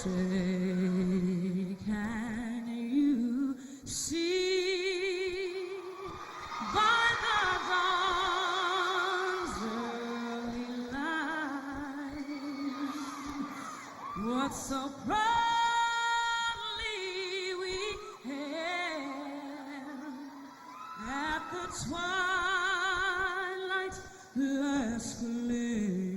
Say, can you see by the dawn's early light what so proudly we hailed at the twilight's last gleaming,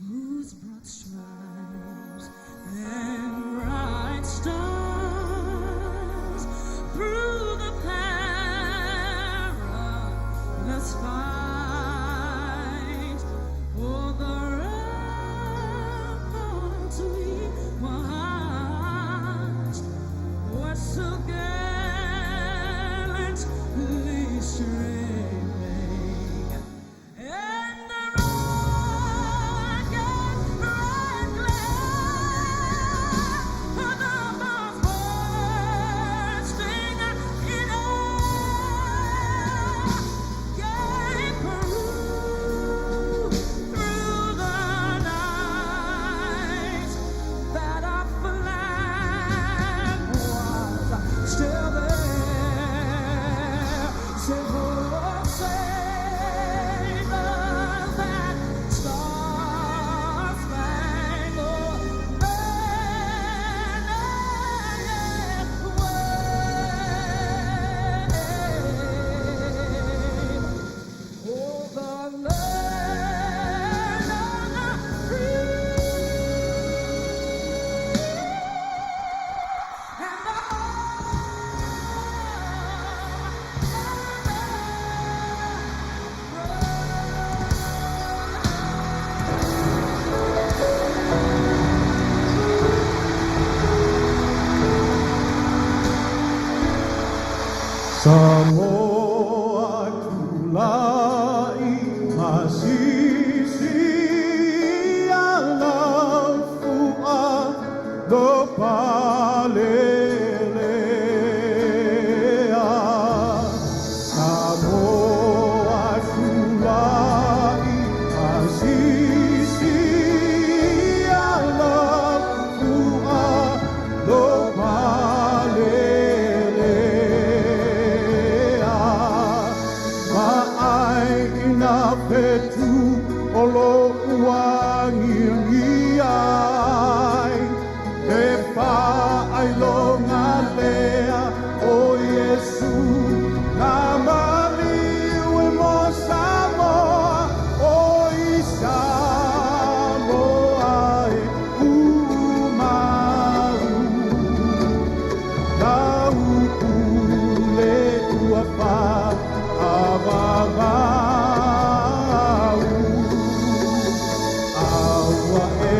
whose broad stripes and bright stars through the perilous fight o'er the ramparts we watched were so gallantly streaming, and the rocket's red glare of the bombs bursting in air gave proof through the night that our flag was still there. Say, oh, say does that star-spangled banner yet wave o'er the land of the free and the home of the Samoa tulai masisi alafua lo palelea. Samoa tulai masisi alafua lo palelea. Ma'ai ina fetu o lo uangiangi ai, e fa'ailoga lea o Iesu, na maliu e mo Samoa, o i Samoa e umau. Lau pule ua fa'avavau. Aua e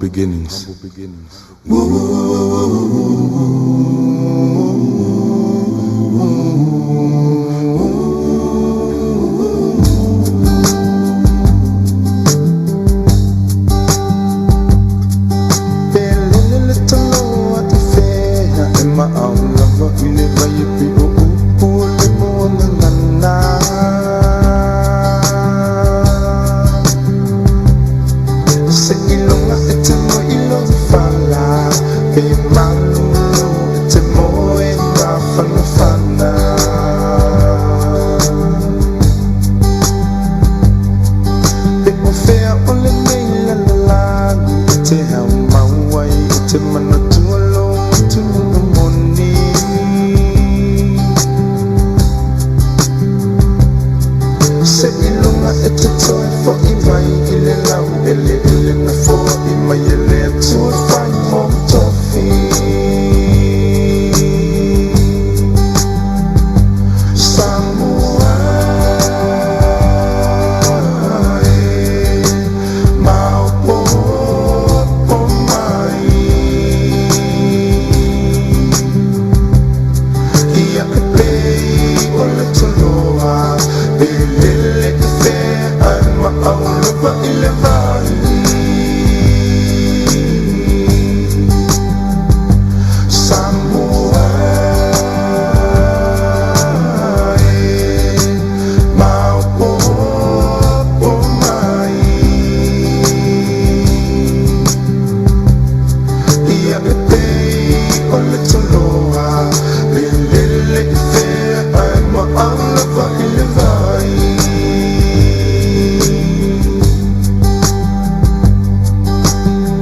beginnings. Pelele le talo a te fea e ma au lava i le vai e pe o upu o le moa gagana. Se ilonga e te mo i lo fala, pe malulu e te mo e ngā whanawhana. Pe o fea o le nei la la lagi e te hau mau ai e te manatua lo tunu moni. Se ilunga e te toe fo i mai i le lau ele ele na fo i mai e le atua whai mo tofi. Samoa e maopopo mai. Ia e pei o le toloa, pe lele i fea ai ma au lava i le vai. Samoa e maopopo mai. Ia e pei o le toloa, pe lele i fea ai ma au lava i le vai.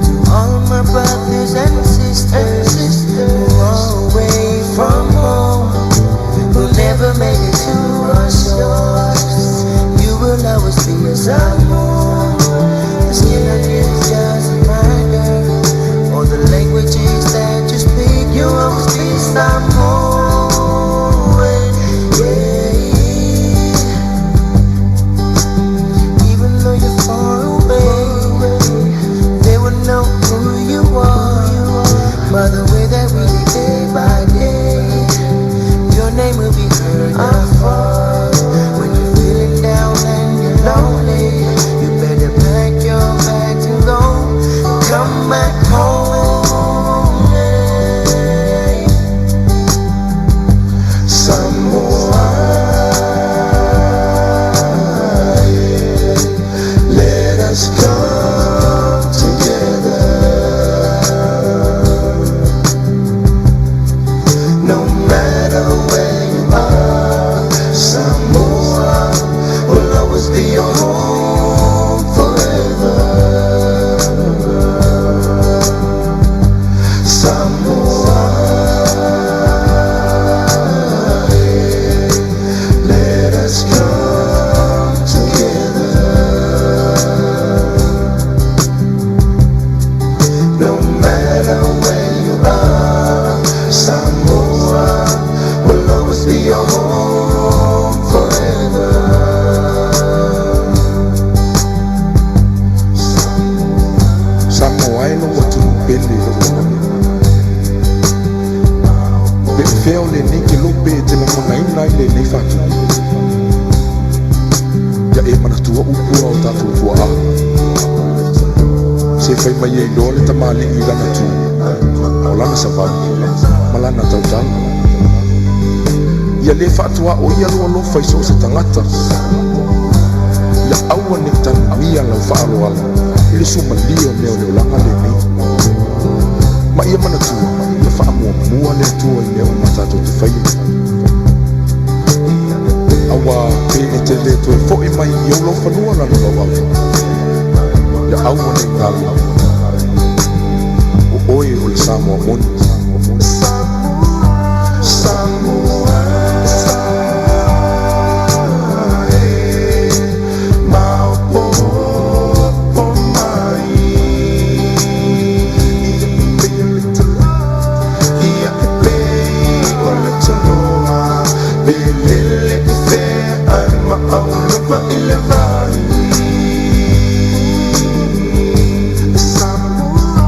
To all my brothers and sisters who are away from home, who never made it to our shores, you will always be a Samoan. The skin on you doesn't matter, or the languages that you speak, you always be Samoan. Yeah. Even though you're far away, they will know who you are by the way that we live day by day. Your name will be heard afar. When you're feeling down and you're lonely, you better pack your bags and go. Come back home. Yeah. Samoa, let us come together. No matter where you are, Samoa will always be your home forever. Samoa, let us come together. No matter where you are, Samoa will always be your home forever. Samoa e lou atunuu pele i lou lagona. Pe o fea o lenei kelope e te lagonaina ai lenei faatupu. Ia e manatua upu a o tatou tuaa. Se fai mai e iloa le tamalii i lana tu, o lana savali, ma lana tautala. Ia lē faatuaʻo ia lou alofa i so o se tagata. Ia aua nei tanuia lau faaaloalo i le suamalie o mea o le olaga lenei. Ma ia manatua, ia faamuamua le Atua i mea uma tatou te faia. Auā pe e te lē toe foʻi mai i ou laufanua lalolauava. Ia aua nei galo. O oe o le Samoa moni. Samoa, e maopopo mai. Ia e pei o le toloa, pe lele i fea ai ma au lava i le vai. Samoa.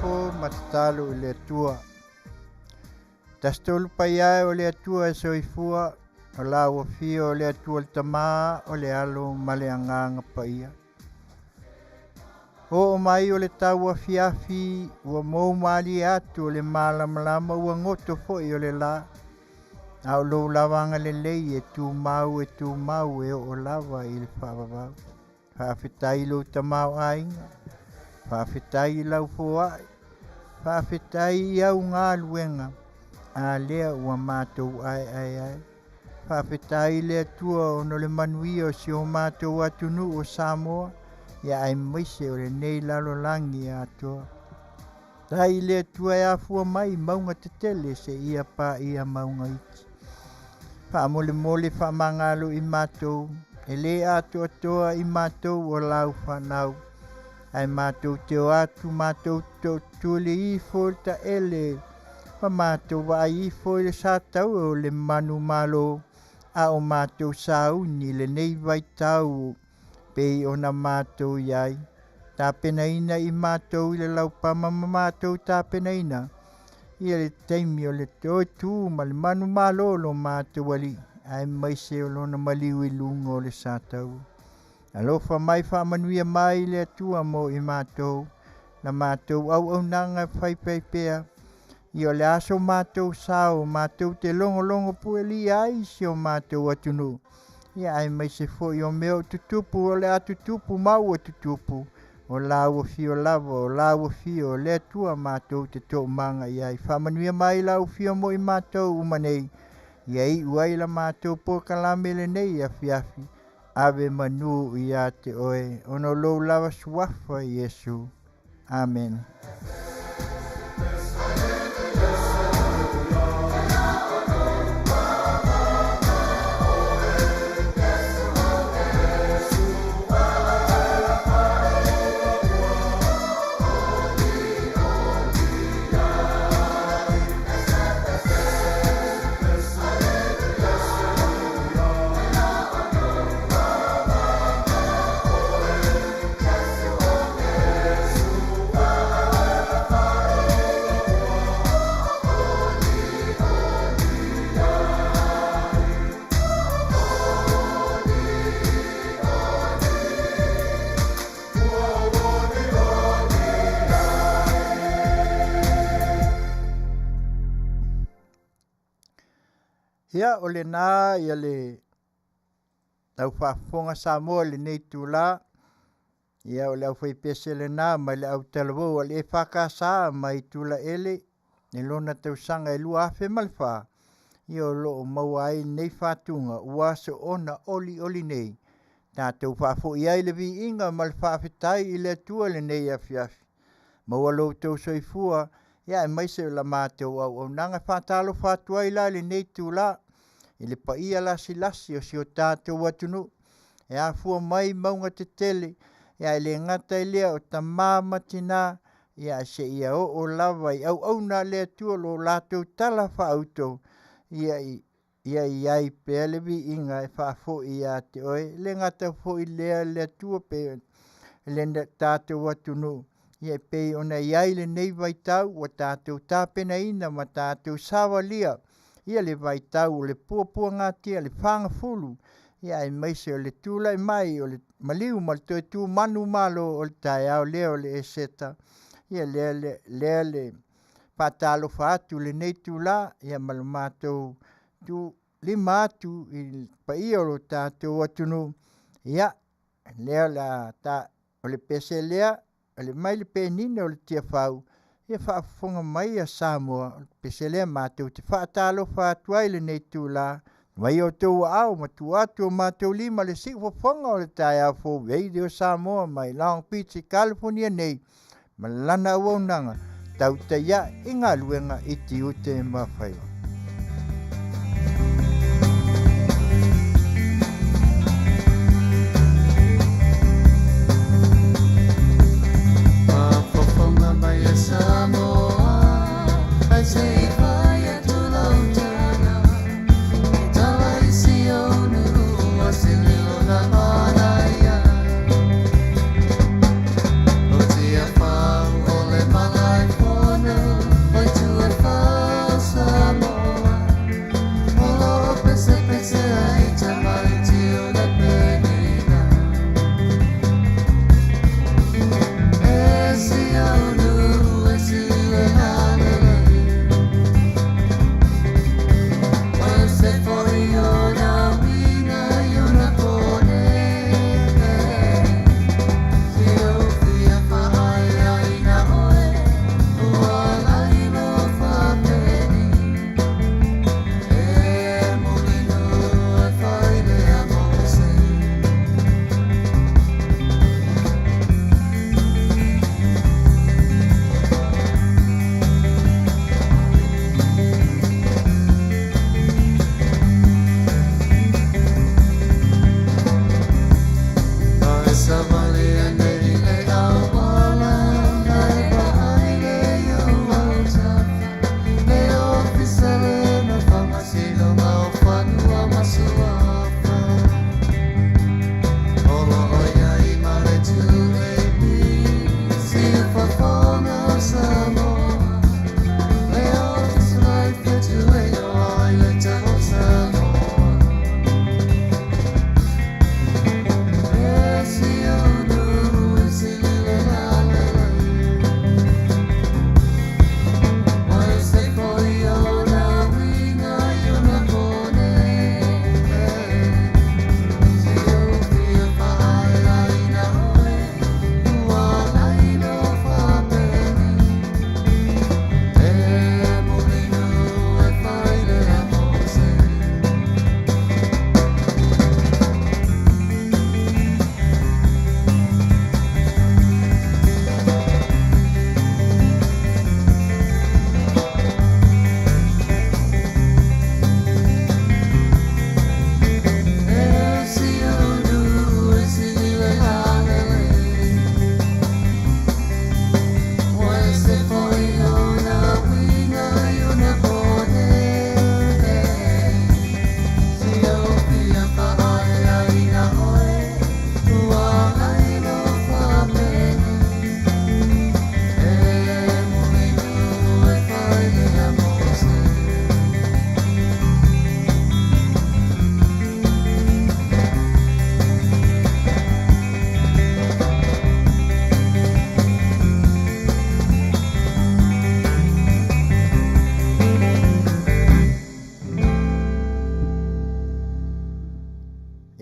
ifo ma tatalo i le Atua. Tasitolu paia e o le Atua e soifua, o la ua fia o le Atua le Tama, o le Alo ma le Agaga Paia. Oo mai o le tau afiafi, ua mou malie atu o le malamalama ua goto foi o le la. A o lou lava agalelei e tumau e tumau e oo lava i le faavavau. Faafetai i lou tamaoaiga, faafetai i lau foai, faafetai i au galuega, a lea ua matou aeae ai. Faafetai i le Atua ona o le manuia o si o matou atunuu o Samoa, ia aemaise o lenei lalolagi atoa. Tai i le Atua e afua mai mauga tetele seia paia mauga iti. Faamolemole faamagalo i matou, e lē atoatoa i matou o lau fanau, ae matou te o atu matou tootuli ifo i le taele ma matou vaai ifo i le sataua o le manumalo, a o matou sauni i lenei vaitau pei ona matou i ai. Tapenaina i matou i le laupama ma matou tapenaina ia le taimi o le toe tu ma le manumalo o lo matou Alii, aemaise o lona maliu i luga o le sataua. Alofa mai faamanuia mai le Atua mo i matou, la matou auaunaga e faifaipea, ia o le aso matou sao, matou te logologo puelia ai si o matou atunuu, ia aemaise foi o mea o tutupu o le a tutupu ma ua tutupu, o la ua fio lava, o la ua fio o le Atua matou te toomaga i ai. Faamanuia mai lau fio mo i matou uma nei, ia iu ai la matou polokalame lenei afiafi, ave manu ia te oe, ona o lou lava suafa Iesu. Amene. Ia o lena ia le au faafofoga Samoa i lenei itula, ia o le aufaipese lena mai le autalavou a le EFKS mai Tulaele i lona tausaga e 2004, ia o lo o maua ai lenei faatuga ua soona olioli nei. Tatou faafoi ai le viiga ma le faafetai i le Atua i lenei afiafi. Maua lo outou soifua, ia aemaise o la matou auaunaga. E faatalofa atu ai la i lenei itula i le paia lasilasi o si o tatou atunuu e afua mai mauga tetele, ia e le gata i lea o tama ma tina, ia seia oo lava i auauna a le Atua o lo o latou tala faauto, ia ia i ai pea le viiga e faafoi ia te oe. E le gata foi i lea le Atua pe le tatou atunuu, ia e pei ona i ai lenei vaitau ua tatou tapenaina ma tatou savalia ia le vaitau o le puapuagatia, le fagafulu, ia aemaise o le tulai mai o le maliu ma le toe tu manumalo o le taeao lea o le Eseta. Ia lea le lea le faatalofa atu i lenei itula, ia ma le matou tu lima atu i le paia o lo tatou atunuu, ia lea o le a ta o le pese lea o le mai le penina o le Tiafau, ia faafofoga mai a Samoa, o le pese lea matou te faatalofa atu ai i lenei itula, mai outou aao ma tuu atu o matou lima le siufofoga o le taeao fou Radio Samoa mai Long Beach i California nei ma lana auaunaga tautai ae i galuega i tiute ma faiva. Faafofoga mai e Samoa, ai se i fai atu lau tala, e tala i si ou nuu o se leo na manaia. O Tiafau o le malae.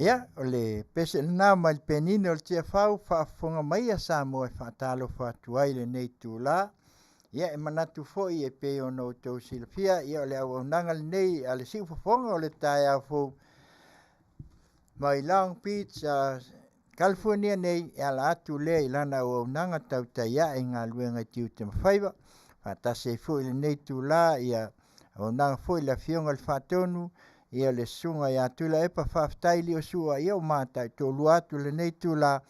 Ia, o le pese lena mai le penina o le Tiafau, faafofoga mai a Samoa e faatalofa atu ai i lenei itula. Ia, e manatu foi e pei ona outou silafia, ia o le auaunaga lenei a le siufofoga o le taeao fou mai Long Beach, California nei, e ala atu lea i lana auaunaga tautai ae i galuega i tiute ma faiva. Faatasi ai foi i lenei itula, ia auaunaga foi le Afioga i le Faatonu, ia le Susuga ia Tuilaepa Faafetai Liosua, ia ua mataituolua atu i lenei itula,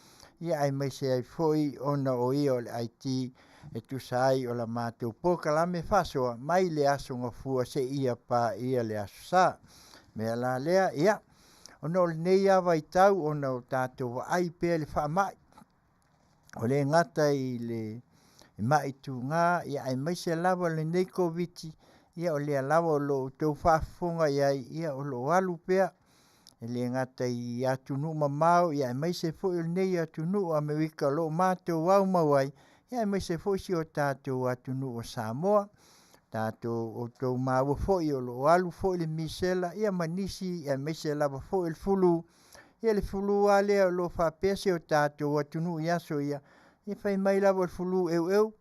ia aemaise ai foi ona o ia o le IT e tusa ai o la matou polokalame faasoa mai le Aso Gafua seia paia le Aso Sa. Mea la lea, ia, ona o lenei lava vaitau ona o tatou vaai pea i le faamai, o le gata i le mai tuga, ia aemaise lava lenei Koviti, ia o lea lava o lo o outou faafofoga i ai, ia o lo o alu pea, e le gata i atunuu mamao, ia aemaise foi o lenei atunuu o Amerika o lo o matou aumau ai, ia aemaise foi si o tatou atunuu o Samoa. Tatou outou maua foi o lo o alu foi le misela ia ma nisi aemaise lava foi le fulu. Ia le fulu lava lea o lo o faapea si o tatou atunuu i aso ia, ia fai mai lava o le fulu eueu,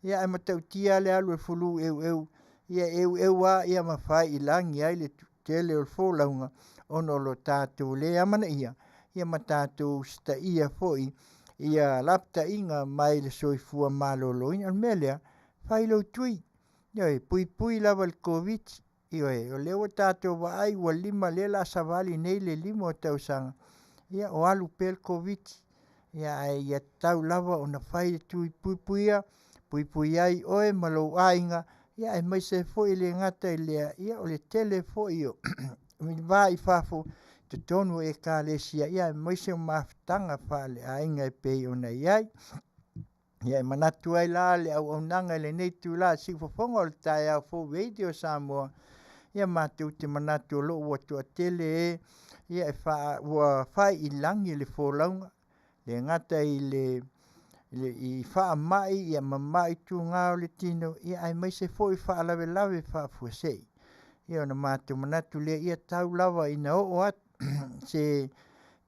ia ae matautia lava le alu o le fulu eueu, ia e eueu lava ia ma faiilagi ai le tele o le folauga ona o lo tatou le amanaia ia ma tatou usitaia foi ia lapataiga mai le soifua maloloina. O le mea lea, fai lou tui, ioe, puipui lava i le Koviti. Ioe, o lea ua tatou vaai ua lima, lea o le a savali nei le 5 o tausaga, ia o alu pea le Koviti. Ia ae ia tatau lava ona fai le tui puipuia, puipui ai oe ma lou aiga, ia aemaise foi e le gata i lea, ia o le tele foi o le va i fafo i totonu o ekalesia, ia aemaise o mafutaga faaleaiga e pei ona i ai. Ia e manatu ai la le auaunaga i lenei itula i le siufofoga o le taeao fou Radio Samoa, ia matou te manatu o lo o ua toatele e ia e faa, ua faiilagi le folauga, le gata i le i faamai ia ma mai tuga o le tino, ia aemaise foi faalavelave faafuasei. Ia ona matou manatu lea, ia tau lava ina oo atu se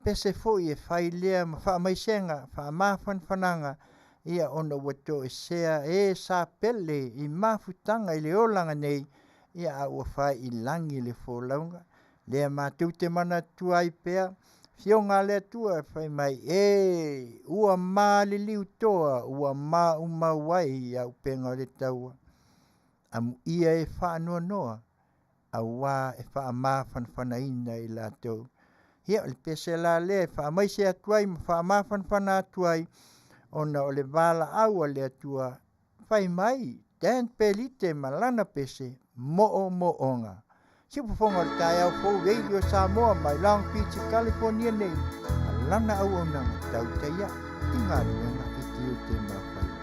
pese foi e fai lea ma faamaisega, faamafanafanaga, ia ona ua toesea e sa pele i mafutaga i le olaga nei, ia a ua fai i lagi le folauga. Lea matou te manatua ai pea Afioga a le Atua fai mai, e ua maliliu toa ua maumau ai auupega o le taua, amuia e faanoanoa auā e faamafanafanaina i latou. Ia, o le pese la lea e faamaise atu ai ma faamafanafana atu ai ona o le valaau a le Atua fai mai, Dan Pelite ma lana pese, moomooga. Siufofoga o le taeao fou Radio Samoa mai Long Beach, California nei, ma lana auaunaga tautai ae i galuega i tiute ma faiva.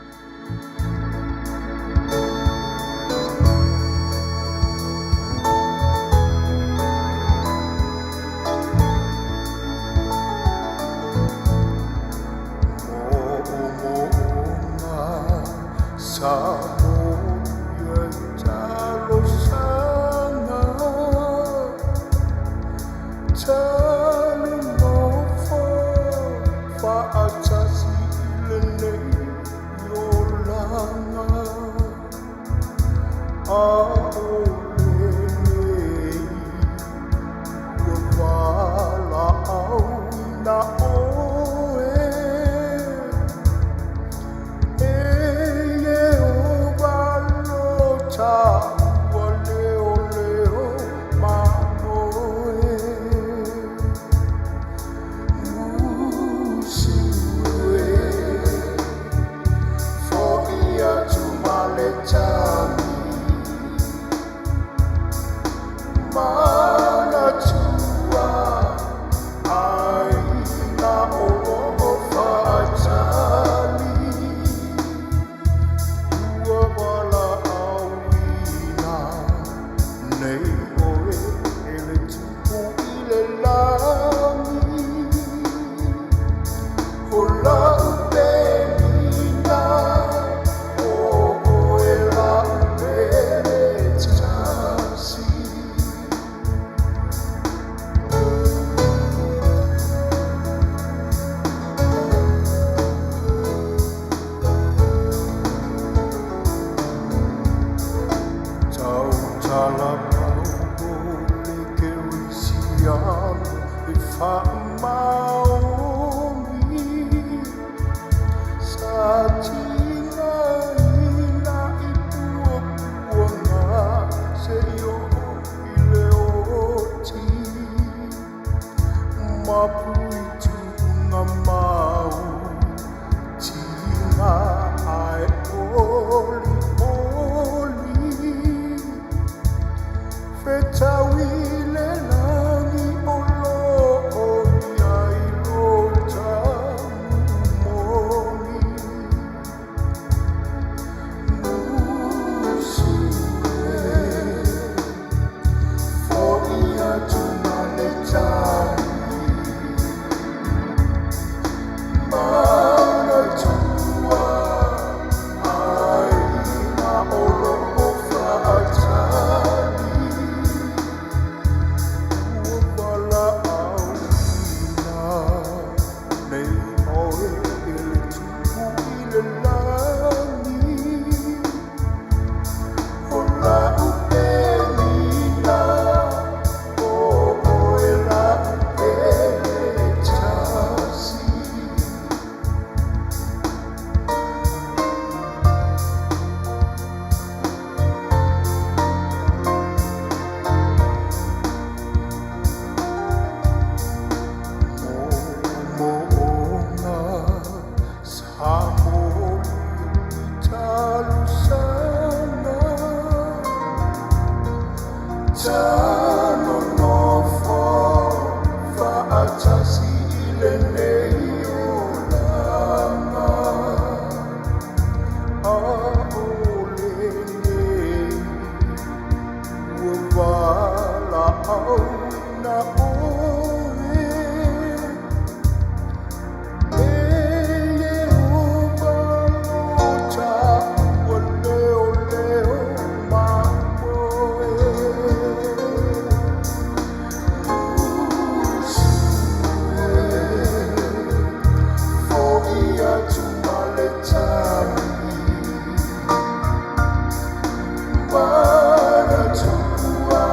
Tala pau o le kerisiano e faamaoni sa tigaina i puapuaga seia oo i le oti mapuitugamau tiga ae olioli fetaui le lagi o loo i ai lo taumoni musu e fo'i atu ma le tali manatua aiga o loo faatali ua valaauina nei oe e le tupu i le lagi o lau pelina o oe lau pele tasi. Mo'omo'oga sa moli talusaga tanonofo fa'atasi i lenei olaga a'ole nei ua valaauina oe e Iehoba lo taua leoleo mamoe musu e fo'i atu ma le tali manatua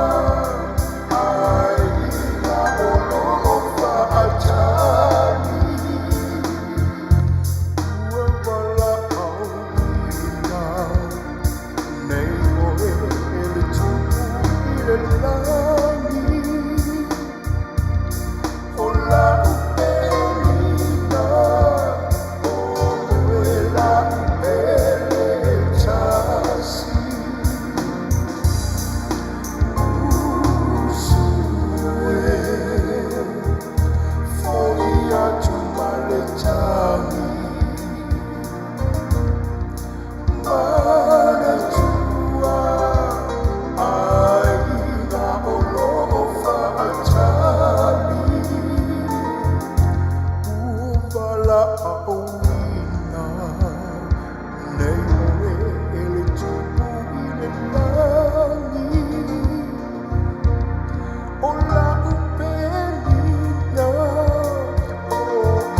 aiga o loo fa'atali ua valaauina nei oe e le tupu i le lagi o lau pelina o oe lau pele tasi musu e fo'i atu ma le tali manatua aiga o loo fa'atali ua valaauina nei oe e le tupu i le lagi o lau pelina o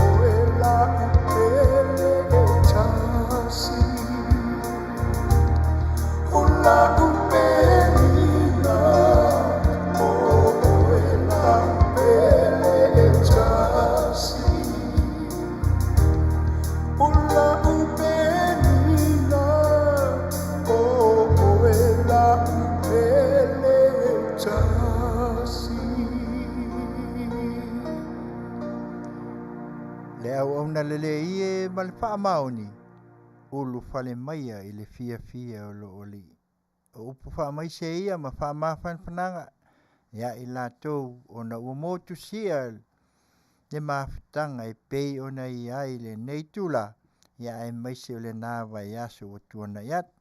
oe lau pele tasi o lau pelina o oe lau pele tasi o lau pelina o oe lau pele tasi. Le auauna lelei e ma le faamaoni ulufale maia i le fiafia o lou Alii. O upu faamaise ia ma faamafanafanaga ia i latou ona ua motusia le mafutaga e pei ona i ai lenei itula ia aemaise o lena vaiaso ua tuanai atu.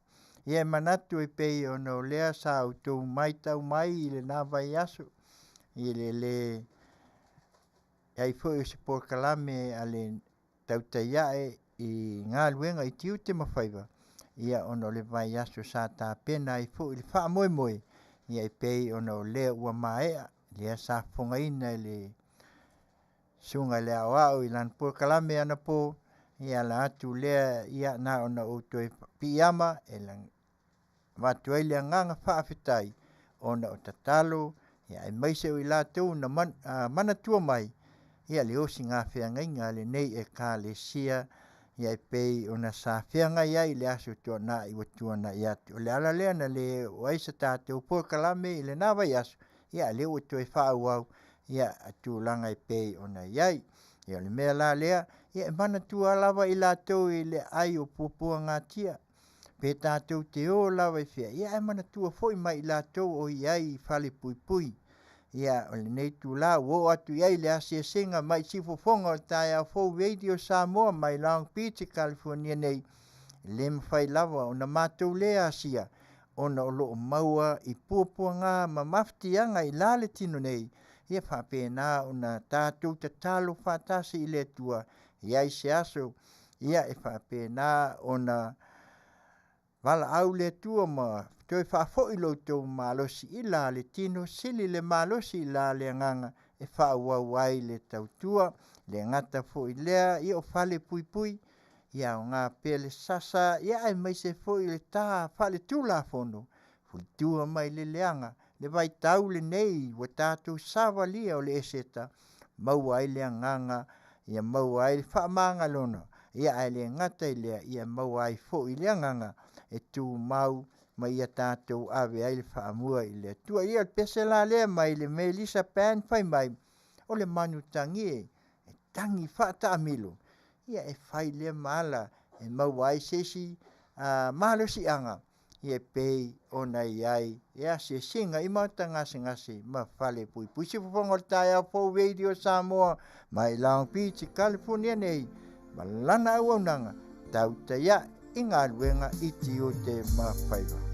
Ia e manatu e pei ona o lea sa outou matau mai i lena vaiaso i le lē ai foi o se polokalame a le tautai a'e i galuega i tiute ma faiva ia ona o le vaiaso sa tapena ai foi le faamoemoe ia e pei ona o lea ua maea lea sa fofogaina e le susuga i le Aoao i lana polokalame anapo e ala atu lea ia na ona ou toe piiama e avatu ai le agaga faafetai. ona o tatalo, ia aemaise o i latou na manatua mai ia le osigafeagaiga a lenei Ekalesia ia e pei ona sa feagai ai i le Aso Toonai ua tuanai atu. O le ala lea na le oo ai se tatou polokalame i lena vaiaso, ia a o lea ua toe faaauau ia tulaga e pei ona i ai. Ia o le mea la lea, ia e manatua lava i latou i le aai o puapuagatia, pe tatou te o lava i fea, ia ae manatua foi ma i latou o i ai i falepuipui. Ia o lenei itula ua oo atu i ai le asiasiga mai siufofoga o le taeao fou Radio Samoa mai Long Beach, Kalifonia nei, e le mafai lava ona matou le asia ona o lo o maua i puapuaga ma mafatiaga i la le tino nei, ia faapena ona tatou tatalo faatasi i le Atua, e i ai se aso ia e faapena ona valaau le Atua ma toe faafoi lo outou malosi i la le tino, sili le malosi i la le agaga e faaauau ai le tautua. E le gata foi i lea o falepuipui, ia aoga pea le sasa aemaise foi le ta faaletulafono, fuitua mai le leaga le vaitau lenei ua tatou savalia o le eseta, maua ai le agaga ia maua ai le faamagaloga, ae le gata i lea, ia maua ai foi le agaga e tumau ma ia tatou ave ai le faamua i le Atua. Ia o le pese la lea mai le Melisa Band fai mai, o le manutagi e, e tagi faataamilo, ia e fai lea ma ala e maua ai se isi malosiaga e pei ona i ai le asiasiga i maota gasegase ma falepuipui. Siufofoga o le taeao fou Radio Samoa mai Long Beach, California nei ma lana auaunaga tautai ae i galuega i tiute ma faiva.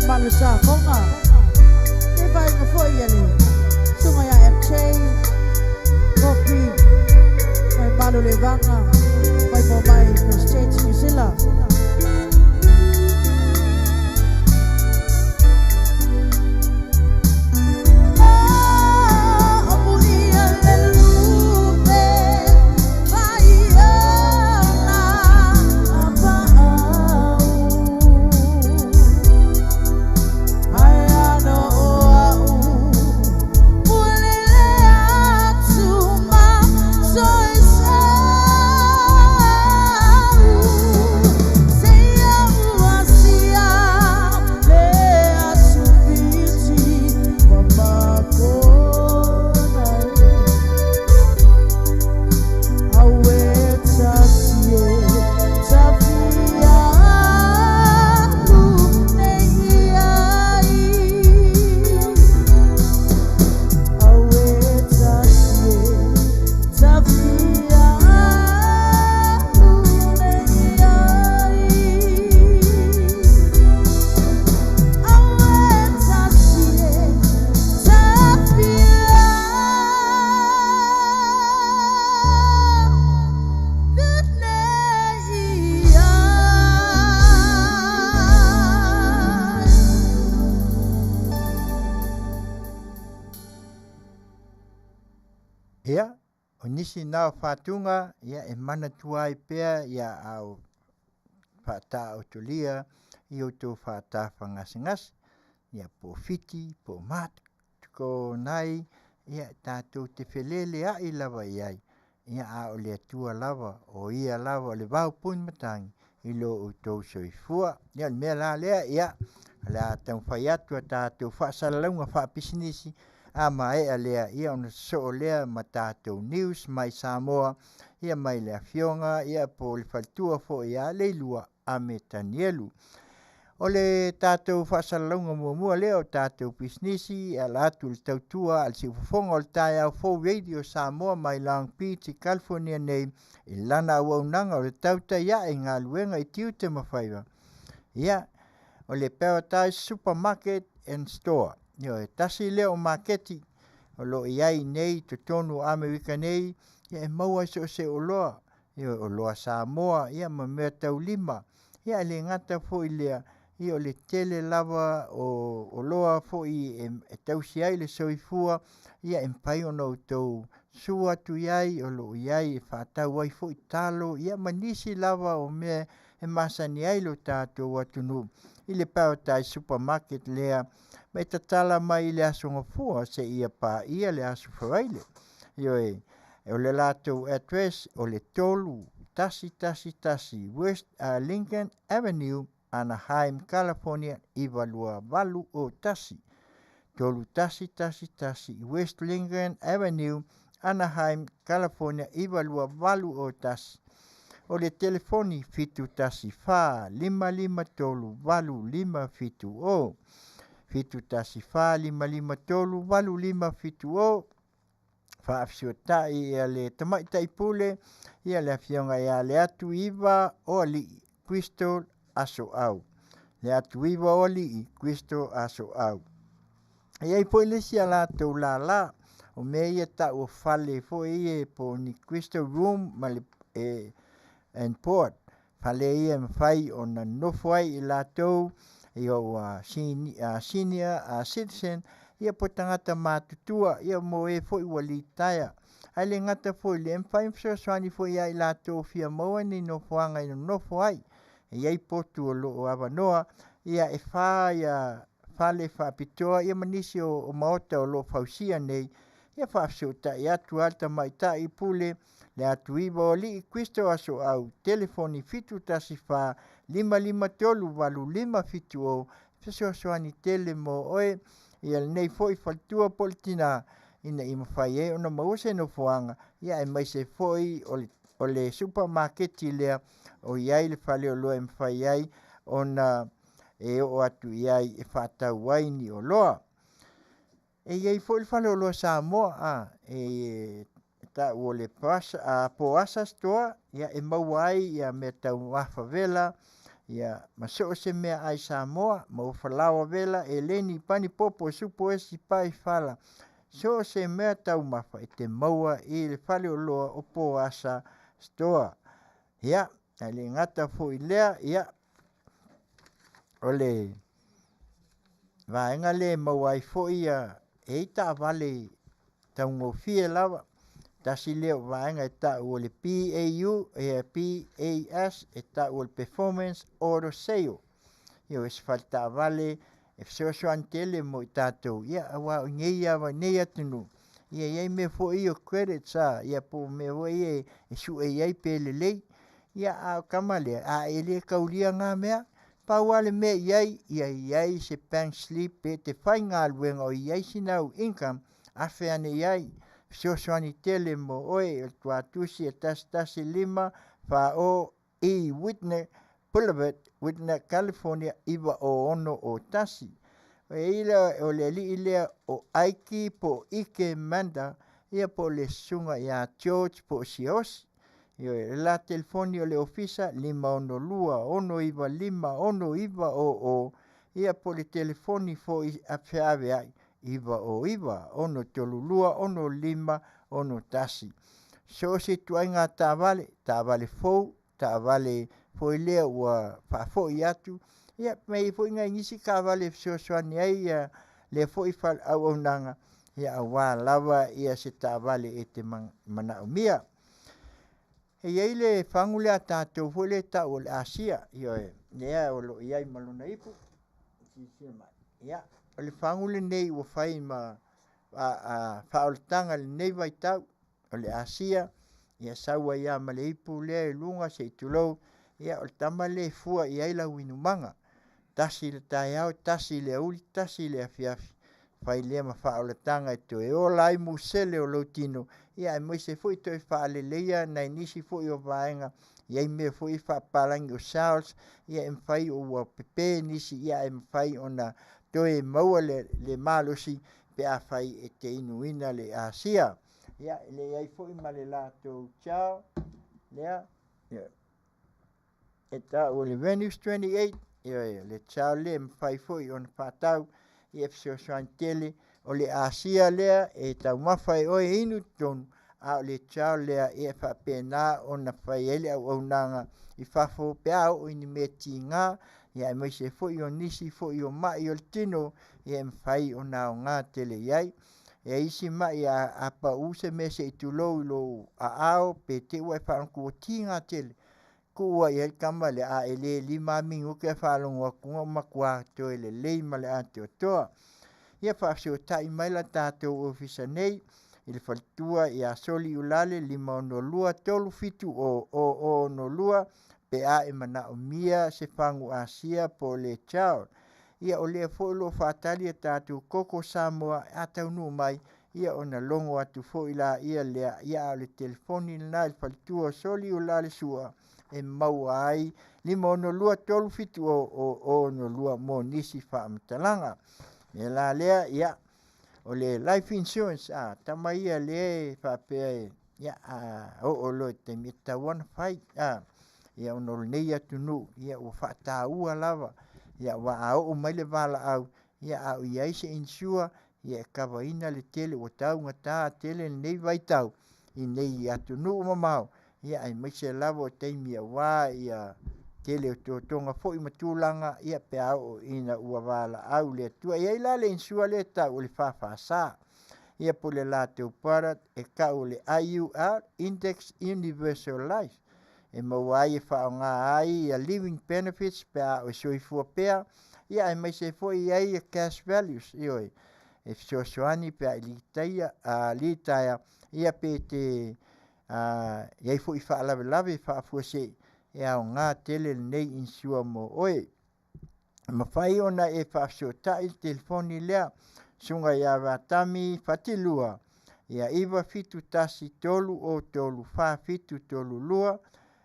mamalu sa Foga. Le vaaiga foi a le Susuga ia MJ, Kopi, mai Malulevaga, mai Momai, Christchurch, New Zealand. Ia, o nisi na o faatuga, ia e manatua ai pea ia au faataotolia i outou faatafagasegase, ia po o Fiti, po o Matukonai, ia tatou te feleleai lava i ai, ia a o le Atua lava, o Ia lava o le vaopuni matagi i lo outou soifua. Ia o le mea la lea, ia, o le a taumafai atu a tatou faasalalauga faapisinisi, a maea lea, ia ona sosoo lea ma tatou news mai Samoa, ia mai le afioga, ia po o le faletua foi ia Leilua Ame Tanielu. O le tatou faasalalauga muamua lea o tatou pisinisi e ala atu i le tautua a le Siufofoga o le Taeao Fou Radio Samoa mai Long Beach i California nei i lana auaunaga o le tautai ae i galuega i tiute ma faiva. Ia, o le Paradise Supermarket and Store. Ioe, tasi lea o maketi o lo o i ai nei i totonu o Amerika nei, ia e maua ai so o se oloa, ioe, oloa Samoa, ia ma mea taulima. Ia e le gata foi i lea, ia o le tele lava o oloa foi e tausi ai le soifua, ia e mafai ona outou susu atu i ai o lo o i ai e faatau ai foi talo, ia ma nisi lava o mea e masani ai lo tatou atunuu i le Paradise Supermarket lea ma e tatala mai i le Aso Gafua seia paia le Aso Faraile. Ioe, o le latou address o le 3111 West Lincoln Avenue, Anaheim, California 92801. 3111 West Lincoln Avenue, Anaheim, California 92801. O le telefoni 714 553 8570. 714 553 8570. Faafesotai ia le tamaitai pule ia le afioga ia Leatuiva o Alii Crystal Asoau. Leatuiva o Alii Crystal Asoau. E i ai foi le isi a latou lala, o mea ia tau o fale foi ia po o ni crystal room ma le e, and board. Fale ia e mafai ona nofo ai i latou ia ua senior citizen ia po o tagata matutua ia mo e foi ua litaea. Ae le gata foi i lea, e mafai ona fesoasoani foi ia i latou fia maua ni nofoaga e nonofo ai. E i ai potu o lo o avanoa ia e fa ia fale faapitoa ia ma nisi o maota o lo o fausia nei ia faafesootai atu lava le tamaitai pule le atuiva o alii Kristo Asoau telefoni 714 553 8570 fesoasoani tele mo oe ia lenei foi faletua po o le tina ina ia mafai ai ona maua se nofoaga ia aemaise foi o le supamaketi lea o i ai le faleoloa e mafai ai ona e oo atu i ai e faatau ai ni oloa. E i ai foi le faleoloa Samoa a e tau o le Poasa Store, ia e maua ai ia mea taumafa vela, Ia ma so o se meaai Samoa, maua falaoa vela, eleni, pani popo, supo esi, pai fala, so o se mea taumafa e te maua i le faleoloa o Poasa Store. Ia, ae le gata foi i lea, ia, o le vaega lea e maua ai foi ia, e i ai taavale taugofie lava, tasi lea o vaega e tau o le PAU, PAS e tau o le Performance Auto Sale. Ia o se faletaavale e fesoasoani tele mo i tatou, ia aua o nei lava i nei atunuu, ia e i ai mea foi ia o credits ia po o mea foi ia e sue i ai pe lelei. Ia a o le tama lea, a e le taulia na mea, pau lava le mea i ai, ia i ai se bank slip e te faigaluega o i ai sina au income, afe ane i ai, fesoasoani tele mo oe. O le tuatusi e 115 40 E Whitner Boulevard, Whitner, California 90601. E i ai o le alii lea o Aiki po o Ike Manda, ia po o le susuga ia George po o Siaosi. Ioe, o le la telefoni o le ofisa 562 695 6900, ia po o le telefoni foi feaveai 909 632 6561. So o se ituaiga taavale, taavale fou, taavale foi lea ua faafoi atu, ia ma e i ai foi nai nisi taavale e fesoasoani ai ia lea foi auaunaga, aua lava se taavale e te manaomia. E i ai le fagu lea a tatou foi lea e tau o le Asia, ioe, lea o lo o i ai ma lona ipu. Silasila mai. Ia, o le fagu lenei ua fai ma faaolataga i lenei vaitau, o le Asia, ia sau ai lava ma le ipu lea i luga se i tulou, ia o le tama lea e fua i ai lau inumaga. Tasi i le taeao, tasi i le aoauli, tasi i le afiafi, fai lea ma faaolataga e toe ola ai musele o lou tino, ia aemaise foi toe faaleleia nai nisi foi o vaega, e i ai mea foi faapapalagi o cells, ia e mafai ua pepe nisi, ae mafai ona toe maua le malosi pe afai e te inuina le asia. Ia, e leai foi ma le latou chow lea e tau o le Venus 28, ioe, le chow lea e mafai foi ona faatau, ia e fesoasoani tele. O le asia lea e taumafa e oe e inu i totonu, a o le chow lea e faapena ona fai ai le auaunaga i fafo pe a oo i ni mea tiga, ia aemaise foi o nisi foi o mai o le tino, ia e mafai ona aoga tele i ai. E i ai isi mai a pau se mea se i tulou i lou aao pe te i ua e faalogo atu ua tiga tele, tuu lava i ai le tama lea, a e le 5 lava minute ae faalogo atu ua matua toe lelei ma le atoatoa. Ia faafesootai mai la tatou ofisa nei i le faletua ia Soliulale 562 370 0062 pe a e manaomia se fagu Asia po o le child. Ia o lea foi o lo o faatali a tatou koko Samoa a taunuu mai, ia ona logo atu foi laia lea, ia a o le telefoni lena i le faletua o Soliulale Sua e maua ai 562 370 0062 mo nisi faamatalaga. O le mea la lea, ia, o le life insurance, a tama ia lea e faapea ia a oo loa i le taimi e tatau lava ona fai, ia ona o lenei atunuu ia ua faataua lava, ia aua a oo mai le valaau, ia a o i ai se insure, ia e kavaina le tele ua taugata tele lenei vaitau i nei atunuu mamao, ia aemaise lava o taimi aua ia tele o totoga foi ma tulaga ia pe a oo ina ua valaau le Atua. E i ai la le insure lea e tau o le FFS, ia po o le latou product e tau o le IUL, Index Universal Life, e maua ai e faaaoga ai ia living benefits pe a o e soifua pea, ia aemaise foi e i ai cash values, ioe, e fesoasoani pe a e litaia, litaea, ia pe te i ai foi faalavelave faafuasei, e aoga tele lenei insure mo oe. E mafai ona e faafesootai i le telefoni lea, Susuga ia Vatami Fatilua, ia 971 303 4732,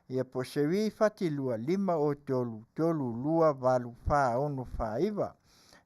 ia po o Cherie Fatilua 503 328 4649.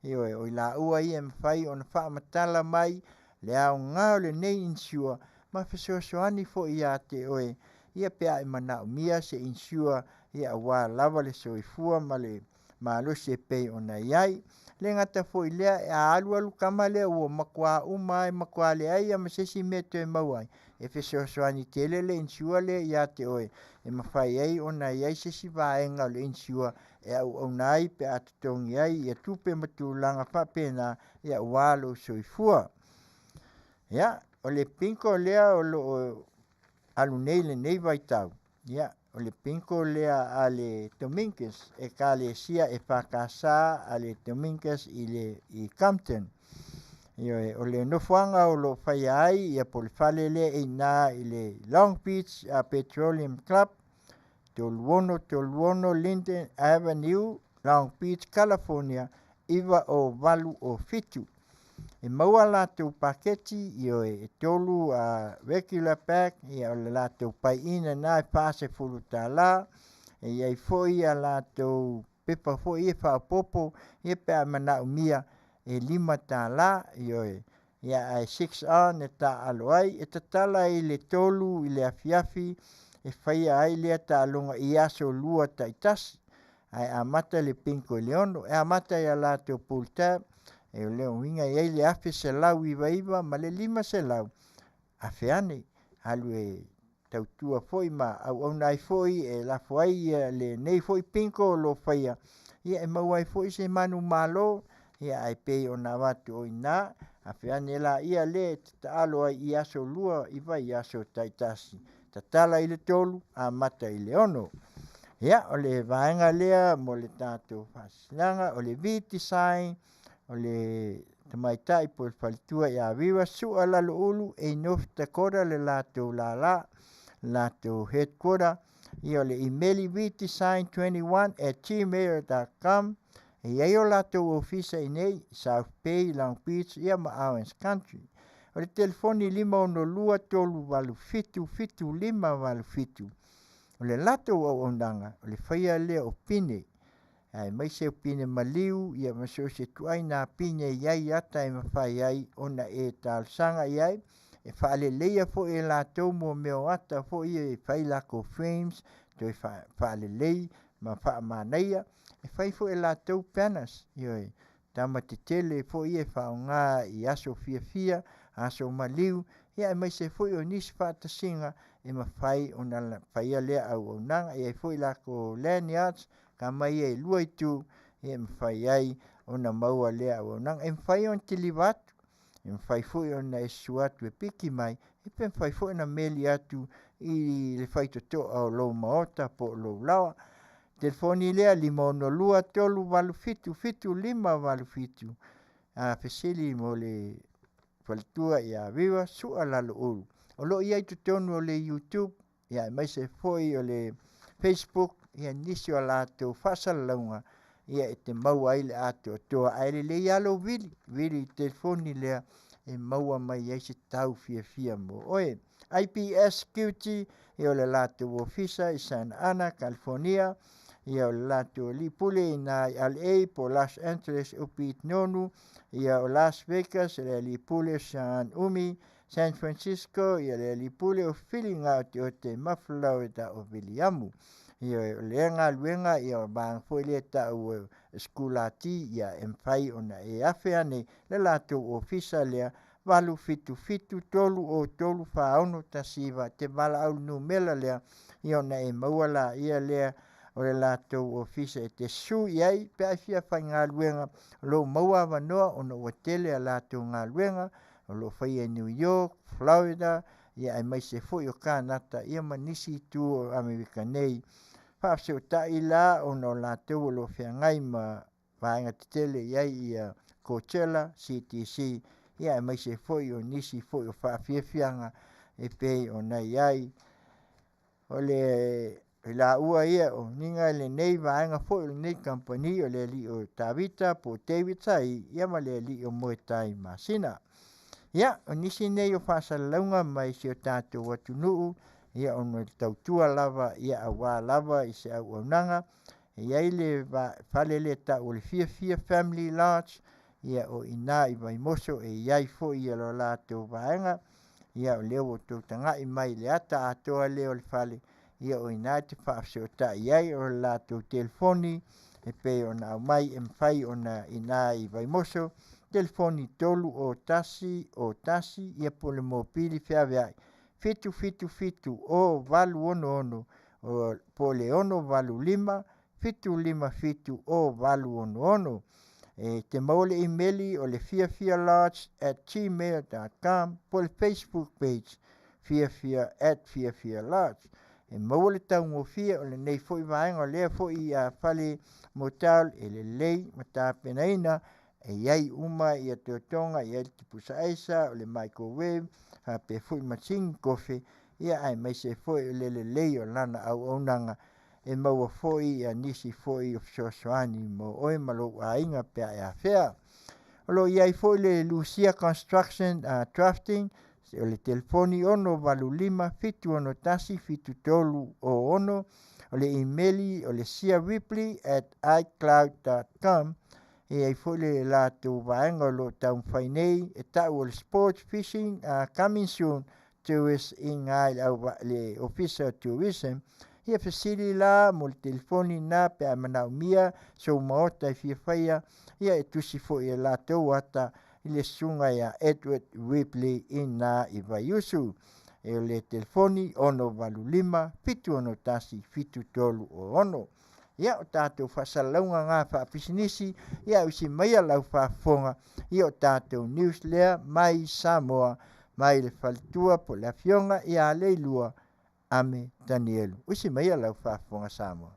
Ioe, o i laua ia e mafai ona faamatala mai le aoga o lenei insure ma fesoasoani foi ia te oe, ia pe a e manaomia se insure. ia auā lava le soifua ma le malosi e pei ona i ai. Le gata foi i lea, a alualu kama lea ua matua uma lava e matua leai lava ma se isi mea e toe maua ai, e fesoasoani tele le insure lea ia te oe e mafai ai ona i ai se isi vaega o le insure e auauna ai pe a totogi ai ia tupe ma tulaga faapena aua lou soifua. Ia, o le bingo lea o lo o alu nei i lenei vaitau, ia, o le bingo lea a le Dominguez, Ekalesia EFKS a le Dominguez i Compton. Ioe, o le nofoaga o lo o faia ai ia po o le fale lea e i ina i le Long Beach Petroleum Club, 3636 Linden Avenue, Long Beach, California 90807. E maua a latou paketi, ioe, e tolu regular pack, ia o le latou buy-in lena e $40. E i ai foi a latou pepa foi ia faaopoopo ia pe a manaomia e $5, ioe, ia ae 6 on e taaalo ai. E tatala i le 3 i le afiafi e faia ai lea taaloga i aso Lua taitasi, ae amata le bingo i le 6. E amata i a latou pull tab, o lona uiga e i ai le $1,199 ma le $500 afe ane, alu e tautua foi ma auauna ai foi e lafo ai lenei foi bingo o lo o faia, e maua ai foi se manumalo, ae pei ona avatu o i ina, afe ane laia lea e te taalo ai i aso Lua i vaiaso taitasi, tatala i le 3 amata i le 6. Ia, o le vaega lea mo le tatou faasilasilaga, o le V-Design, o le tamaitai po o le faletua ia Viva Sua Laloulu e i North Dakota le latou lala, le latou headquarter. Ia o le imeli vdesign21@gmail.com. E i ai o latou ofisa i inei, South Bay, Long Beach ia ma Orange Country. O le telefoni 562 387 7587. O le latou auaunaga, o le faia lea o pine, aemaise o pine maliu ia ma so o se ituaiga pine e i ai ata e mafai ai ona e talosaga i ai. E faaleleia foi e latou mea o ata foi ia e fai latou frames, toe faalelei ma faamanaia. E fai foi e latou banners, ioe, tama tetele foi ia e faaaoga i aso fiafia, aso maliu, aemaise foi o nisi faatasiga e mafai ona faia lea auaunaga. E i ai foi latou lanyards, tama ia e lua itu e mafai ai ona maua lea auaunaga. E mafai ona kiliva atu, e mafai foi ona e susu atu e piki mai, ia pe mafai foi ona meli atu i le faitotoa o lou maota po o lou laoa. Telefoni lea 562 387 7587. A fesili mo le faletua ia Viva Sua Laloulu. O lo o i ai i totonu o le YouTube aemaise foi o le Facebook nisi o latou faasalalauga e te maua ai le atoatoa. Ae lelei lava lou vili, vili i le telefoni lea e maua mai ai se tau fiafia mo oe. IPS Security, ia o le latou ofisa i Santa Ana, California, ia o le latou alii pule i ina i LA po o Los Angeles Upit Nonu, ia o Las Vegas le alii pule o Sean Umi, San Francisco ia le alii pule o Fili Gaoteote ma Florida o Viliamu. Ia o lea galuega ia o vaega foi lea e tau o sikulati ia e mafai ona e afe ane le latou ofisa lea 877 303 4619 te valaau i le numera lea ia ona e maua laia lea o le latou ofisa e te susu i ai pe a e fia faigaluega o lo o maua avanoa ona ua tele a latou galuega o lo o faia i New York, Florida aemaise foi o Kanata ia ma nisi itu o Amerika nei. Faafesootai la ona o latou o lo o feagai ma vaega tetele e i ai ia Coachella, CTC aemaise foi o nisi foi o faafiafiaga e pei ona i ai. O le laua ia o uiga lenei vaega foi o lenei kamupani o le alii o Tavita po o David Saii ia ma le alii o Moetai Masina. Ia, o nisi nei o faasalalauga mai si o tatou atunuu ia ona o le tautua lava ia aua lava i se auaunaga. E i ai le fale lea e tau o le Fiafia Family Lodge, ia o i ina i Vaimoso e i ai foi lo latou vaega. Ia o lea ua outou tagai mai i le ata atoa lea o le fale, Ia o i ina e te faafesootai ai o le latou telefoni e pei ona aumai e mafai ona i ina i Vaimoso, telefoni 3 o 1 o 1, ia po o le mopili feaveai 777 o 866 o po o le 685 757 o 866. E te maua le imeli o le fiafialodge@gmail.com po o le Facebook page fiafia @fiafialodge. E maua le taugofie o lenei foi vaega o lea foi fale motel e lelei ma tapenaina e i ai uma ia totoga, e i ai le tipusa aisa, o le microwave, faapea foi masini kofe, ia aemaise foi o le lelei o lana auaunaga e maua foi nisi foi o fesoasoani mo oe ma lou aiga pe a e afea. O lo o i ai foi le Lucia Construction Drafting, o le telefoni 685 761 7306, o le imeli o le siaripley@icloud.com. E i ai foi le latou vaega o lo o taumafai nei e tau o le sports fishing coming soon tourist i ina i le Ofisa o Tourism. Ia fesili la mo le telefoni lena pe a manaomia sou maota e fia faia, ia e tusi foi e latou ata i le susuga ia Edward Ripley i ina i Vaiusu. E o le telefoni 685 761 7306. Ia, o tatou faasalalauga na faapisinisi, ia usi maia lau faafofoga i o tatou news lea mai Samoa, mai le faletua po o le afioga ia Leilua Ame Tanielu. Usi maia lau faafofoga Samoa.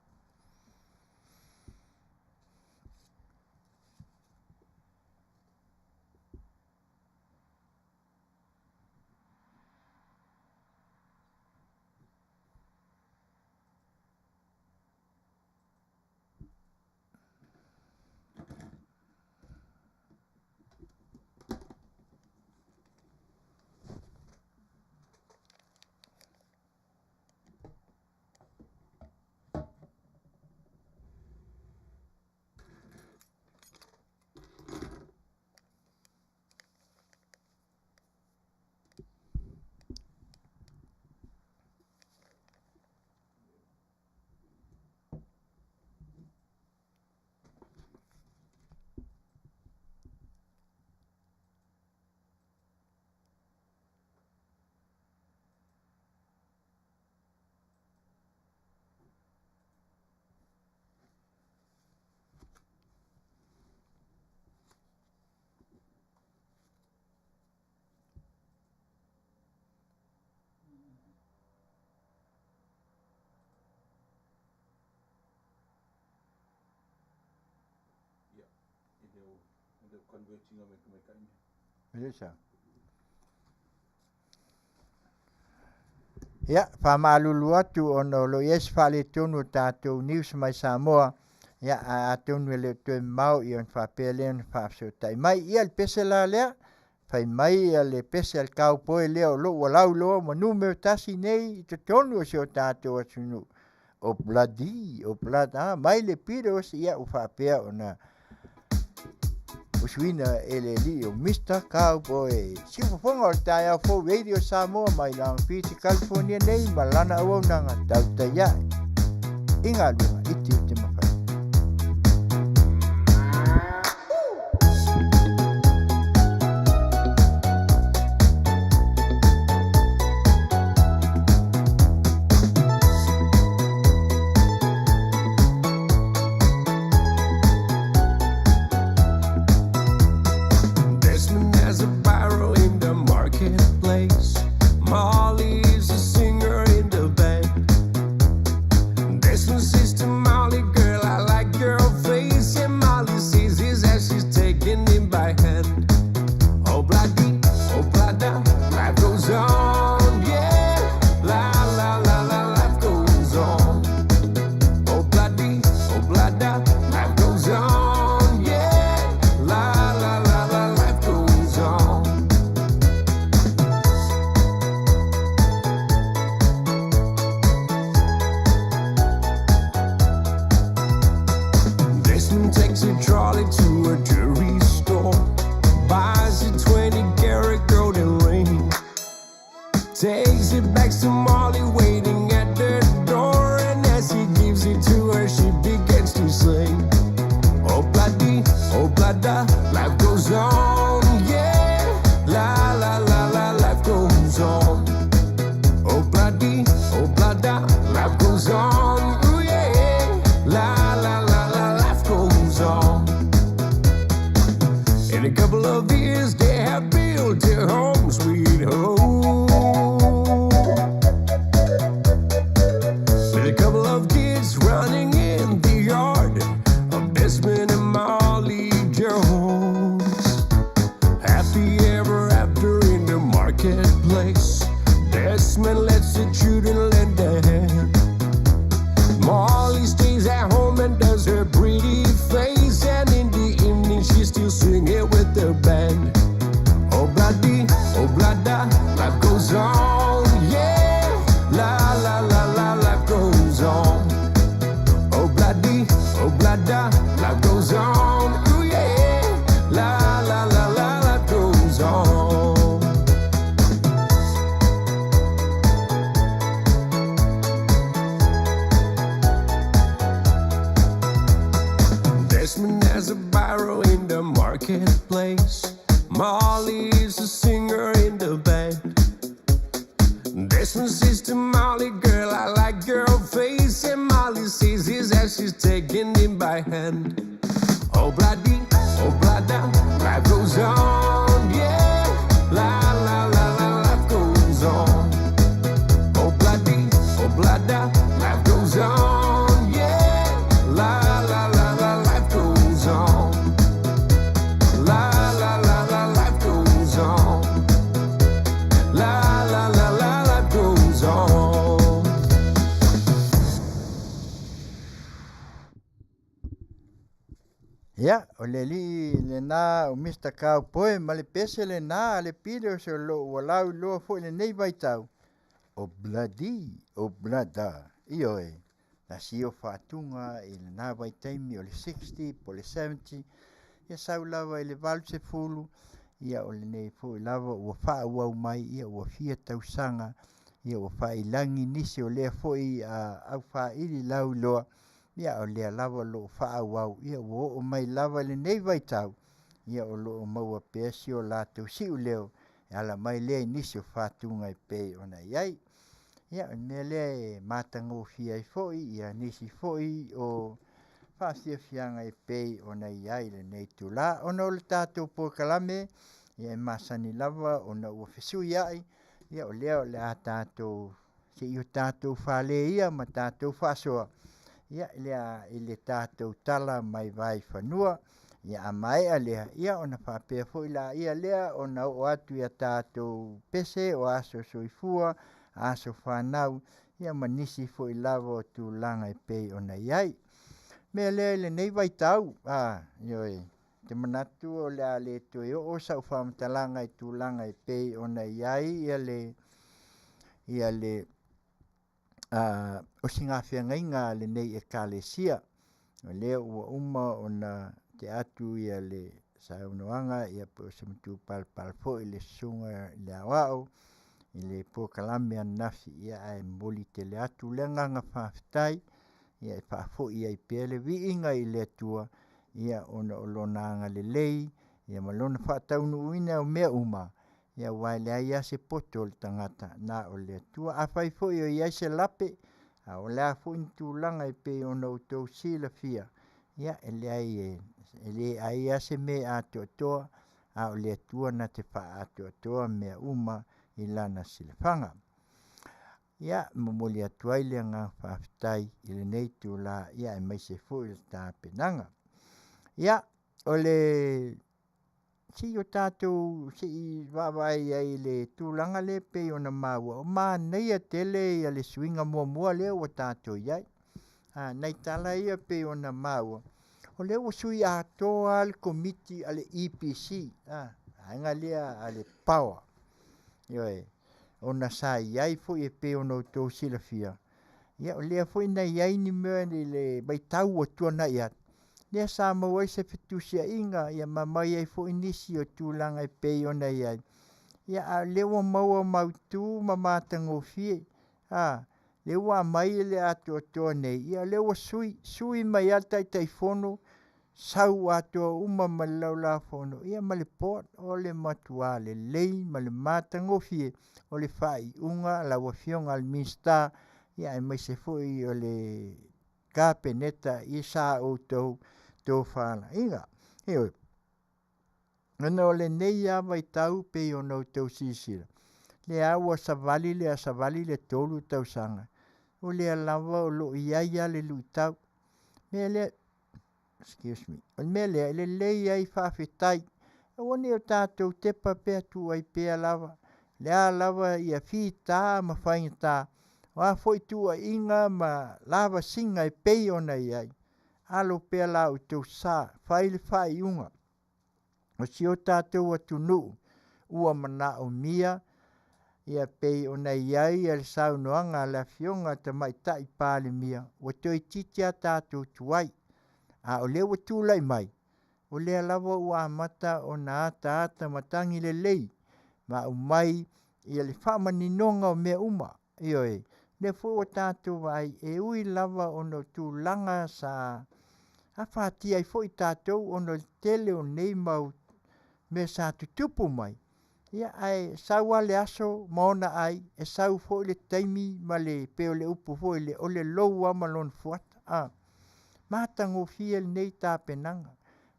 Ia, faamalulu atu ona o lo o i ai se faaletonu o tatou news mai Samoa, ia ae atonu e le o toe mamao ia ona faapea lea ona faafesootai mai. Ia le pese la lea, fai mai ia le pese a le cowboy lea o lo o ua lauiloa ua numera tasi nei i totonu o si o tatou atunuu, o Bloody, o Blood, mai le Beatles, ia ua faapea ona usuina e le alii o Mr. Cowboy. Siufofoga o le taeao fou Radio Samoa mai Long Beach, California nei ma lana auaunaga tautai ae i galuega i tiute ma faiva. Desmond has a barrel in the marketplace. Molly is a singer in the band. Desmond says to Molly, girl, I like your face. And Molly sees his as she's taking him by hand. Oh, bloody, oh, blada, life goes on, yeah. La, la, la, la, life goes on. Oh, bloody, oh, blada, life goes on, yeah. La, la, la, la, life goes on. Desmond takes a trolley to a jewelry store, buys a 20-karat golden ring, takes it back to Molly waiting at the door. la, life goes on, yeah. La la la la, life goes on. Oh bloody, oh blada, life goes on, ooh yeah. La la la la, life goes on. In a couple of years, they have built a home, sweet home. With a couple of kids running in the yard of Desmond and Molly Jones. Happy ever after in the marketplace. Desmond lets the children lend a hand. Molly stays at home and does her pretty face. And in the evening, she's still singing with the band. Oh, bloody, oh, blada, life goes on, yeah. La, la, la, la, life goes on. Oh, bloody, oh, blada, life goes on, ooh, yeah. La, la, la, la, life goes on. Desmond has a barrow in the marketplace. Molly is a singer in the band. Desmond says to Molly, girl, I like your face. And Molly says his as she's taking him by hand. Oh, bloody, oh, blada, life goes on, yeah. La, la, la, la, life goes on. Oh, bloody, oh, blada, life goes on, yeah. La, la, la, la, life goes on. La, la, la, la, life goes on. La, la, la, la, life goes on. Ia, o le alii lena o Mister Cowboy ma le pese lena a le pili o se o lou ua lauiloa foi i lenei vaitau, o Bloody, o Blada, ioe, na sio faatuga i lena vaitaimi o le 60 po o le 70, ia sau lava i le 80, ia o lenei foi lava ua faaauau mai, ia ua fia tausaga, ia ua faailagi nisi o lea foi aufaili lauiloa, ia o lea lava o lo o faaauau, ia ua oo mai lava i lenei vaitau, ia o lo o maua pea si o latou siuleo e ala mai lea i nisi o fatuga e pei ona i ai. Ia o le mea lea e matagofie ai foi ia nisi foi o faafiafiaga e pei ona i ai i lenei itulā. Ona o le tatou polokalame, ia e masani lava ona ua fesuiai, ia o lea o le a tatou se i o tatou fale ia ma tatou faasoa, ia lea i le tatou tala mai vaifanua. Ia a maea lea, ia ona faapea foi laia lea ona oo atu i a tatou pese o aso soifua, aso fanau, ia ma nisi foi lava o tulaga e pei ona i ai. Mea lea i lenei vaitau, a, ioe, te manatu o le a le toe oo sau faamatalaga i tulaga e pei ona i ai ia le ia le a o sigafeagaiga a lenei Ekalesia. O lea ua uma ona te atu ia le saunoaga ia po o se matupalapala foi i le susuga i le Aoao i le polokalame ananafi, ia ae momoli tele atu le agaga faafetai ia e faafoi ai pea le viiga i le Atua ia ona o lona agalelei ia ma lona faataunuuina o mea uma, ia aua e leai lava se poto o le tagata na o le Atua. Afai foi o i ai se lape, a o le a foi ni tulaga e pei ona outou silafia, ia e leai e, e le ai lava se mea e atoatoa, a o le Atua na te faaatoatoa mea uma i lana silafaga. Ia, momoli atu ai le agaga faafetai i lenei itula, ia aemaise foi le tapenaga. Ia, o le se i o tatou se i vaavaai ai i le tulaga lea e pei ona maua, o manaia tele ia le suiga muamua lea ua tatou i ai. A, nai tala ia e pei ona maua, o lea ua sui atoa lava le Komiti a le EPC, a, vaega lea a le Power. Ioe, ona sa i ai foi e pei ona outou silafia, ia o lea foi na i ai ni mea i le vaitau ua tuanai atu, lea sa maua ai se fetusiaiga, ia ma aumai ai foi nisi o tulaga e pei ona i ai, ia a o lea ua maua mautu ma matagofie, a, lea ua aumai le atoatoa nei, ia o lea ua sui, sui mai lava le Taitaifono, sau atoa uma ma le Laulau-a-Fono ia ma le Board o le matua lelei ma le matagofie o le faaiuga a lau Afioga i le Minisita ia aemaise foi o le Kapeneta i sa outou tofalaiga. Ioe. Ona o lenei lava vaitau pei ona outou silasila, lea ua savali le savali le 3 tausaga, o lea lava o lo o i ai lava le luitau. O le mea lea, excuse me, o le mea lea e lelei ai faafetai, aua ne i o tatou tepa pea tuu ai pea lava, le a lava ia fita ma faigata, o a foi tuuaiga ma lavasiga e pei ona i ai, alo pea la outou sa, fai le faaiuga o si o tatou atunuu ua manaomia ia pei ona i ai le saunoaga a le Afioga i le Tamaitai Palemia, ua toeitiiti lava tatou tuai, a o lea ua tulai mai, o lea lava ua amata ona ataata matagi lelei ma aumai le faamaninoga o mea uma. Ioe, o lea foi ua tatou vaai, e ui lava ona o tulaga sa afatia ai foi tatou ona o le tele o nei mau mea sa tutupu mai, ia ae sau lava le aso ma ona ai, e sau foi le taimi ma le pei o le upu foi lea, o le lou lava ma lona fuata. A matagofie lenei tapenaga,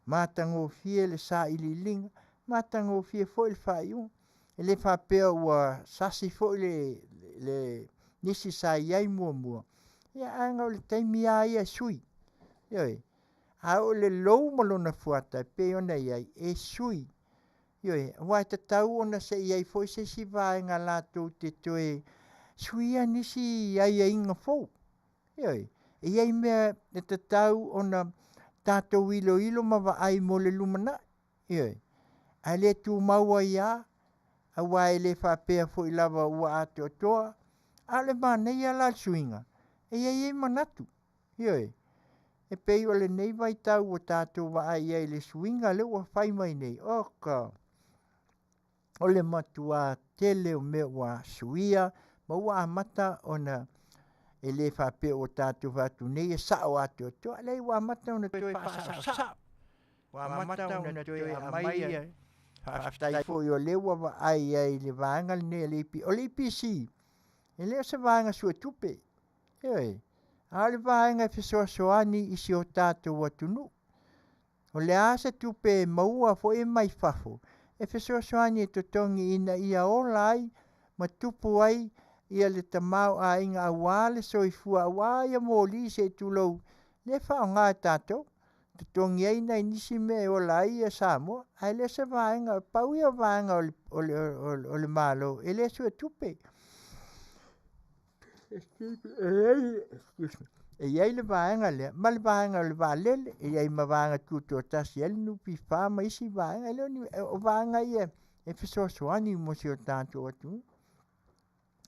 matagofie le sailiiliga, matagofie foi le faaiuga. E le faapea ua sasi foi le nisi sa i ai muamua, ia ae ona o le taimi lava ia e sui. Ioe. A oo i le lou ma lona fuata e pei ona i ai, e sui. Ioe. Aua e tatau ona se i i ai foi se isi vaega latou te toe suia nisi aiaiga fou. Ioe. E i ai mea e tatau ona tatou iloilo ma vaai mo le lumanai. Ioe. Ae le tumau ai lava, aua e le faapea foi lava ua atoatoa, a o le manaia la o le suiga, e i ai manatu. Ioe. E pei o lenei vaitau ua tatou vaai i ai i le suiga lea ua fai mai nei, oka, o le matua tele o mea ua suia ma ua amata ona e le faapea ua tatou fai atu nei e sao atoatoa, leai ua amata ona toe faasaosao, ua amata ona toe aumai ia faafetai foi o lea ua vaai ai i le vaega lenei a le EPC. O le EPC, e le o se vaega suetupe, ioe, a o le vaega e fesoasoani i si o tatou atunuu. O le a se tupe e maua foi mai fafo e fesoasoani e totogi ina ia ola ai ma tupu ai ia le tamaoaiga aua le soifua aua ia moli se i tulou lea e faaaoga e tatou totogi ai nai nisi mea e ola ai ia Samoa ae le o se vaega pau ia o vaega o le Malo e le suetupe. E i ai le vaega lea ma le vaega o le vaalele, e i ai ma vaega tutoatasi ai le NPF ma isi vaega. E le o ni, o vaega ia e fesoasoani mo si o tatou atunuu.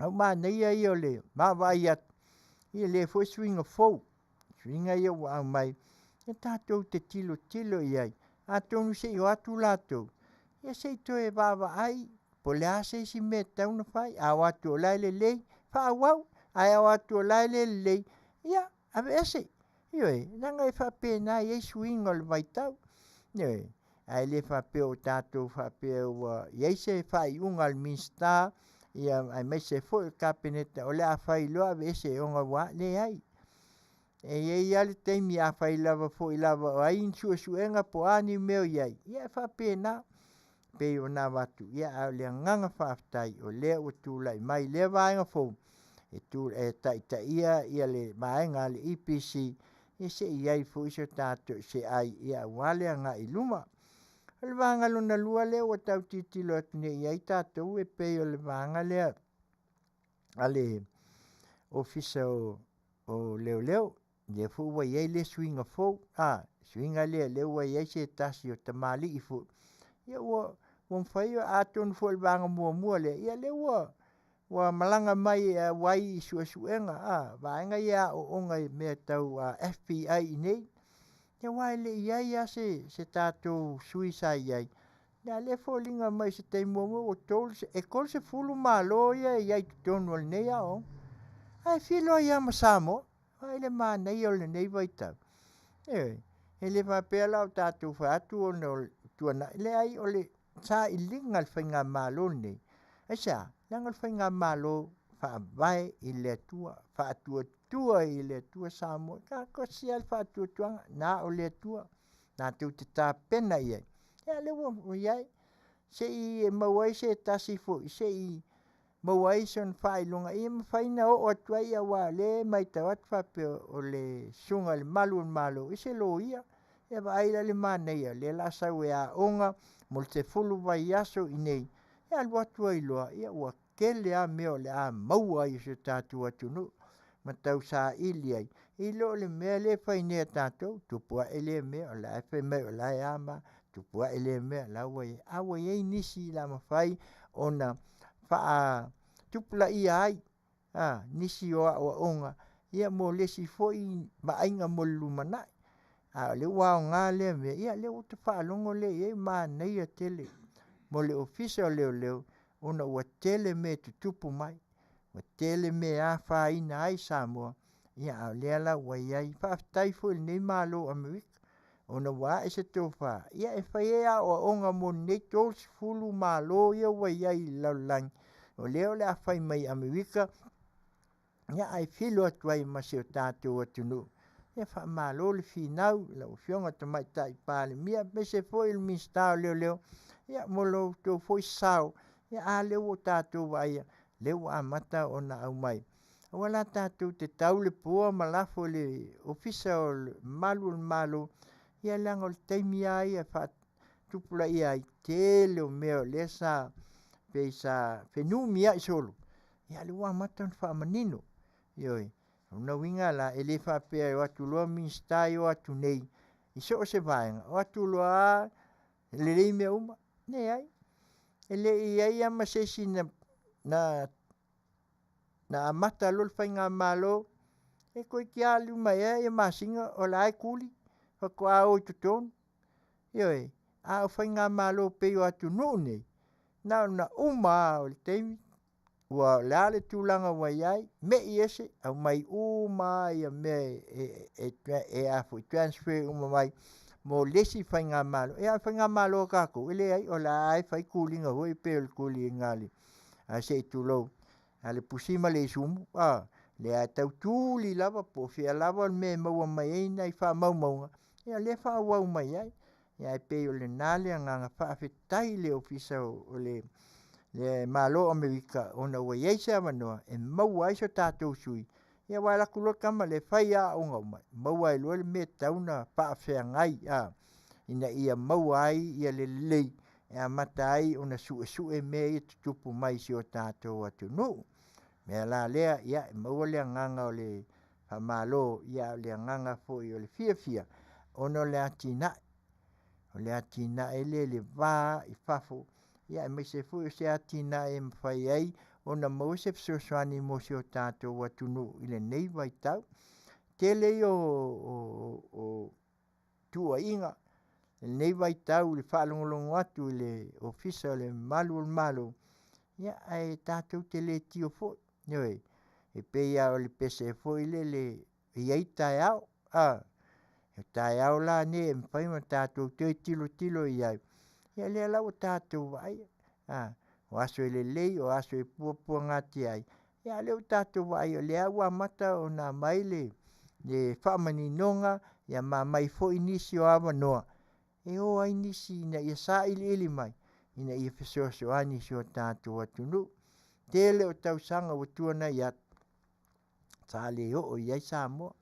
A o manaia ia o le vaavaai atu i lea foi suiga fou, suiga ia ua aumai, e tatou te tilotilo i ai. Atonu se i o atu latou, ia se i toe vaavaai po o le a se isi mea e tatau ona fai. A o atu o la e lelei, faaauau, ae a o atu o la e le lelei, ia, aveese. Ioe, leaga e faapena e i ai suiga o le vaitau. Ioe, ae le faapea o tatou faapea ua i ai se faaiuga a le Minisita ia aemaise foi o le Kapeneta o le a fai loa aveese ona ua leai. E i ai lava le taimi afai lava foi lava o ai ni suesuega po o a ni mea o i ai, ia e faapena pei ona avatu, ia a o le agaga faafetai o lea ua tulai mai lea vaega fou e taitaia ia le vaega a le EPC, ia se i i ai foi se tatou se ai ia aua le agai i luma. O le vaega lona lua lea ua tau tilotilo atu nei i ai tatou e pei o le vaega lea a le Ofisa o Leoleo, lea foi ua i ai le suiga fou, a, suiga lea lea ua i ai se tasi o tamalii foi, ia ua mafai, atonu foi o le vaega muamua lea, ia lea ua ua malaga mai e auai i suesuega, a, vaega ia aoaoga i mea tau FBI i inei. Aua e le i i ai lava se tatou sui sa i ai, a o lea e foliga mai i se taimi muamua ua e 30 Malo ia e i ai i totonu o lenei aoaoga, ae filo ai lava ma Samoa. Vaai le manaia o lenei vaitau. Ioe. E le faapea la o tatou fai atu ona o le tuanai, leai o le sailiga a le Faigamalo lenei. Aisea? Leaga o le Faigamalo faavae i le Atua, faatuatua i le Atua Samoa. E tasi lava le faatuatuaga, na o le Atua tatou te tapena i ai. Ia lea ua i ai, se i e maua ai se tasi foi se i maua ai sona faailoga ia mafai ona oo atu ai, aua o lea e matau atu faapea o le susuga i le Malu o le Malo, o se loia. Ia vaai la i le manaia o lea o le a sau e aoga mo le 10 vaiaso i inei, e alu atu ai loa, ia ua tele lava mea o le a maua ai e si o tatou atunuu ma tausaili ai, i lo le mea lea e fai nei e tatou, tupu ae lea mea o la e fai mai o la e a ma a, tupu ae lea mea o la ua i ai. A ua i ai nisi o le a mafai ona faatupulaia ai nisi o aoaoga mo le isi foi vaaiga mo le lumanai. A o lea ua aoga lea mea, ia o lea ua ou faalogo lea i ai, manaia tele mo le Ofisa o Leoleo ona ua tele mea e tutupu mai, ua tele mea e afaina ai Samoa, a o lea la ua i ai. Faafetai foi i lenei Malo o Amerika ona ua ae se tofa e fai ai aoaoga mo lenei 30 Malo ia ua i ai i le lalolagi, o lea o le a fai mai e Amerika, ae filo atu ai ma si o tatou atunuu. Ia faamalo le finau i lau Afioga i le Tamaitai Palemia, aemaise foi o le Minisita o Leoleo mo lo outou foi sao, a lea ua tatou vaaia, o lea ua amata ona aumai. Aua la tatou te tau le pua ma lafo i le Ofisa o le Malu o le Malo, ia leaga o le taimi lava ia e faatupulaia ai, tele o mea o lea sa pei sa fenumiai solo, a o lea ua amata ona faamanino. Ioe. O lona uiga la, e le faapea e o atu loa Minisita ia o atu nei i so o se vaega, o atu loa lava lelei mea uma. Leai, e le i i ai lava ma se isi na amata loa le faigamalo, e toeitiiti lava 5 ea masina o la e tuli faatoa o i totonu. Ioe. A o faigamalo pei o atunuu nei, na ona uma lava o le taimi, o le a le tulaga ua i ai, me'i ese, aumai uma lava mea e transfer uma mai mo le isi faigamalo. Ia a o le faigamalo a tatou, e leai, o la e lava e fai tuliga foi ia pei o le tuliga a se i tulou, a le pusi ma le isumu, a lea lava e tau tuli lava po o fea lava le mea e maua mai ai nai faamaumauga, ia o lea e faaauau mai ai. Ae pei o lena le agaga faafetai i le Ofisa o le Malo o Amerika ona ua i ai se avanoa e maua ai so tatou sui, aua e alu atu loa le tama lea fai lava aoga uma, maua ai loa le mea e tatau ona faafeagai ina ia maua ai le lelei e amata ai ona suesue mea ia e tutupu mai i si o tatou atunuu. O le mea la lea, e maua le agaga o le faamalo, a o le agaga foi o le fiafia ona o le atinae. O le atinae lea i le va i fafo, aemaise foi o se atinae e mafai ai ona maua se fesoasoani mo si o tatou atunuu i lenei vaitau. Tele ia o tuuaiga i lenei vaitau i le faalogologo atu i le Ofisa o le Malu o le Malo, ae tatou te le tio foi, ioe. E pei lava o le pese foi lele e i ai taeao, a o taeao la nei e mafai ona tatou toe tilotilo i ai, ia lea la ua tatou vaaia, o aso e lelei o aso e puapuagatia ai, a o lea ua tatou vaai o lea ua amata ona aumai le faamaninoga ma aumai foi nisi o avanoa e o ai nisi ina ia sailiili mai ina ia fesoasoani i si o tatou atunuu. Tele o tausaga ua tuanai atu sa le oo i ai Samoa,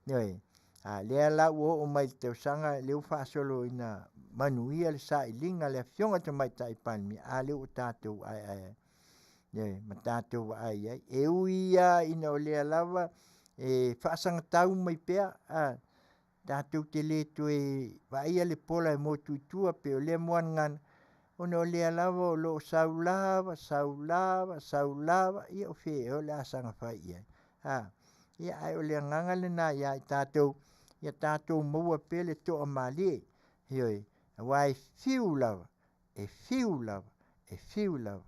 ioe. A o lea la ua oo mai i le tausaga lea ua faasolo ina manuia le sailiga a le Afioga i le Tamaitai Palemia, a lea ua tatou aeae ai, ioe, ma tatou vaai i ai. E ui lava ina o lea lava e faasagatau mai pea, tatou te le toe vaaia le pola e motu i tua pei o lea muagagana, ona o lea lava o lo o sau lava, sau lava, sau lava, ia o fea ea o le a saga fai i ai, a? Ae o le agaga lena ia i tatou, ia tatou maua pea le toamalie, ioe, aua e fiu lava, e fiu lava, e fiu lava,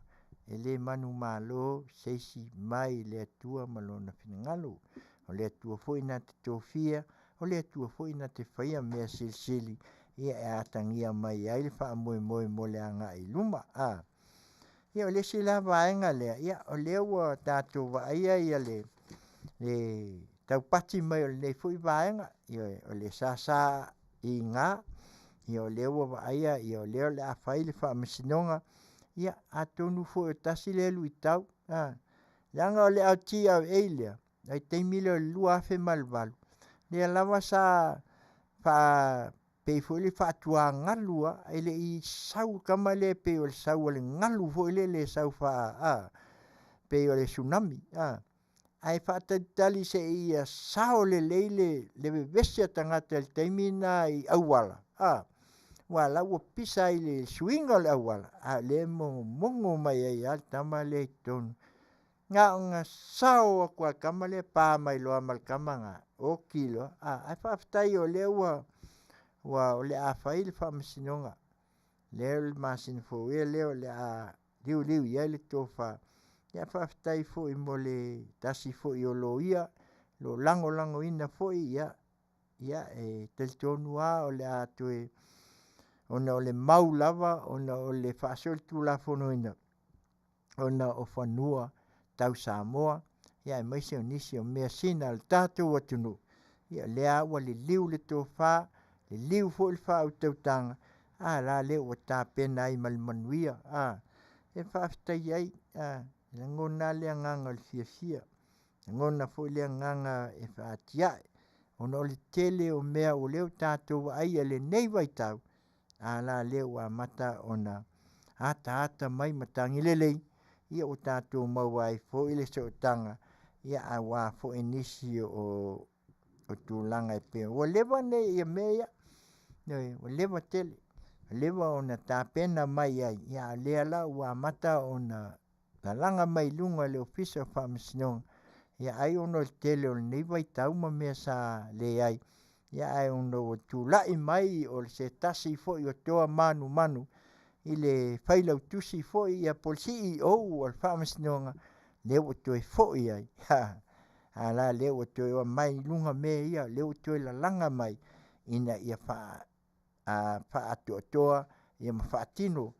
e le manumalo se isi mai le Atua ma Lona finagalo. O le Atua foi na te tofia O le Atua foi na te faia mea silisili ia e atagia mai ai le faamoemoe mo le agai i luma. A. Ia o le isi la vaega lea, ia o lea ua tatou vaaia ia le taupati mai o lenei foi vaega, ioe, o le SSIG, ia o lea ua vaaia o lea o le a fai le faamasinoga, ia atonu foi o le tasi lea luitau, leaga o le LTRA lea, vaitaimi lea o le 2008, lea lava sa pei foi lea faatuagalu lava, e le i sau le tama lea pei o le sau a le galu foi lele e sau pei o le Tsunami, ae faatalitali seia sao lelei le vevesi a tagata i le taimi lena i auala, aua o la e ua pisa ai i le suiga o le auala, a o lea e mogomogo mai ai lava le tama lea i totonu. Na ona sao atu lava o le tama lea pa mai loa ma le tama lena, oti loa. Ae faafetai o lea ua o le a fai le faamasinoga, lea o le masina fou ea lea o le a liuliu i ai le tofa. Ae faafetai foi mo le tasi foi o loia o lo o lagolagoina foi, ia e talitonu lava o le a toe ona o le mau lava ona o le faasolitulafonoina ona o fanua tau Samoa, aemaise o nisi o measina a le tatou atunuu, ia lea lava ua liliu le tofa, liliu foi le faautautaga, a la lea ua tapena ai ma le manuia. E faafetai ai, e lagona lava le agaga o le fiafia, e lagona foi le agaga e faatiae ona o le tele o mea o lea ua tatou vaaia i lenei vaitau, a la lea ua amata ona ataata mai matagi lelei, ia ua tatou maua ai foi le sootaga aua foi nisi o tulaga e pei… Ua leva mea ia, ioe, ua leva tele, ua leva ona tapena mai ai, a o lea la ua amata ona lalaga mai i luga e le Ofisa o Faamasinoga, ai ona o le tele o lenei vaitau ma mea sa leai, ae ona ua tulai mai o se tasi foi o toa manumanu i le Failautusi foi po o le CEO o le Faamasinoga, lea ua toe foi ai, a la lea ua toe aumai i luga mea ia, lea ua toe lalaga mai ina ia faaatoatoa ma faatino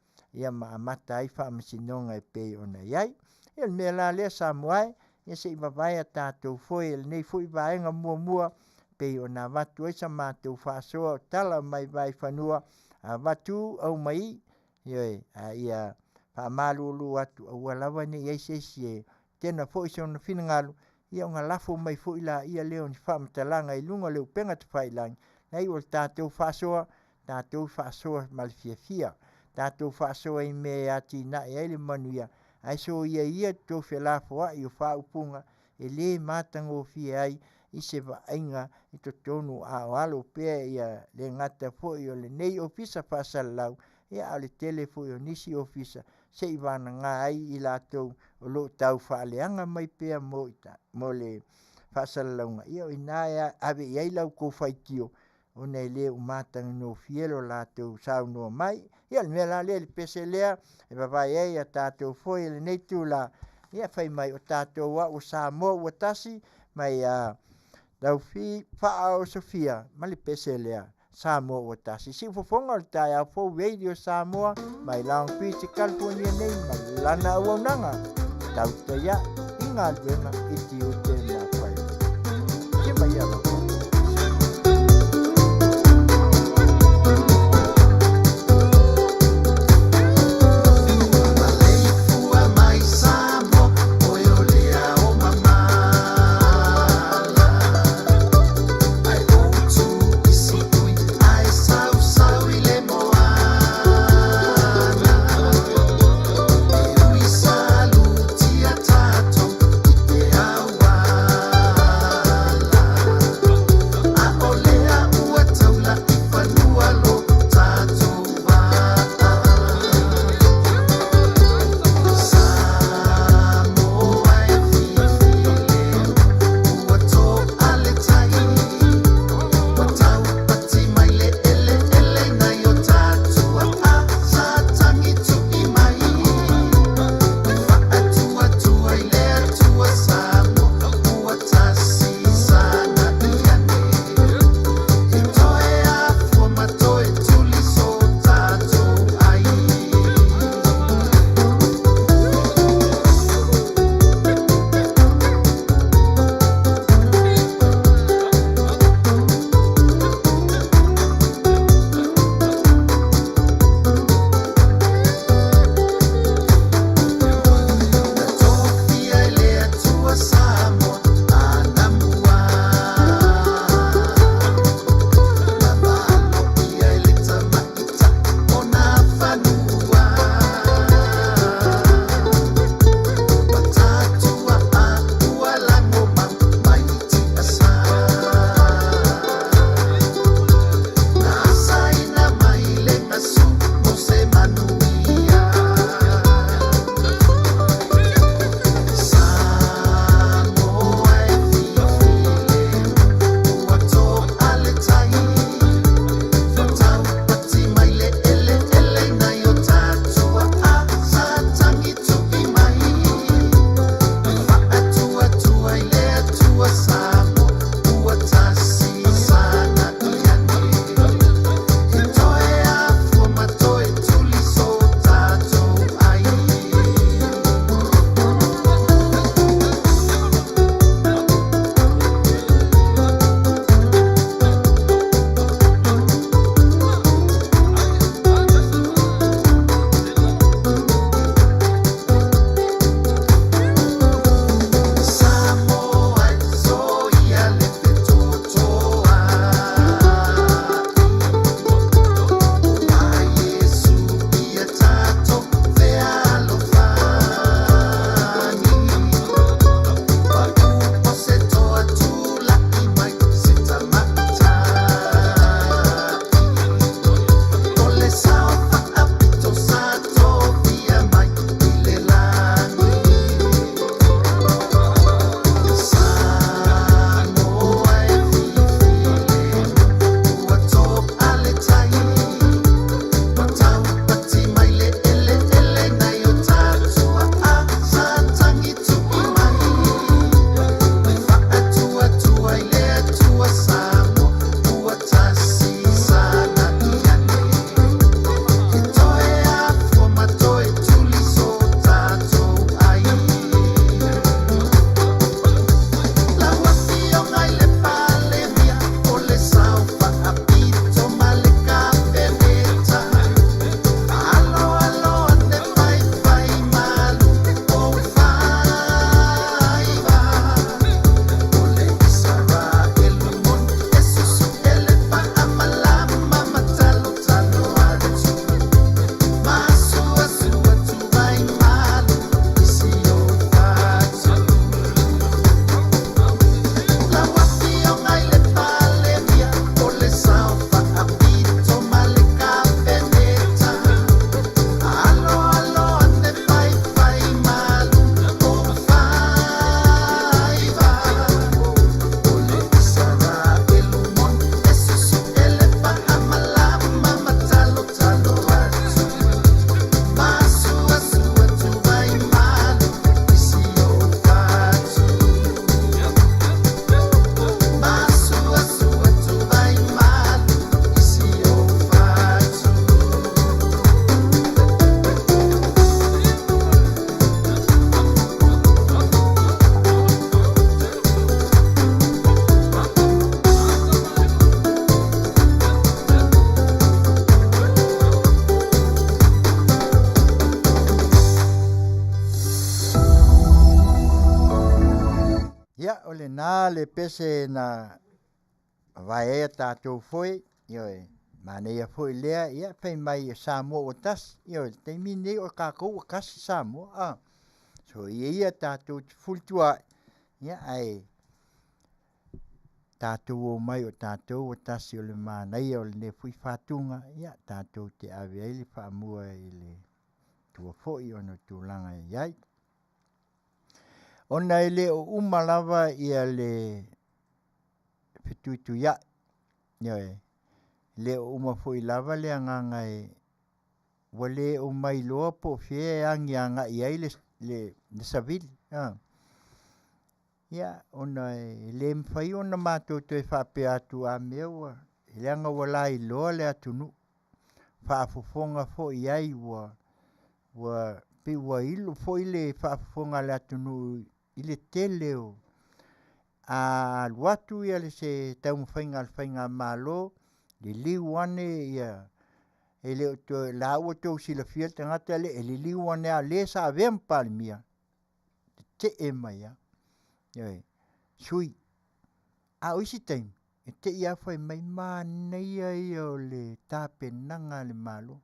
ma amata ai faamasinoga e pei ona i ai. Ia o le mea la lea Samoa e, ia se i vavae a tatou foe e lenei foi vaega muamua pei ona avatu ai sa matou faasoa o tala mai vaifanua, avatu aumai, ioe, a ia faamalulu atu, aua lava ne i i ai se isi e tetena foi sona finagalo, ia ona lafo mai foi lea o ni faamatalaga i luga o le upega tafailagi. Leai o le tatou faasoa, tatou faasoa ma le fiafia, tatou faasoa i mea e atinae ai le manuia, ae soia ia le tou felafoai o faaupuga e le matagofie ai i se vaaiga i totonu a o alo pea e le gata foi o lenei Ofisa Faasalalau, a o le tele foi o nisi ofisa, seivagana ai i latou o lo o tau faaleaga mai pea mo le faasalalauga, ia o i ina e ave i ai la outou faitio ona e le o matagofie lo latou saunoa mai. Ia o le mea la lea le pese lea e vavae ai a tatou foe i lenei itula, ia fai mai o tatou lava ua Samoa ua tasi, mai Taufi Vaa o Sofia ma le pese lea, Samoa ua tasi. Siufofoga o le taeao fou Radio Samoa mai Long Beach, California nei ma lana auaunaga tautai ae i galuega i tiute ma faiva. Ia mai ia alofa. Maleifua mai Samoa, oe o le ao mamala. Ae ou tu i Situi, ae sausau i le moana. E ui salutia tatou i te auala. Ia, o lena le pese na vae ai a tatou foe, ioe, manaia foi lea, ia, fai mai o Samoa ua tasi, ioe, le taimi lenei o tatou ua tasi Samoa, a. Soia ia tatou te fefulituaai, ia ae tatou omai o tatou ua tasi o le manaia o lenei foi fatuga, ia tatou te ave ai le faamua i le Atua foi ona o tulaga e i ai. Ona e le o uma lava ia le fetuituiai, ioe, e le o uma foi lava le agaga e ua le o mailoa po o fea e agi agai i ai le savili. Ia, ona e le mafai ona matou toe faapea atu a mea ua leaga ua lailoa le atunuu, faafofoga foi i ai ua pei ua ilo foi le faafofoga a le atunuu i le tele o a alu atu se taumafaiga a le faigamalo, liliu ane ia e le o toe o la ua outou silafia le tagata lea e liliu ane lava o le sa avea ma Palemia, tetee mai lava, ioe, sui. A o isi taimi, e te i lava fai mai, manaia ia o le tapenaga a le Malo,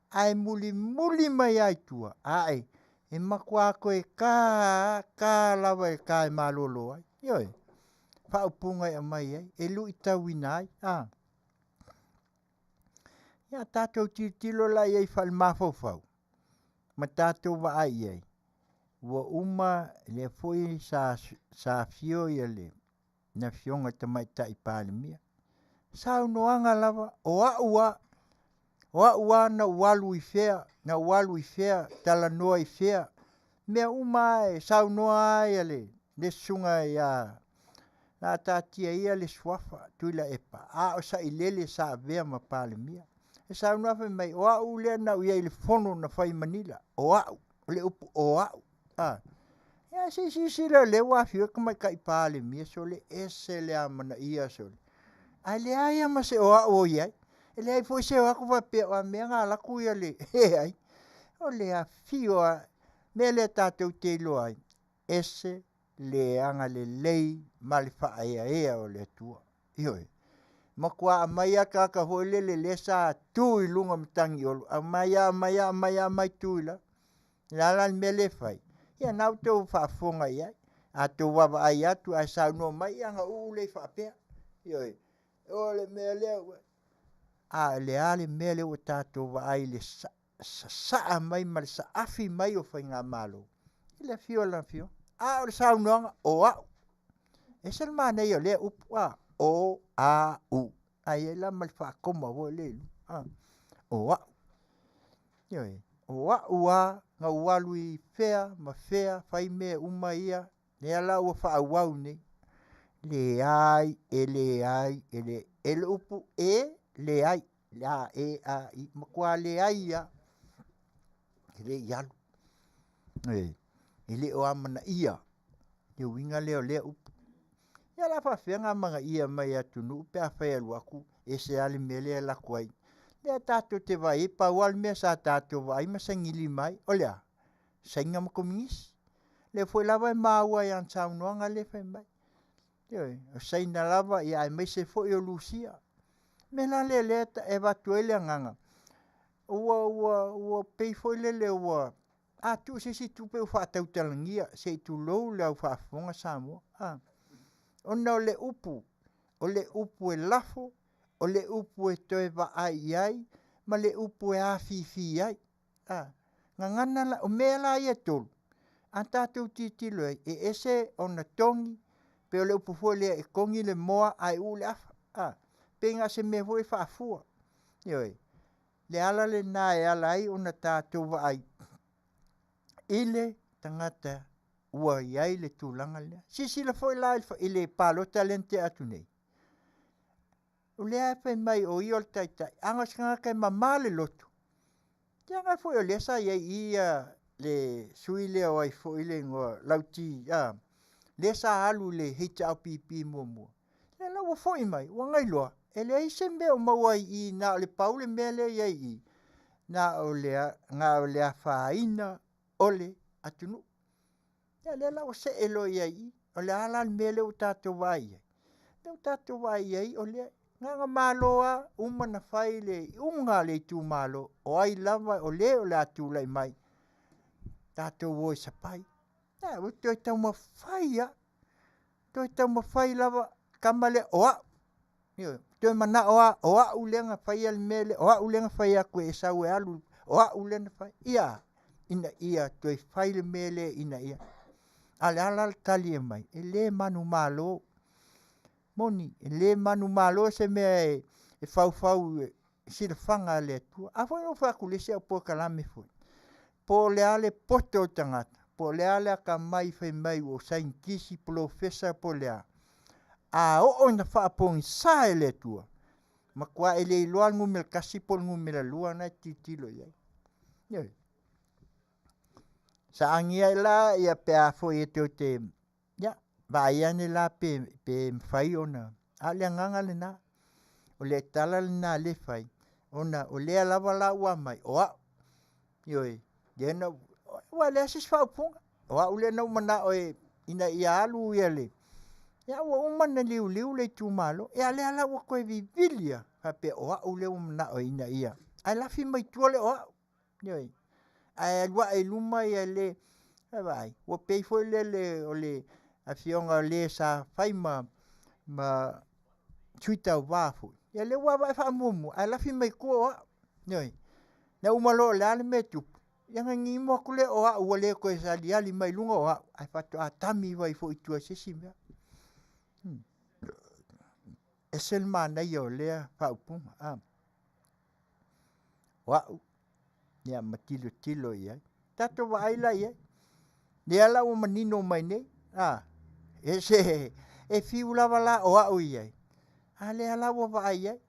ae mulimuli mai lava i tua, ae, e matua toe ta lava ta lava e ta e malolo ai. Ioe, faaupuga e aumai ai, e luitauina ai. Ia a tatou tilotilo la i ai faalemafaufau ma tatou vaai i ai, ua uma lea foi sa afio le Afioga i le Tamaitai Palemia, saunoaga lava, o au lava, o au lava na ou alu i fea, na ou alu i fea, talanoa i fea, mea uma lava e saunoa ai le susuga ia o le a taatia ia le suafa Tuilaepa, a o Sailele sa avea ma Palemia. E saunoa fai mai, o au lea na ou i ai i le fono na fai i Manila, o au, o le upu o au. Ia se i silasila o lea ua afio le Tamaitai Palemia, sole e ese le amanaia sole, ae leai lava ma se o au o i ai. E leai foi se o atu faapea o a mea na alu atu le… e leai. O le afio lava, o le mea lea tatou te iloa ai, ese le agalelei ma le faaeaea o le Atua. Ioe. Matua aumai lava tagata foi lele lea sa tu i luga o matagiolo, aumai lava, aumai lava, aumai tu i lalo. O le a la le mea lea e fai? Ia lena ua outou faafofoga i ai. A outou vaavaai atu ae saunoa mai, ia ona uu lea faapea. Ioe. O le mea lea, a o le a le mea lea ua tatou vaai i le sasaa mai ma le saafi mai o faigamalo i le afio o lana afioga. A o le saunoaga, o au. E ese le manaia o lea upu, a, o a u, ae i ai la ma le faakoma foi lea i luga, o au. Ioe, o au lava na ou alu i fea ma fea fai mea uma ia, lea la ua faaauau nei. Leai, e leai, e leai. E le upu e leai, a e a i, matua leai lava, e le i alu. E le o amanaia le uiga lea o lea upu. Ia o le a faapefea ona amanaia mai e atunuu pe afai e alu atu ese lava le mea lea e alu atu ai. Lea tatou te vaai i ai, pau lava le mea sa tatou vaai ma saigilima ai, o le a? Saina ma Kominisi. O lea foi lava e maua i ana saunoaga lea e fai mai, ioe, o Saina lava aemaise foi o Rusia. O le mea la lea o lea e avatu ai le agaga, ua pei foi lele ua a tuu i se isi itu pei ua faatautalagia se i tulou le au faafofoga Samoa, ona o le upu, o le upu e lafo, o le upu e toe vaai i ai ma le upu e afifi ai. Gagana la, o mea la ia e tolu, a tatou tilotilo i ai, e ese ona togi, pei o le upu foi lea e togi le moa ae uu le afa. Pei na o se mea foi lea e faafua. Ioe. Le ala lena e ala ai ona tatou vaai i le tagata ua i ai le tulaga lea. Silasila foi la i le palota lea na tea atu nei, o lea e fai mai o ia o le taitai, a na o se tagata e mama le loto, leaga foi o lea sa i ai i i le sui lea o ai foi le igoa, Lauti a, lea sa alu i le HRPP muamua, lea la ua foi mai, ua nailoa, e leai se mea o maua ai i i, na o le pau le mea lea e i ai i i, na o le afaina o le atunuu. Ia lea la ua see loa i ai i i. O le a la le mea lea ua tatou vaai i ai? Lea ua tatou vaai i ai o lea na ona malo lava uma ona fai le iuga a le itumalo, o ai lava o le o le a tulai mai, tatou o e sapai. Ae ua toe taumafai lava, toe taumafai lava le tama lea o au. Ioe, toe manao lava o au lea na faia le mea lea, o au lea na fai atu e sau e alu, o au lea na fai. Ia, ina ia toe fai le mea lea ina ia… A o le a la le tali e aumai? E le manumalo. Moni, e le manumalo se mea e faufau i silafaga a le Atua. A foi na ou fai atu i le isi au polokalame foi, po o le a le poto o le tagata, po o le a le atamai fai mai ua ou saienitisi polofesa po o le a, a oo ina faapogisa e le Atua, matua e le iloa lava le numera tasi po o le numera lua lena e te tilotilo i ai. Ioe. Saagi ai la pe a foi e tou te, ia, vaai ane la pe mafai ona… A o le agaga lena, o le tala lena o lea e fai, ona o lea lava la ua aumai, o au, ioe, lea na ou… Aua e leai se isi faaupuga, o au lea na ou manao ina ia alu le… Ia ua uma ona liuliu le itumalo, a o lea la ua toe vivili lava faapea o au lea ua manao ina ia… Ae lafi mai tua le o au, ioe, ae alu ae i luma le… Vaai, ua pei foi lele o le afioga o le sa fai ma sui tauva foi, ia lea ua ave le faamuamua ae lafi mai tua o au. Ioe. Na uma loa o le a le mea e tupu? Ia ona ninimu atu lea o au ua le toe aliali mai i luga o au, ae faatoa tami mai foi i tua i se isi mea. E ese le manaia o lea faaupuga, o au, ia ma tilotilo i ai. Tatou vaai la i ai, lea la ua manino mai nei, a, e fiu lava la o au e i ai, a lea la ua vaai i ai,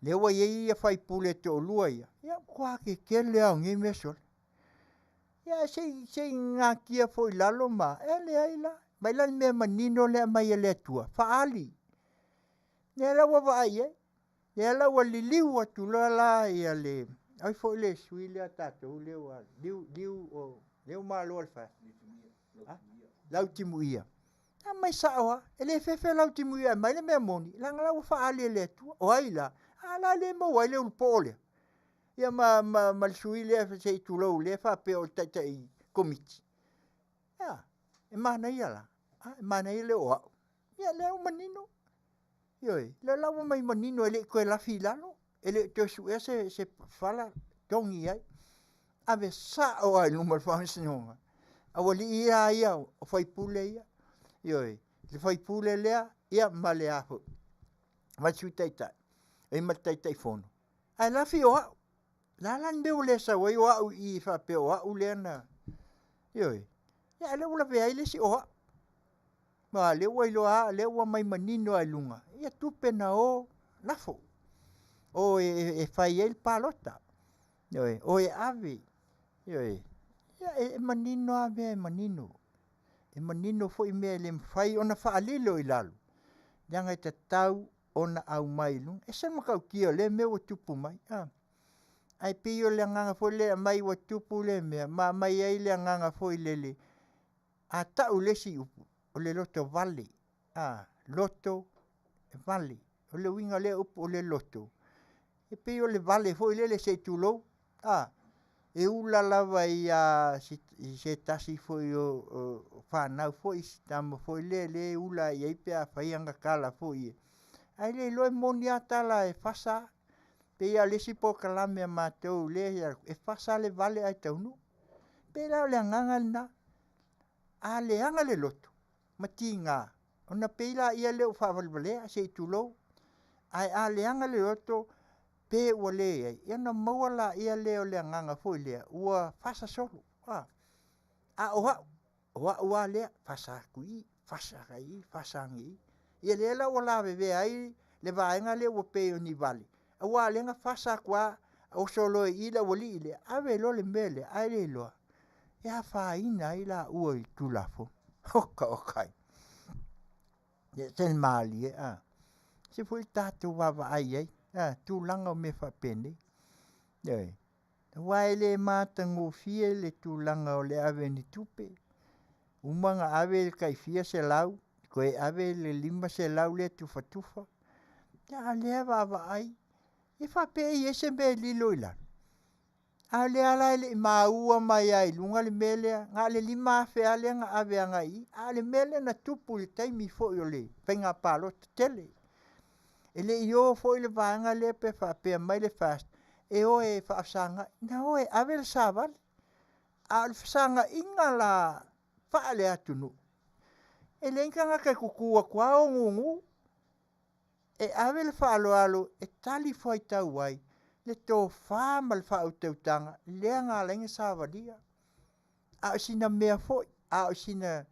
lea ua i ai sui usufono e toalua ia, ia o le matua tetele lava o nei mea sole. Ia se i natia foi i lalo ma… e leai la, vaai la i le mea manino lea e aumai e le Atua, faaali. O lea la ua vaai i ai, lea la ua liliu atu loa la ia le, o ai foi le sui usufono lea a tatou lea ua alu, Liliu lea ua malo i le FAST? Lautimuia. Na aumai sao lava, e le fefe Lautimuia e aumai le mea moni, leaga o la ua faaali e le Atua. O ai la? A la e le maua ai le ulupoo lea? Ia ma le sui lea se i tulou lea e faapea o le taitai komiti. E a? E manaia la? A, e manaia le o au. Ia lea ua manino, ioe, lea la ua aumai manino e le i toe lafi i lalo, e le i toe suea se fala togi ai, ave sao lava i luma o le faamasinoga. Aualii a ia o faipule ia, ioe, le faipule lea ma le a foi ma le Sui Taitai ma le Taitaifono, ae lafi o au. O le a la le mea ua le sau ai o au i i e faapea o au lea na… Ioe. Ia a o lea ua lavea ai le isi o au. Aua o lea ua iloa lava o lea ua aumai manino lava i luga tupe na o lafo, o e fai ai le palota, ioe, o e ave, ioe. Ia e manino lava mea e manino, e manino foi mea e le mafai ona faalilo i lalo, leaga e tatau ona aumai i luga. E ese le matautia o lea mea ua tupu mai, ae pei o le agaga foi lea e aumai ua tupu lea mea ma aumai ai le agaga foi lele, a tau i le isi upu, o le lotovale, lotovale. O le uiga o lea upu o le loto, e pei o le vale foi lele se i tulou, a, e ula lava i se tasi foi o fanau foi si tama foi lea e ula i ai pe a fai ana tala foi, ae le iloa e moni lava tala e fasa lava. E pei lava o le isi polokalame a matou lea e alu, e fasa lava le vale ae taunuu. E pei la o le agaga lena, a leaga le loto ma tiga, ona pei lea ua faavalevalea se i tulou. Ae a leaga le loto pe ua leai, ia ona maua lea o le agaga foi lea ua fasasolo. A o au, o au lava lea, fasa atu i i, fasa ane i i, fasa ane i i. Ia lea la ua lavevea ai le vaega lea ua pei o ni vale, aua o lea na fasa atu lava oso loa i i le aualii lea, ave loa le mea lea, ae le iloa e afaina ai laua i le Tulafono. Oka oka ai, e ese le malie, se foi tatou vaavaai i ai i tulaga o mea faapenei. Ioe. Aua e le matagofie le tulaga o le ave o ni tupe, uma ona ave le tai fia selau. Toe ave le 500 lea tufatufa, ia a o lea e vaavaai, e faapea e i ai se mea e lilo i lalo. A o lea la e le i maua mai lava i luga le mea lea, na o le $5,000 lava lea na ave agai i i, a o le mea lea na tupu i le taimi foi o le faiga palota tele. E le i o foi le vaega lea pe faapea mai le FAST e o e faafesagai, na o e ave le savali. A o le fesagaiga la faale-atunuu, e leai ni tagata e tutu atu lava o gugu, e ave le faaaloalo e talifuaitau ai le tofa ma le faautautaga lea na ala ai ona savalia. A o sina mea foi, a o sina...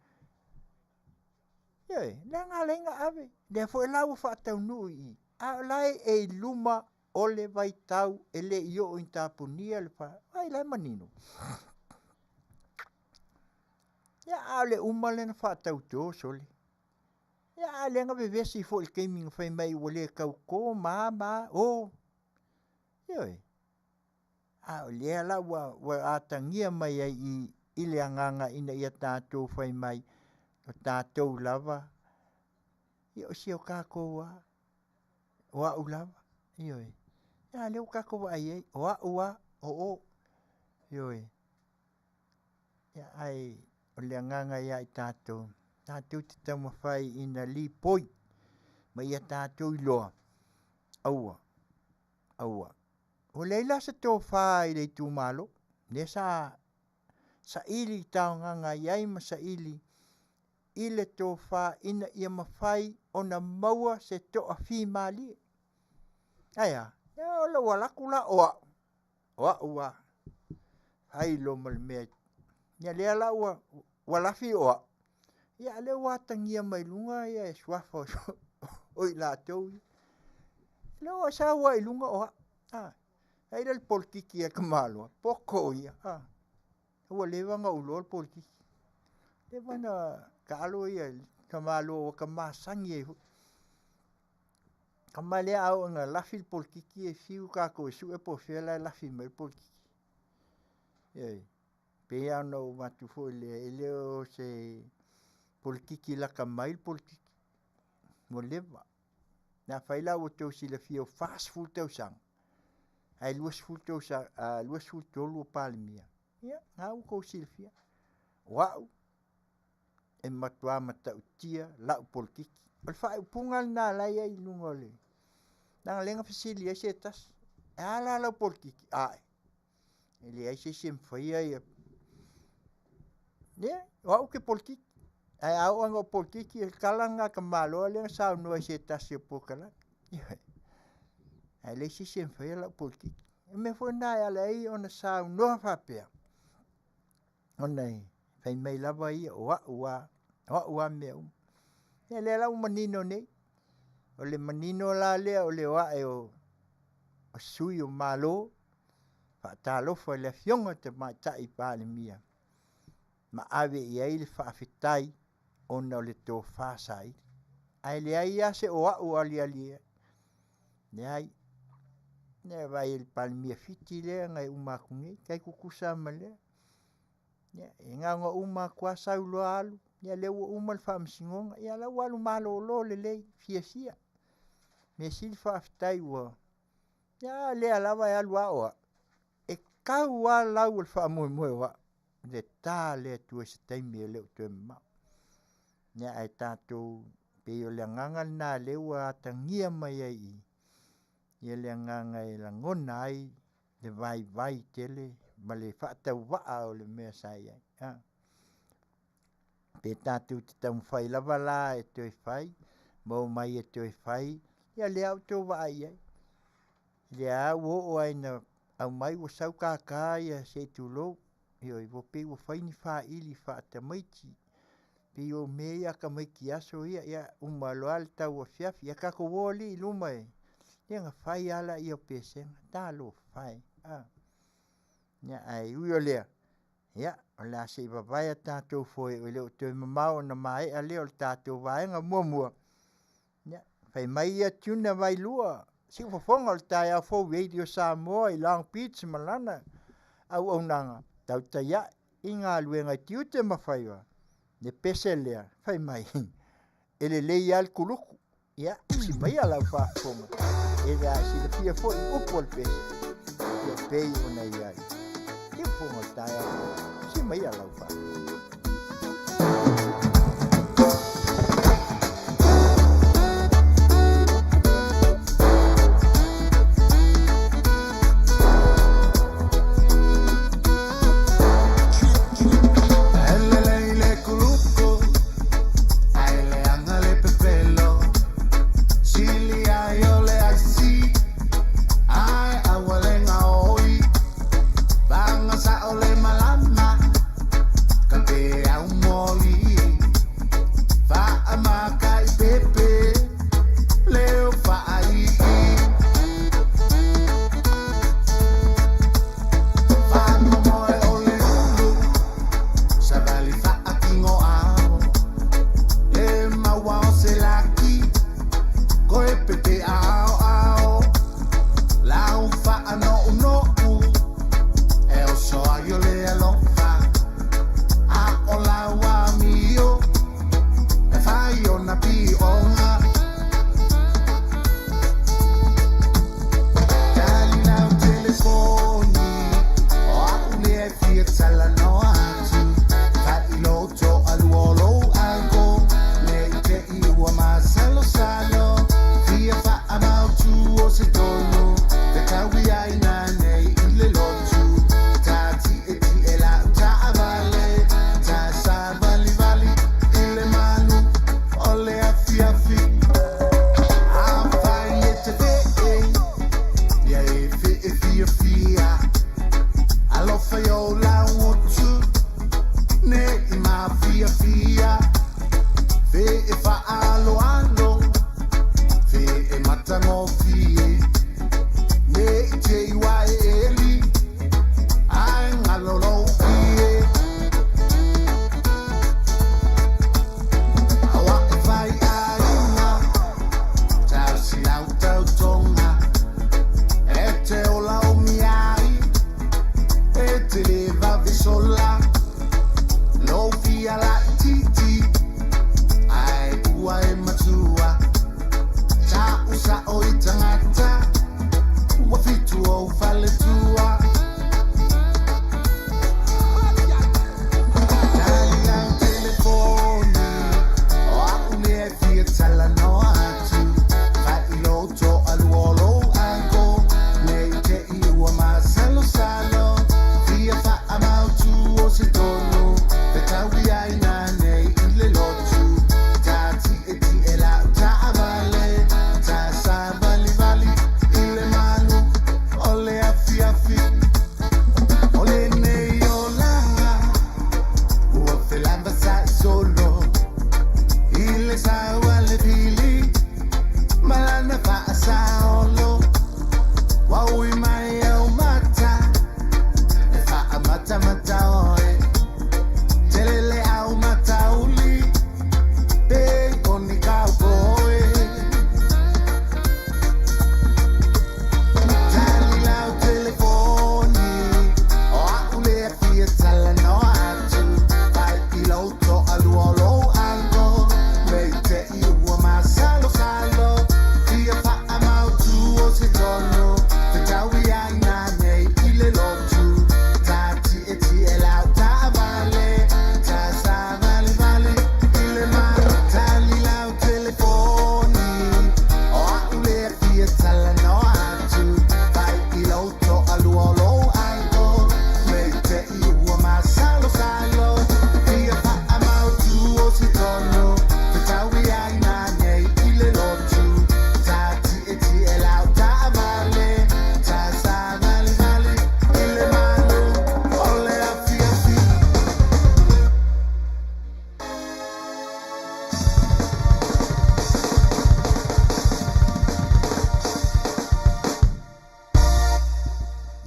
ioe, lea na ala ai ona ave, lea foi la ua faataunuu i i, a o la e i luma o le vaitau e le i oo ina tapunia le vaai la e manino? Ia, a o le uma lea na faatauto sole. Ia a lea na vevesi foi i le taimi na fai mai ua le tauto ma a ma a, o. Ioe. A o lea la ua atagia mai ai i i i le agaga ina ia tatou fai mai, o tatou lava, ia o si o tatou lava, o au lava, ioe. A lea ua tatou vaai i ai, o au lava, o o, ioe. Ae o le agaga ia i tatou, tatou te taumafai ina lipoi ma ia tatou iloa, aua, aua. Ua leai la se tofa i le itumalo, lea sa saili taogaga i ai ma saili i le tofa ina ia mafai ona maua se toafimalie. Ae a? O lou alu atu la o au, o au lava, fai loa ma le mea. Ia lea la ua lafi o au, ia a o lea ua atagia mai luga suafa o i latou ia. O lea ua sau lava i luga o au, a. Vaai la i le polokiki a le tamaloa, poto ia, a. Ua leva ona ou iloa le polokiki. Leva ona taalo le tamaloa ua ta masani ai foi. Tama lea a oo ina lafi le polokiki e fiu tatou e sue po o fea la e lafi mai ai le polokiki. Ioe. E pei lava ona ou avatu foi lea, e le o se polokiki lata mai le polokiki, ua leva. Afai la ua outou silafia ua 40 tausaga, ae 23 o Palemia, ia o lena ua outou silafia. O au, e matua matautia lau polokiki. O le faaupuga lena o la e i ai i luga o le... leaga o lea na fesili ai se tasi, e a la lau polokiki? Ae, e leai se isi e mafaia ia... Ia, o au ou te polokiki. Ae a oo lava ina ou polokiki, o le tala lena a le tamaloa lea na saunoa i se tasi o polokalame. Ioe. Ae leai se isi e mafaia lau polokiki. O le mea foi lena e ala ai ona saunoa faapea, ona e fai mai lava ia, o au lava, o au lava mea uma. Ia o lea la ua manino nei, o le manino la lea o le o ae o sui o Malo, faatalofa i le Afioga i le Tamaitai Palemia ma ave i ai le faafetai ona o le tofa saili. Ae leai lava se o au o aliali ai. Leai. Lea vaai i le Palemia Fiti lea na uma atu nei, tai tutusa lava ma lea. Ia, e na ona uma atu lava sau loa alu, ia lea ua uma le faamasinoga, ia la ua alu malolo lelei, fiafia. Mea sili faafetai ua... a lea lava e alu lava o au, e tau lava lau o le faamoemoe o au, le ta a le Atua i se taimi e le o toe mamao. Ia ae tatou, pei o le agaga lena lea ua atagia mai ai i i le agaga e lagona ai le vaivai tele ma le faatauvaa o le mea sa i ai. Pe tatou te taumafai lava la e toe fai ma omai e toe fai, ia lea ua outou vaai i ai. Lea lava ua oo lava ina aumai ua sau tata ia se i tulou, ioe, ua pei ua fai ni faili faatamaiti. Pei o mea ia a tamaiti i aso ia, ia uma loa le tauafiafi, ia tatou o alii i luma e... Ia ona fai lava lea o pesega. Talofa e, a. Ia ae ui o lea, ia o le a se i vavae a tatou foe e le o toe mamao ona maea lea o le tatou vaega muamua. Ia, fai mai ia Tuna Vailua, siufofoga o le taeao fou Radio Samoa i Long Beach ma lana auaunaga, tautai ae i galuega i tiute ma faiva, le pese lea, fai mai, E lelei lava le kuluku. Ia, usi maia lau faafofoga, e le a e silafia foi upu o le pese, ia pei ona i ai. Ia fofoga o le taeao fou, usi maia lau faafofoga.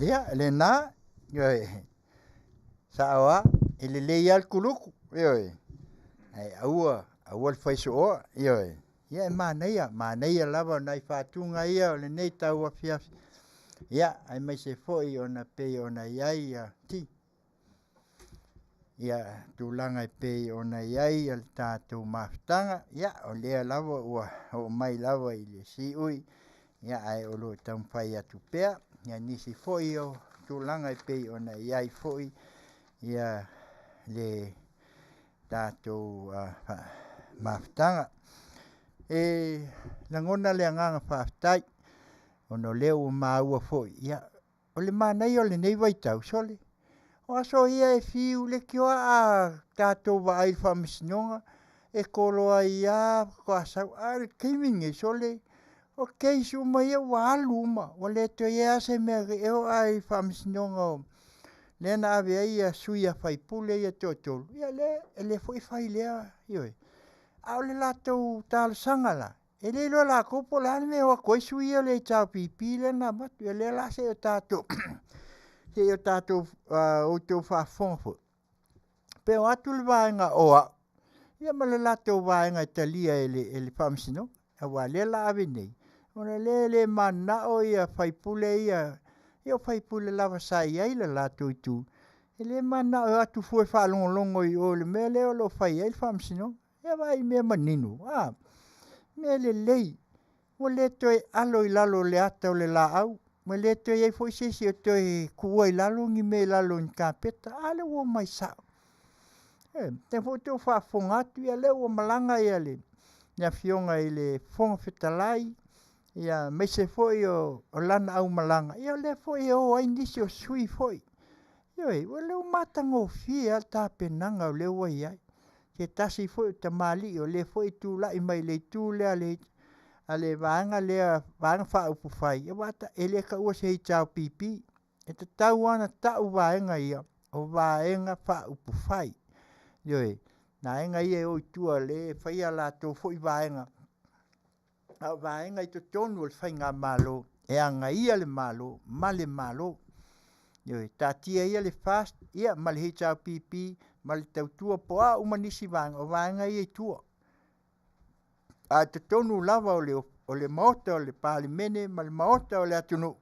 Ia, lena, ioe, sao lava, e lelei lava le kuluku, ioe, ae aua, aua le faisooa, ioe. Ia e manaia, manaia lava o nai faatuga ia o lenei tauafiafi. Ia, aemaise foi ona pei ona i ai ia ti. Ia tulaga e pei ona i ai le tatou mafutaga, ia o lea lava ua oo mai lava i le siui, ia ae o lo o taumafai atu pea ia nisi foi o tulaga e pei ona i ai foi ia le tatou mafutaga. E lagona le agaga faafetai ona o lea ua maua foi, ia o le manaia o lenei vaitau, sole, o aso ia e fiu leitioa a tatou vaai i le faamasinoga, e tolo ai lava faatoa sau. A o le taimi lenei, sole, o case uma ia ua alu uma, ua le toe i ai lava se mea e oo lava i le faamasinoga lea na ave ai sui usufono ia e toatolu, ia o lea foi e fai lea, ioe. A o le latou talosaga la, e le iloa e latou po o le a le mea e o atu ai sui ia o le HRPP lea na avatu. Ia o lea la se i o tatou outou faafofoga foi, pe o atu le vaega o au ia ma le latou vaega e talia e le Faamasinoga. Aua o lea o le a ave nei, ona o lea e le mananao sui usufono ia, ia o sui usufono lava sa i ai le latou itu, e le mananao e o atu fua e faalogologo i o i le mea lea o lo o fai ai le Faamasinoga. Ia vaai i mea manino, a? Mea lelei, ua le toe alo i lalo o le ata o le laau, ua le toe i ai foi se isi e toe tuua i lalo ni mea i lalo o ni kapeta, a lea ua omai sao. Ioe. O lea foi ua outou faafofoga atu, ia o lea ua malaga le Afioga i le Fofoga Fetalai, aemaise foi o lana aumalaga, ia o lea foi e o ai nisi o sui usufono foi. Ioe, o lea ua matagofie lava le tapenaga o lea ua i ai. Se tasi foi o tamalii o lea foi e tulai mai le itu lea a le Vaega lea Vaega Faaupufai, aua e le taua o se HRPP, e tatau lava ona tau vaega ia o Vaega Faaupufai. Ioe, vaega ia e o i tua o lea e fai a latou foi vaega, a o vaega i totonu o le faigamalo e agaia le Malo ma le Malo. Ioe, taatia ia le FAST ma le HRPP ma le Tautua po o a uma nisi vaega, o vaega ia e i tua. A o totonu lava o le Maota o le Palemene ma le Maota o le atunuu,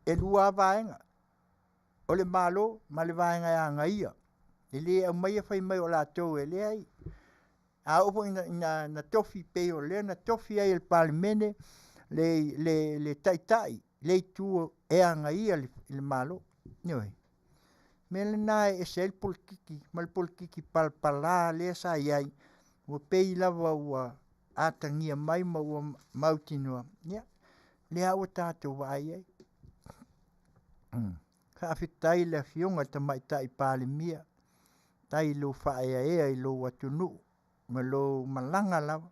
e lua lava vaega, o le Malo ma le vaega e agaia. E le aumaia fai mai o latou e leai. A oo foi ina tofi pei o lea na tofi ai e le Palemene le Taitai le Itu e agaia le Malo. Ioe. O le mea lena e ese ai le polokiki ma le polokiki palapala lea sa i ai, ua pei lava ua atagia mai ma ua mautinoa, ia, lea ua tatou vaai i ai. Faafetai i le Afioga i le Tamaitai Palemia, faafetai i lou faaeaea i lou atunuu ma lou malaga lava. O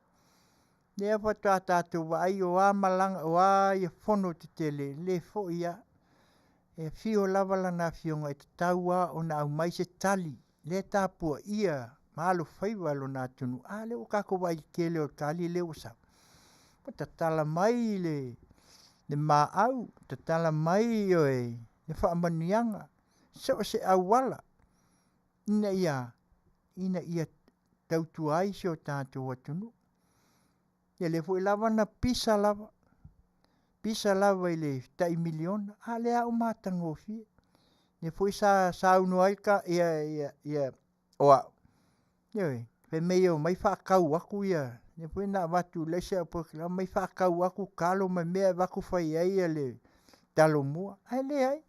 lea faatoa tatou vaai o a malaga, o a fono tetele, e le foi lava. E afio lava lana Afioga e tatau lava ona aumai se tali, lea e tapuaia ma alofaiva lona atunuu. A lea ua tatou vaai i le tele o tali lea ua sau, ua tatala mai le maau, tatala mai ioe, le faamanuiaga, so o se auala ina ia tautua ai si o tatou atunuu. Ia lea foi lava na pisa lava, pisa lava i le tai $1 miliona, a o lea lava ua matagofie. Lea foi sa saunoa ai o au, ioe, fai mai e omai faatau atu ia, lea foi na avatu i le isi au polokalame, omai faatau atu talo ma mea e avatu fai ai le talomua, ae leai.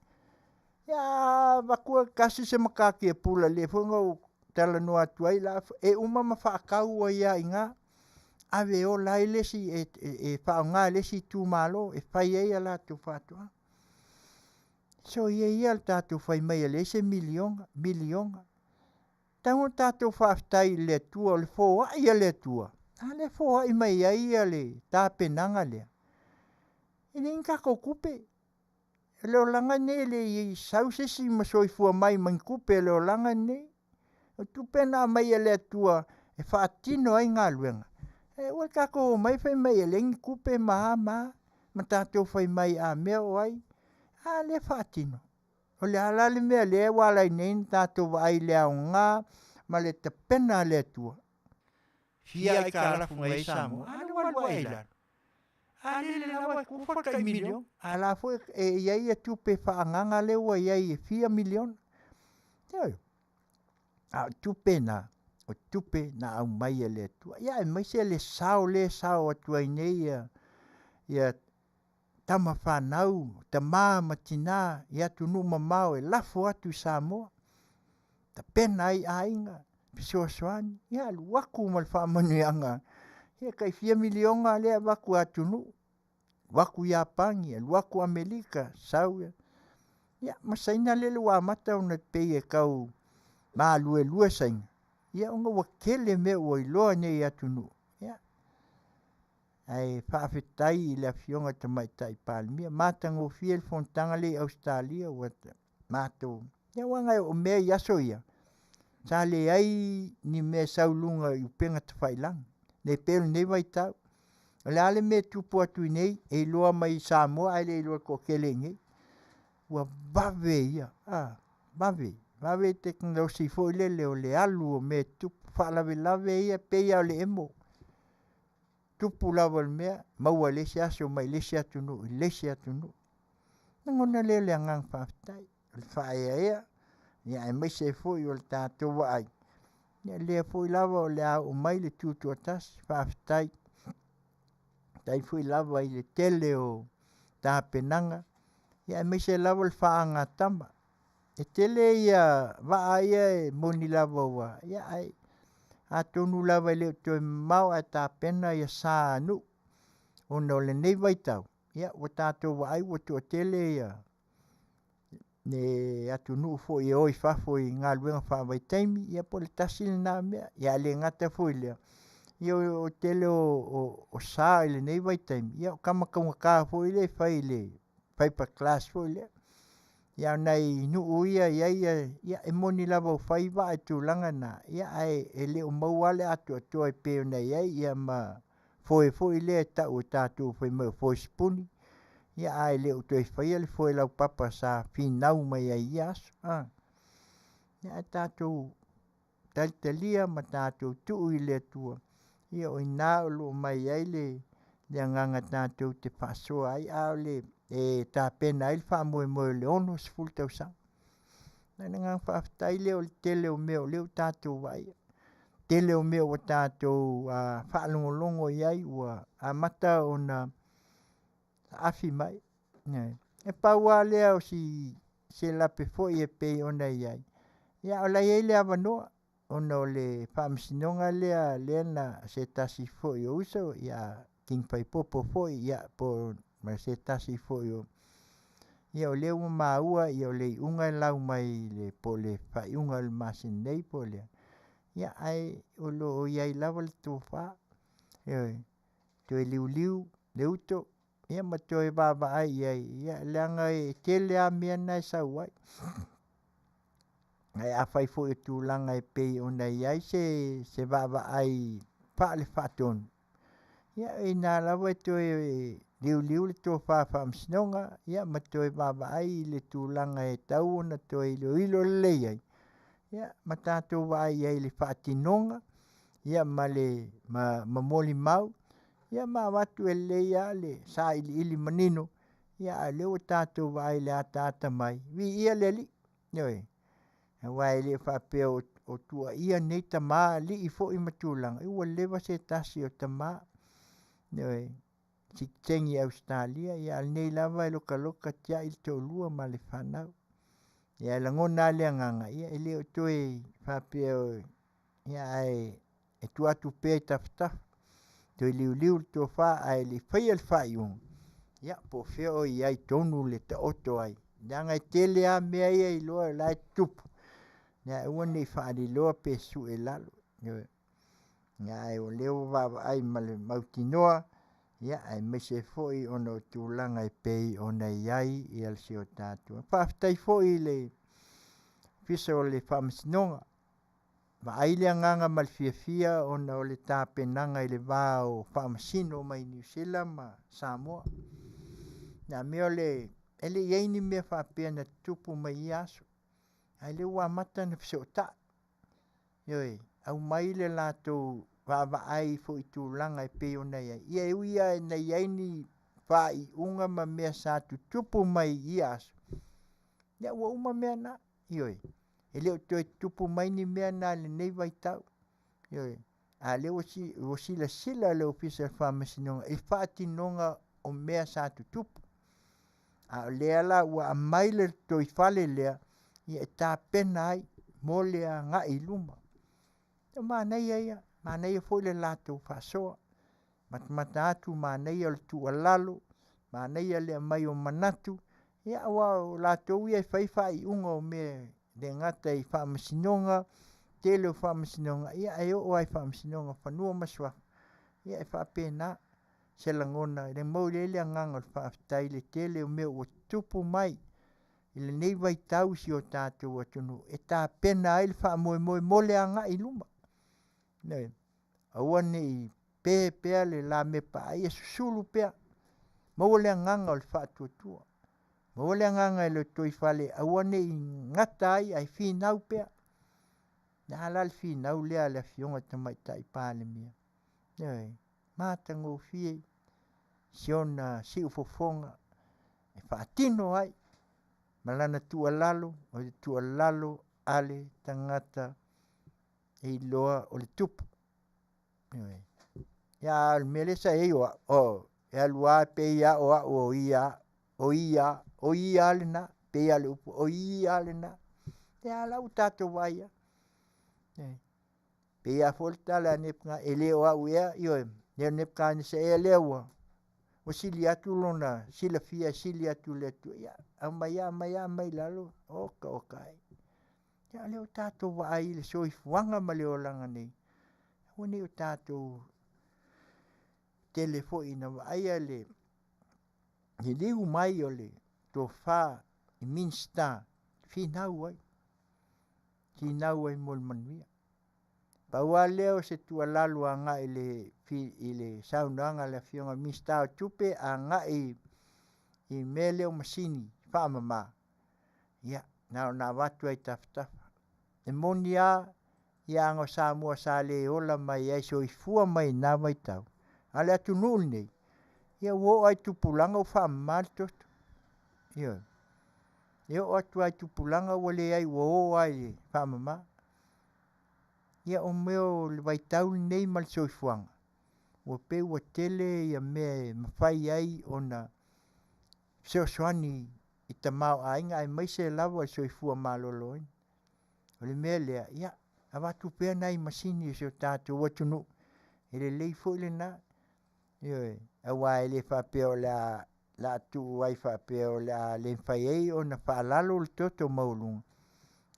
Ia a avatua e tasi se matatia pula, lea foi na ou talanoa atu ai, e uma ma faatau ai lava i ina, ave e ola ai le isi, e faaaoga e le isi itumalo e fai ai a latou faatoaga. Soia ia le tatou fai mai e leai se $1 miliona, $1 miliona. E tatau ona tatou faafetai i le Atua, o le foai a le Atua, a lea e foai mai ai le tapenaga lea, e leai ni tatou tupe. O le olaga lenei e le i sau se isi ma soifua mai ma ni tupe o le olaga lenei. O tupe na aumai e le Atua e faatino ai galuega, ae aua tatou omai fai mai e leai ni tupe ma a ma a, ma tatou fai mai a mea o ai, a lea e faatino. O le a la le mea lea ua ala ai nei ona tatou vaai i le aoga ma le tapena a le Atua? Fia aitalafu mai ai Samoa, a lea ua alu ae i lalo. A lele lava e tufa le tai $1 miliona, a o la e foi e i ai tupe faaagaaga lea ua i ai e fia miliona. Ioe. A o tupe na, o tupe na aumai e le Atua. Ia aemaise le sao lea e sao atu ai nei ia tama fanau, tama ma tina i atunuu mamao e lafo atu i Samoa, tapena ai aiga, fesoasoani, ia alu atu ma le faamanuiaga, ia tai fia miliona lea e avatu i atunuu, avatu i Iapani, alu atu Amerika, sau ia ma Saina lele ua amata ona pei e tau maluelue Saina, ia ona ua tele mea ua iloa nei e atunuu, ia ae faafetai i le afioga i le Tamaitai Palemia, matagofie le fonotaga lea i Ausetalia ua matou. Ia aua o mea i aso ia, sa leai ni mea e sau i luga o upega tafailagi, le pei o lenei vaitau. O le a le mea e tupu atu i inei, e iloa mai e Samoa ae le iloa e le toatele i inei. Ua vave ia, vave, vave tekonolosi foi lele o le alu o mea e tutupu, faalavelave ia e pei lava o le emo. Tupu lava o le mea, maua i le isi aso mai le isi atunuu i le isi atunuu. Ona lagona lea o le agaga faafetai, o le faaeaea ia aemaise ai foi o le tatou vaai, ia o lea foi lava o le a oo mai le tutoatasi, faafetai. Faafetai foi lava i le tele o tapenaga, aemaise lava o le faagatama. E tele ia vaa ia e moni lava ua… ae atonu lava e le o toe mamao ae tapena sa Nuu ona o lenei vaitau, ua tatou vaai ua toatele le atunuu foi e o i fafo i galuega faavaitaimi, ia po o le tasi lena mea. Ae le gata foi i lea, ia o le tele o sa i lenei vaitaimi, ia o tama taugata foi ia e fai i le fiber glass foi lea. Ia a o nai nuu ia e i ai, ia e moni lava ua fai vaa i tulaga na, ae e le o maua lava le atoatoa e pei ona i ai ia ma foe foi lea e tau e tatou fai mai o foe sipuni, ae le o toe faia le foe laupapa sa finau mai ai i ia aso. Ae tatou talitalia ma tatou tuu i le Atua, ia o i ina o lo o aumai ai le agaga tatou te faasoa ai, a o le e tapena ai le faamoemoe o le 60 tausaga. O le agaga faafetai lea o le tele o mea o lea ua tatou vaaia, tele o mea ua tatou faalogologo i ai ua amata ona saafi mai. E pau lava lea o se lape foi e pei ona i ai, a o la e i ai le avanoa ona o le faamasinoga lea na se tasi foi o uso ia King Faaipopo foi po o se tasi foi o… Ia o lea ua maua o le iuga e lau mai po o le faaiuga o le masina nei po o le a, ae o lo o i ai lava le tofa, ioe, toe liuliu le uto ma toe vaavaai i ai, leaga e tele lava mea na e sau ai. Ae afai foi o tulaga e pei ona i ai se vaavaai faale-faatonu, ia o i ina lava e toe liuliu le tofa faamasinoga ma toe vaavaai i le tulaga e tatau ona toe iloilo lelei ai, ma tatou vaai i ai i le faatinoga ma molimau, ma avatu e lelei lava le sailiili manino, a o lea ua tatou vaai i le ataata mai, viia le Alii. Ioe. Aua e le faapea o tuuaia nei tamalii foi ma tulaga, ua leva se tasi o tama, ioe, sitiseni i Ausetalia, a o lenei lava e lokaloka tiai le toalua ma le fanau. Ae lagona lava le agaga, e le o toe faapea ae tuu atu pea i tafatafa, toe liuliu le tofa ae le i faia le faaiuga, ia po o fea o i ai tonu le taoto ai, leaga e tele lava mea ia e iloa o la e tutupu, ae aua ne i faaliloa pe sue i lalo. Ioe. Ae o lea ua vaavaai ma le mautinoa, aemaise foi ona o tulaga e pei ona i ai si o tatou… Faafetai foi i le Ofisa o le Faamasinoga, vaai le agaga ma le fiafia ona o le tapenaga i le va o Faamasino mai Niu Sila ma Samoa. A mea e le i i ai ni mea faapea na tutupu mai ia aso, a o lea ua amata ona fesootai, ioe, aumai le latou vaavaai foi i tulaga e pei ona i ai. Ia e ui lava ina i ai ni faaiuga ma mea sa tutupu mai ia aso, ia ua uma mea na, ioe. E le o toe tutupu mai ni mea na i lenei vaitau. Ioe. A o lea ua ua silasila le Ofisa o le Faamasinoga i faatinoga o mea sa tutupu. A o lea la ua aumai le lotoifale lea ia e tapena ai mo le agai i luma. O manaia ia, manaia foi le latou faasoa, matamata atu, manaia le tuualalo, manaia le aumai o manatu, ia aua o latou ia e fai faaiuga o mea e le gata i faamasinoga, tele o faamasinoga, ia ae oo lava i faamasinoga o Fanua ma Suafa, ia e faapena se lagona e momoli ai le agaga o le faafetai i le tele o mea ua tutupu mai i lenei vaitau i si o tatou atunuu e tapena ai le faamoemoe mo le agai i luma. Ioe. Aua ne i pe pea le lamepa a ia susulu pea, maua le agaga o le faatuatua, maua le agaga e lotoifale aua ne i gata ai ae finau pea. Le a la le finau lea a le Afioga i le Tamaitai Palemia? Ioe, matagofie si ona siufofoga e faatino ai ma lana tuualalo, o le tuualalo a le tagata e iloa o le tupu. Ioe. Ia a o le mea lea sa i ai o au, o, e alu lava pei lava o au o ia lava, o ia lava, o ia lava lena, pei lava o le upu, o ia lava lena. Ia a o la e ua tatou vaai i ai. Pei lava foi le tala a Nepuka, e le o au ea, ioe, le o Nepukatanesa ea lea ua sili atu lona silafia e sili atu i le Atua. Ia, aumai lava, aumai lava aumai i lalo, oka oka ai. Ia o lea ua tatou vaai i le soifuaga ma le olaga nei, aua ne i o tatou tele foi ina vaaia le liliu mai o le tofa i Minisita e finau ai, finau ai mo le manuia. Pau lava lea o se tuualalo agai i le saunoaga a le Afioga i le Minisita o Tupe agai i mea lea o masini faamama, ia na ona avatu lava i tafatafa. E moni lava ia aga o Samoa sa le ola mai ai, soifua mai i na vaitau, a o le atunuu lenei, ia ua oo lava i tupulaga ua faamama le toto. Ioe. E oo atu lava i tupulaga ua leai ua o lava i le faamama. Ia o mea o le vaitau lenei ma le soifuaga, ua pei ua tele ia mea e mafai ai ona fesoasoani i tamaoaiga aemaise lava le soifua maloloina. O le mea lea, ia avatu pea nai masini a si o tatou atunuu, e lelei foi lena. Ioe, aua e le faapea o le a tuu ai faapea o le a le mafai ai ona faalalo le toto maualuga,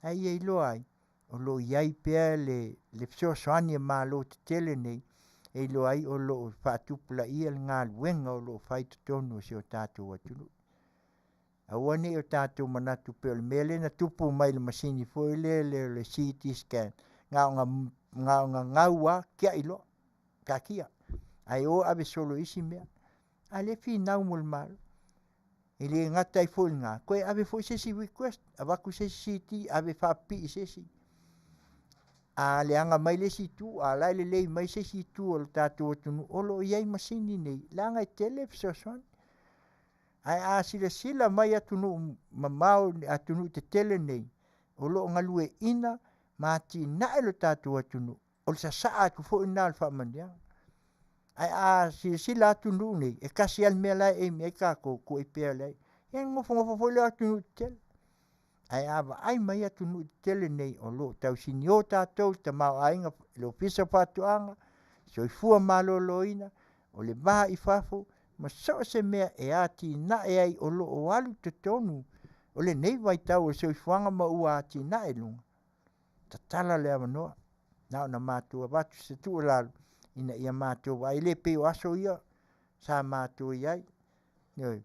a ia iloa ai o lo o i ai pea le fesoasoani a Malo tetele nei e iloa ai o lo o faatupulaia le galuega o lo o fai i totonu o si o tatou atunuu. Aua ne i o tatou manatu pei o le mea lea na tupu mai i le masini foi lea o le CT scan, na ona gau lava tiai loa, taatia, ae o ave solo i isi mea. A o lea e finau mo le Malo. E le gata ai foi i lena, toe ave foi se isi request, avatu se isi CT ave e faapipii i se isi. A leaga mai le isi itu, a o la e lelei mai se isi itu o le tatou atunuu, o lo o i ai masini nei, leaga e tele fesoasoani. Ae a silasila mai atunuu mamao, atunuu tetele nei, o lo o galueaiina ma atinae lo tatou atunuu, o le sasaa atu foi lena o le faamanuiaga. Ae a silasila atunuu nei, e tasi lava le mea la e aim i ai tatou, tuu ai pea, ia ona nofonofo foi lea o atunuu tetele. Ae a vaai mai atunuu tetele nei o lo o tausinio tatou i le tamaoaiga i le Ofisa o Faatoaga, Soifua Maloloina, o le va i fafo, ma so o se mea e atinae ai o lo o alu i totonu o lenei vaitau o le soifuaga ma ua atinae i luga, tatala le avanoa. Na ona matou avatu se tuualalo ina ia matou vaai, e le pei o aso ia sa matou i ai, ioe,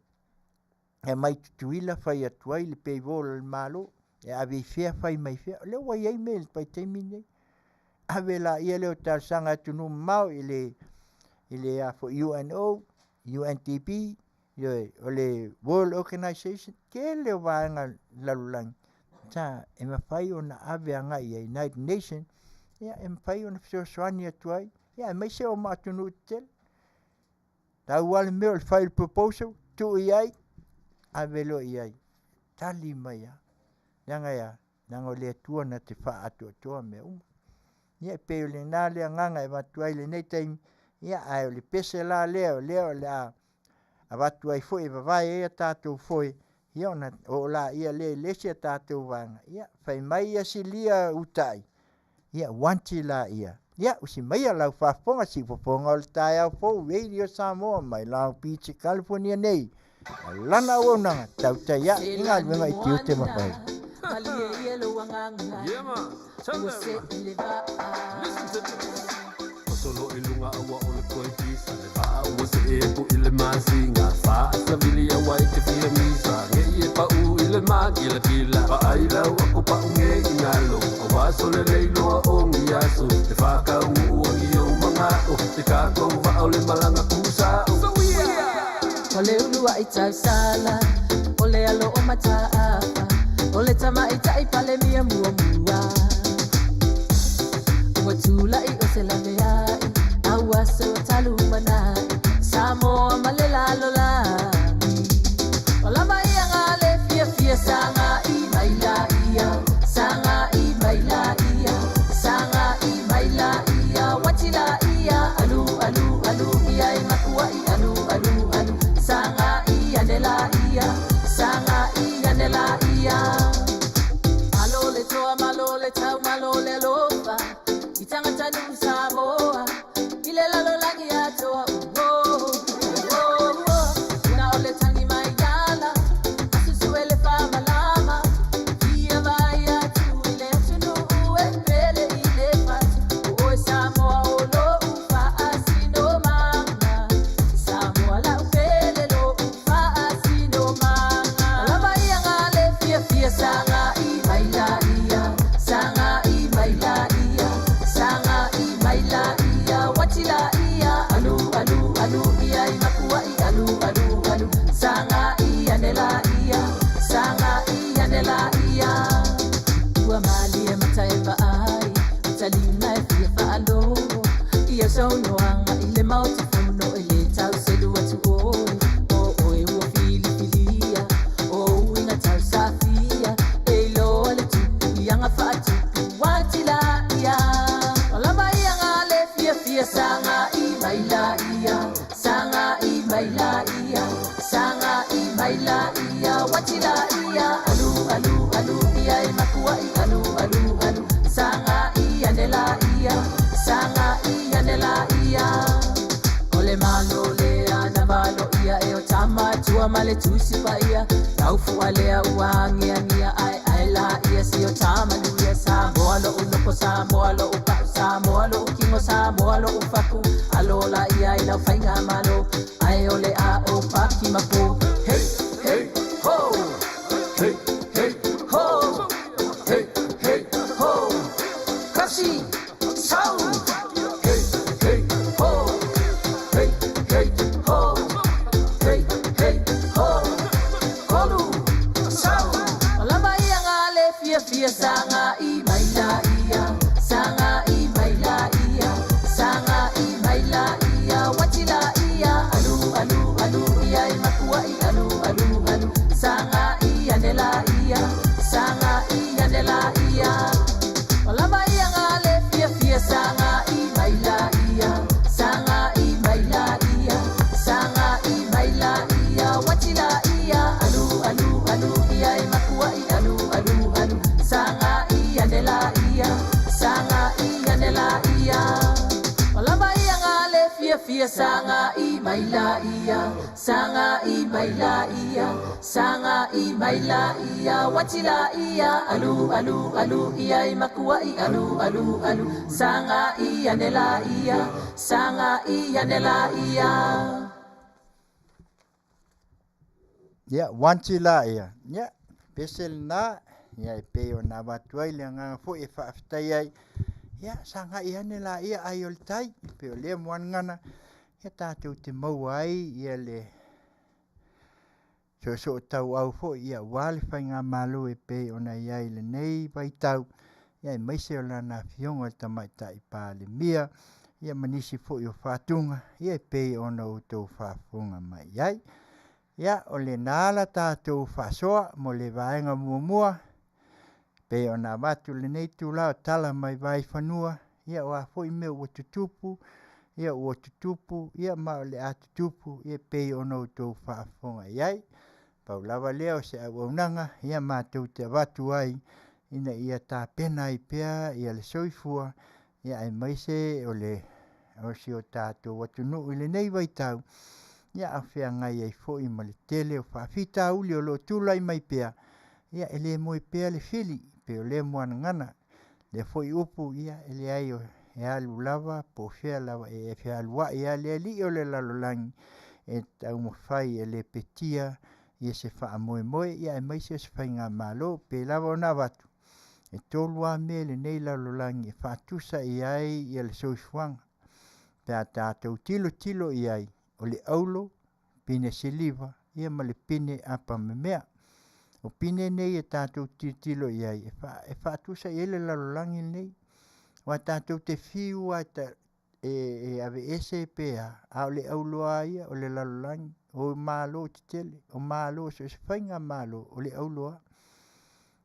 e aumai Tutuila fai atu ai le payroll a le Malo, e ave i fea fai mai fea. O lea ua i ai mea i le vaitaimi lenei. Ave laia lea o talosaga i atunuu mamao i le UNO, UNDP, ioe, o le World Organisation, tele o vaega o le lalolagi sa e mafai ona ave agai i ai, United Nation, ia e mafai ona fesoasoani atu ai, ia aemaise o atunuu tetele. Tau lava le mea o le fai o le proposal, tuu i ai, ave loa i ai, tali mai lava. Leaga e a? Leaga o le Atua na te faaatoatoa mea uma. Ia e pei o lena le agaga e avatu ai i lenei taimi, ia ae o le pese la lea o lea o le a avatu ai foi e vavae ai a tatou foe, ia ona oo laia lea i le isi a tatou vaega, ia fai mai ia silia utai, ia uati laia. Ia usi maia lau faafofoga siufofoga o le taeao fou Radio Samoa mai Long Beach, California nei. Ma lana auaunaga tautai ae i galuega i tiute ma faiva. Yeah, man. Tell them. Listen to this. Solo i luga aua o le koe pisa Le vaa ua se e pu i le masinga Faa savili aua i te fia misa Nge i e pau i le magila gila Vaai lau ako pau nge i ngalo Awa sole leiloa o ngi aso Te whakau ua ngi o mangao Te kākou vaa o le malanga kusao So we are O le ulu ai tau sala, o le alo o mataafa, o le tamaitai pale mia mua mua. Ua tula'i o se laveai, aua se o talu manai, Samoa ma le lalolagi. O lava ia ngā le fia fia sanga i mai la ia, sanga i mai la ia, sanga i mai la ia, wati la ia, alu alu alu ia i makua i alu alu alu, sanga i ane la ia, sanga i ane la ia. Malo le toa, malo le tau, malo le alofa, i tangata nuu Samoa, i le lalolagi atoa, oh, oh, oh. Una o le tangi mai ala, asusu e le whamalama, fia vai atu i le atunuu e pele i le fatu, o oe Samoa o lo'u faasinomaga, Samoa lau pele lo'u faasinomaga. Lava ia ngā le fia fia sanga i mai la ia, sanga i mai la ia, sanga i mai la ia, wati la ia, alu alu alu ia i makua i alu alu alu, sanga i ane la ia, sanga i ane la ia. Ua malie mata e vaai, o talima e fia faalogo, ia saunoaga i le maota fono e le tau selu atu oe, o oe ua filifilia, o uiga tau safia, e iloa le tupu i aga faatupu ati la ia. O lava ia ngā le fia fia sanga i mai la ia, sanga i mai la ia, sanga i mai la ia, wati la ia, alu alu alu ia i makua i alu alu alu, sanga i ane la ia, sanga i ane la ia. O le malo le ana valo ia e o tama tua ma le tusi pa ia Taufu alea ua angia angia ai ai la ia si o tama nuia Samoa lo uloko Samoa lo upau Samoa lo ukingo Samoa lo ufaku Alola ia i lau whainga malo Ai ole a o paki mapo Hey, hey, ho! Hey, hey, ho! Hey, hey, ho! Kasi, sau! Hey, hey, ho! Hey, hey, ho! Hey, hey, ho! Kolu, sau! O lava ia ngā le fia fia sanga i mai la ia, sanga i mai la ia, sanga i mai la ia, wati la ia, alu alu alu ia i makua i alu alu alu, sanga i ane la ia, sanga i ane la ia. O lava ia ngā le fia fia sanga i mai la ia, sanga i mai la ia, sanga i mai la ia, wati la ia, alu alu alu ia i makua i alu alu alu, sanga i ane la ia, sanga i ane la ia. O lava ia ngā le fia fia sanga i mai la ia, sanga i mai la ia, sanga i mai la ia, wati la ia, alu alu alu ia i makua i alu alu alu, sanga i ane la ia, sanga i ane la ia. Ia, uati la ia. Ia, pese lena, ia e pei ona avatu ai le agaga foi e faafetai ai. Ia, sagai ane laia ai o le tai, e pei o lea moanagana, ia tatou te maua ai ia le soosoo tauau foi ia aua le faigamalo e pei ona i ai lenei vaitau, ia aemaise o lana afioga i le Tamaitai Palemia, ia ma nisi foi o fatuga, ia e pei ona outou faafofoga mai i ai. Ia, o lena la tatou faasoa mo le vaega muamua. Pei ona avatu lenei itula o tala mai vaifanua, ia o a foi mea ua tutupu, ia ua tutupu, ia ma o le a tutupu, ia pei ona outou faafofoga i ai. Pau lava lea o se auaunaga ia matou te avatu ai ina ia tapena ai pea le soifua aemaise o si o tatou atunuu i lenei vaitau a o feagai ai foi ma le tele o faafitauli o lo o tulai mai pea. Ia e le moe pea le fili pei o lea muagagana, lea foi upu, ia e leai e alu lava po o fea lava, e fealuai lava le alii o le lalolagi e taumafai e lepetia se faamoemoe aemaise o se faigamalo. E pei lava ona avatu, e tolu lava mea i lenei lalolagi e faatusa i ai le soifuaga pe a tatou tilotilo i ai, o le auro, pine siliva, ia ma le pine apamemea. O pine nei e tatou te tilotilo i ai e faatusa i ai le lalolagi lenei, aua tatou te fiu lava e aveese pe a, a o le auro lava ia o le lalolagi, o malo tetele, o malo so o se faigamalo, o le auro lava.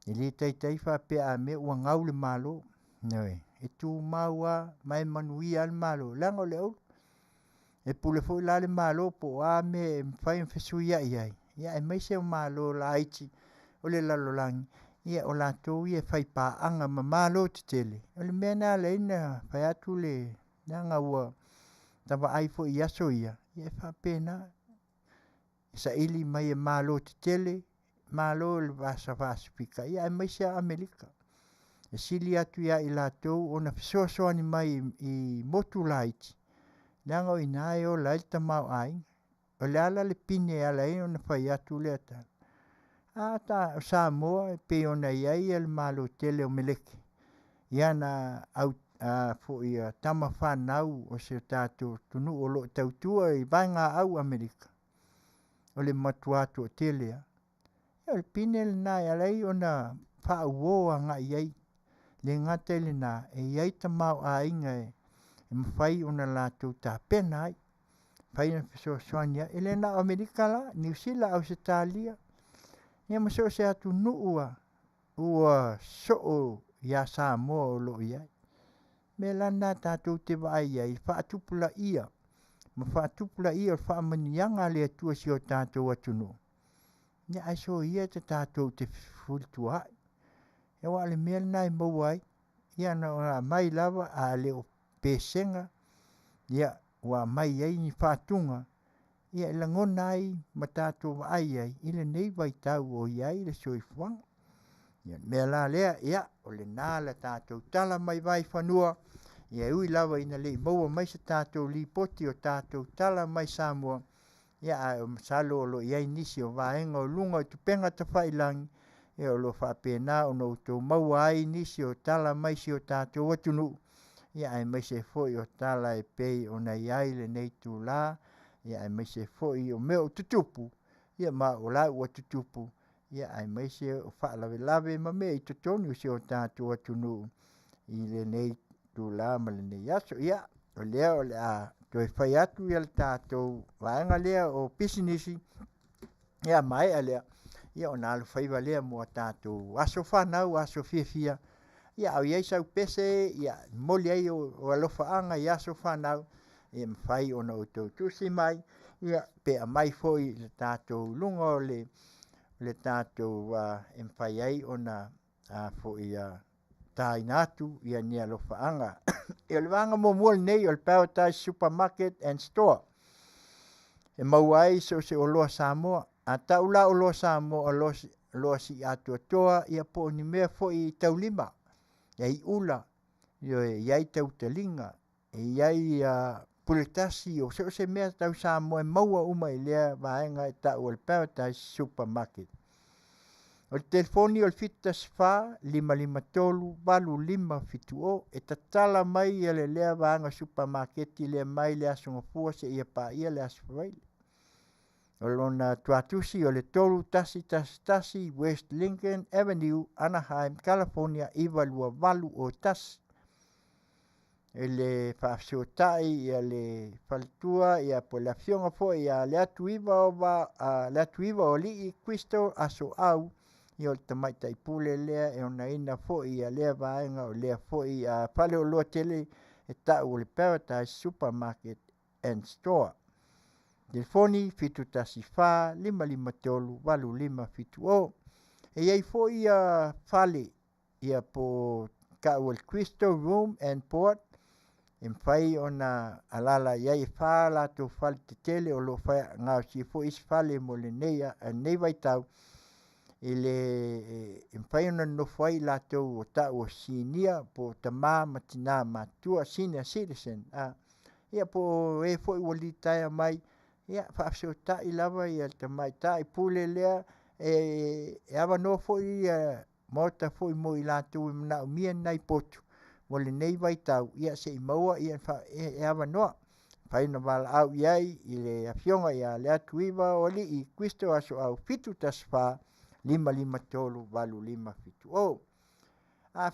E le taitai faapea a mea ua gau le Malo, ioe, e tumau lava ma e manuia lava le Malo leaga o le auro. E pule foi la le Malo po o a mea e mafai ona fesuiai ai, aemaise o malo laiti o le lalolagi, ia o latou ia e faipaaga ma malo tetele. O le mea lena e ala ai ona fai atu le leaga ua ta vaai foi i aso ia, e faapena, e saili mai e malo tetele, malo o le Vasa Pasefika aemaise lava Amerika. E sili atu ia i latou ona fesoasoani mai i motu laiti, leaga o i ina e ola ai le tamaoaiga. O le a la le pine e ala ai ona fai atu lea tala? O Samoa e pei ona i ai le Malo tele o Meleki i ana au a foi tama fanau o si o tatou atunuu o lo o tautua i vaegaau a Amerika, o le matua toatele lava. Ia o le pine lena e ala ai ona faauo agai i ai. E le gata i lena, e i ai tamaoaiga e mafai ona latou tapena ai, mafai ona fesoasoani ai. E le na o Amerika la, Niu Sila, Ausetalia, ia ma so o se atunuu lava ua sosoo ia Samoa o lo o i ai. O le mea la lena tatou te vaai ai i le faatupulaia ma faatupulaia o faamanuiaga a le Atua i si o tatou atunuu, ae soia tatou te fefulituaai. Aua o le mea lena e maua ai, ia na ona aumai lava a le o pesega, ia ua aumai ai ni faatuga e lagona ai ma tatou vaai ai i lenei vaitau o i ai le soifuaga. Ia o le mea la lea, ia o lena la tatou tala mai vaifanua, ia e ui lava ina le i maua mai se tatou lipoti o tatou tala mai Samoa, ia ae masalo o lo o i ai nisi o vaega o luga o upega tafailagi o lo o faapena ona outou maua ai nisi o tala mai si o tatou atunuu, aemaise foi o tala e pei ona i ai lenei itula, aemaise foi o mea o tutupu, ma o la ua tutupu, aemaise o faalavelave ma mea i totonu o si o tatou atunuu i lenei itula ma lenei aso. Ia, o lea o le a toe fai atu le tatou vaega lea o pisinisi, ia maea lea, ia ona alofaiva lea mo a tatou aso fanau, aso fiafia. Ia a o i ai sau pese e momoli ai ou alofaaga i aso fanau, e mafai ona outou tusi mai pe aumai foi i le tatou luga o le tatou e mafai ai ona taina atu ni alofaaga. Ia o le vaega muamua lenei o le Paradise Supermarket and Store e maua ai so o se oloa Samoa. A tau la oloa Samoa, oloa siiatoatoa ia po o ni mea foi taulima, e i ai ula, ioe, e i ai tautaliga, e i ai puletasi, o so o se mea tau Samoa e maua uma i lea vaega e tau o le Paradise Supermarket. O le telefoni o le 714 553 8570 e tatala mai lea vaega supamaketi lea mai le Aso Gafua seia paia le Aso Faraile. O lona tuatusi o le 3111 West Lincoln Avenue, Anaheim, California 92801. I le faafesootai le faletua po o le afioga foi ia Leatuiva o Alii Crystal Asoau. Ia o le tamaitai pule lea e onaina foi ia lea vaega o lea foi faleoloa tele e tau o le Paradise Supermarket and Store. Telefoni 714 553 8570. E i ai foi ia fale ia po o tau o le Crystal Room and Board e mafai ona alaala i ai, e fa latou fale tetele o lo o gaosia foi isi fale mo lenei vaitau i le e mafai ona nonofo ai latou o tau o sinia po o tama ma tina matutua, senior citizen. Ia po o e foi ua litaea mai, ia faafesootai lava le tamaitai pule lea e avanoa foi maota foi mo i latou e manaomia ni nai potu mo lenei vaitau se i maua e avanoa. E mafai ona valaau i ai i le afioga ia Leatuivaoalii Cristo Asoau 714 553 8570. A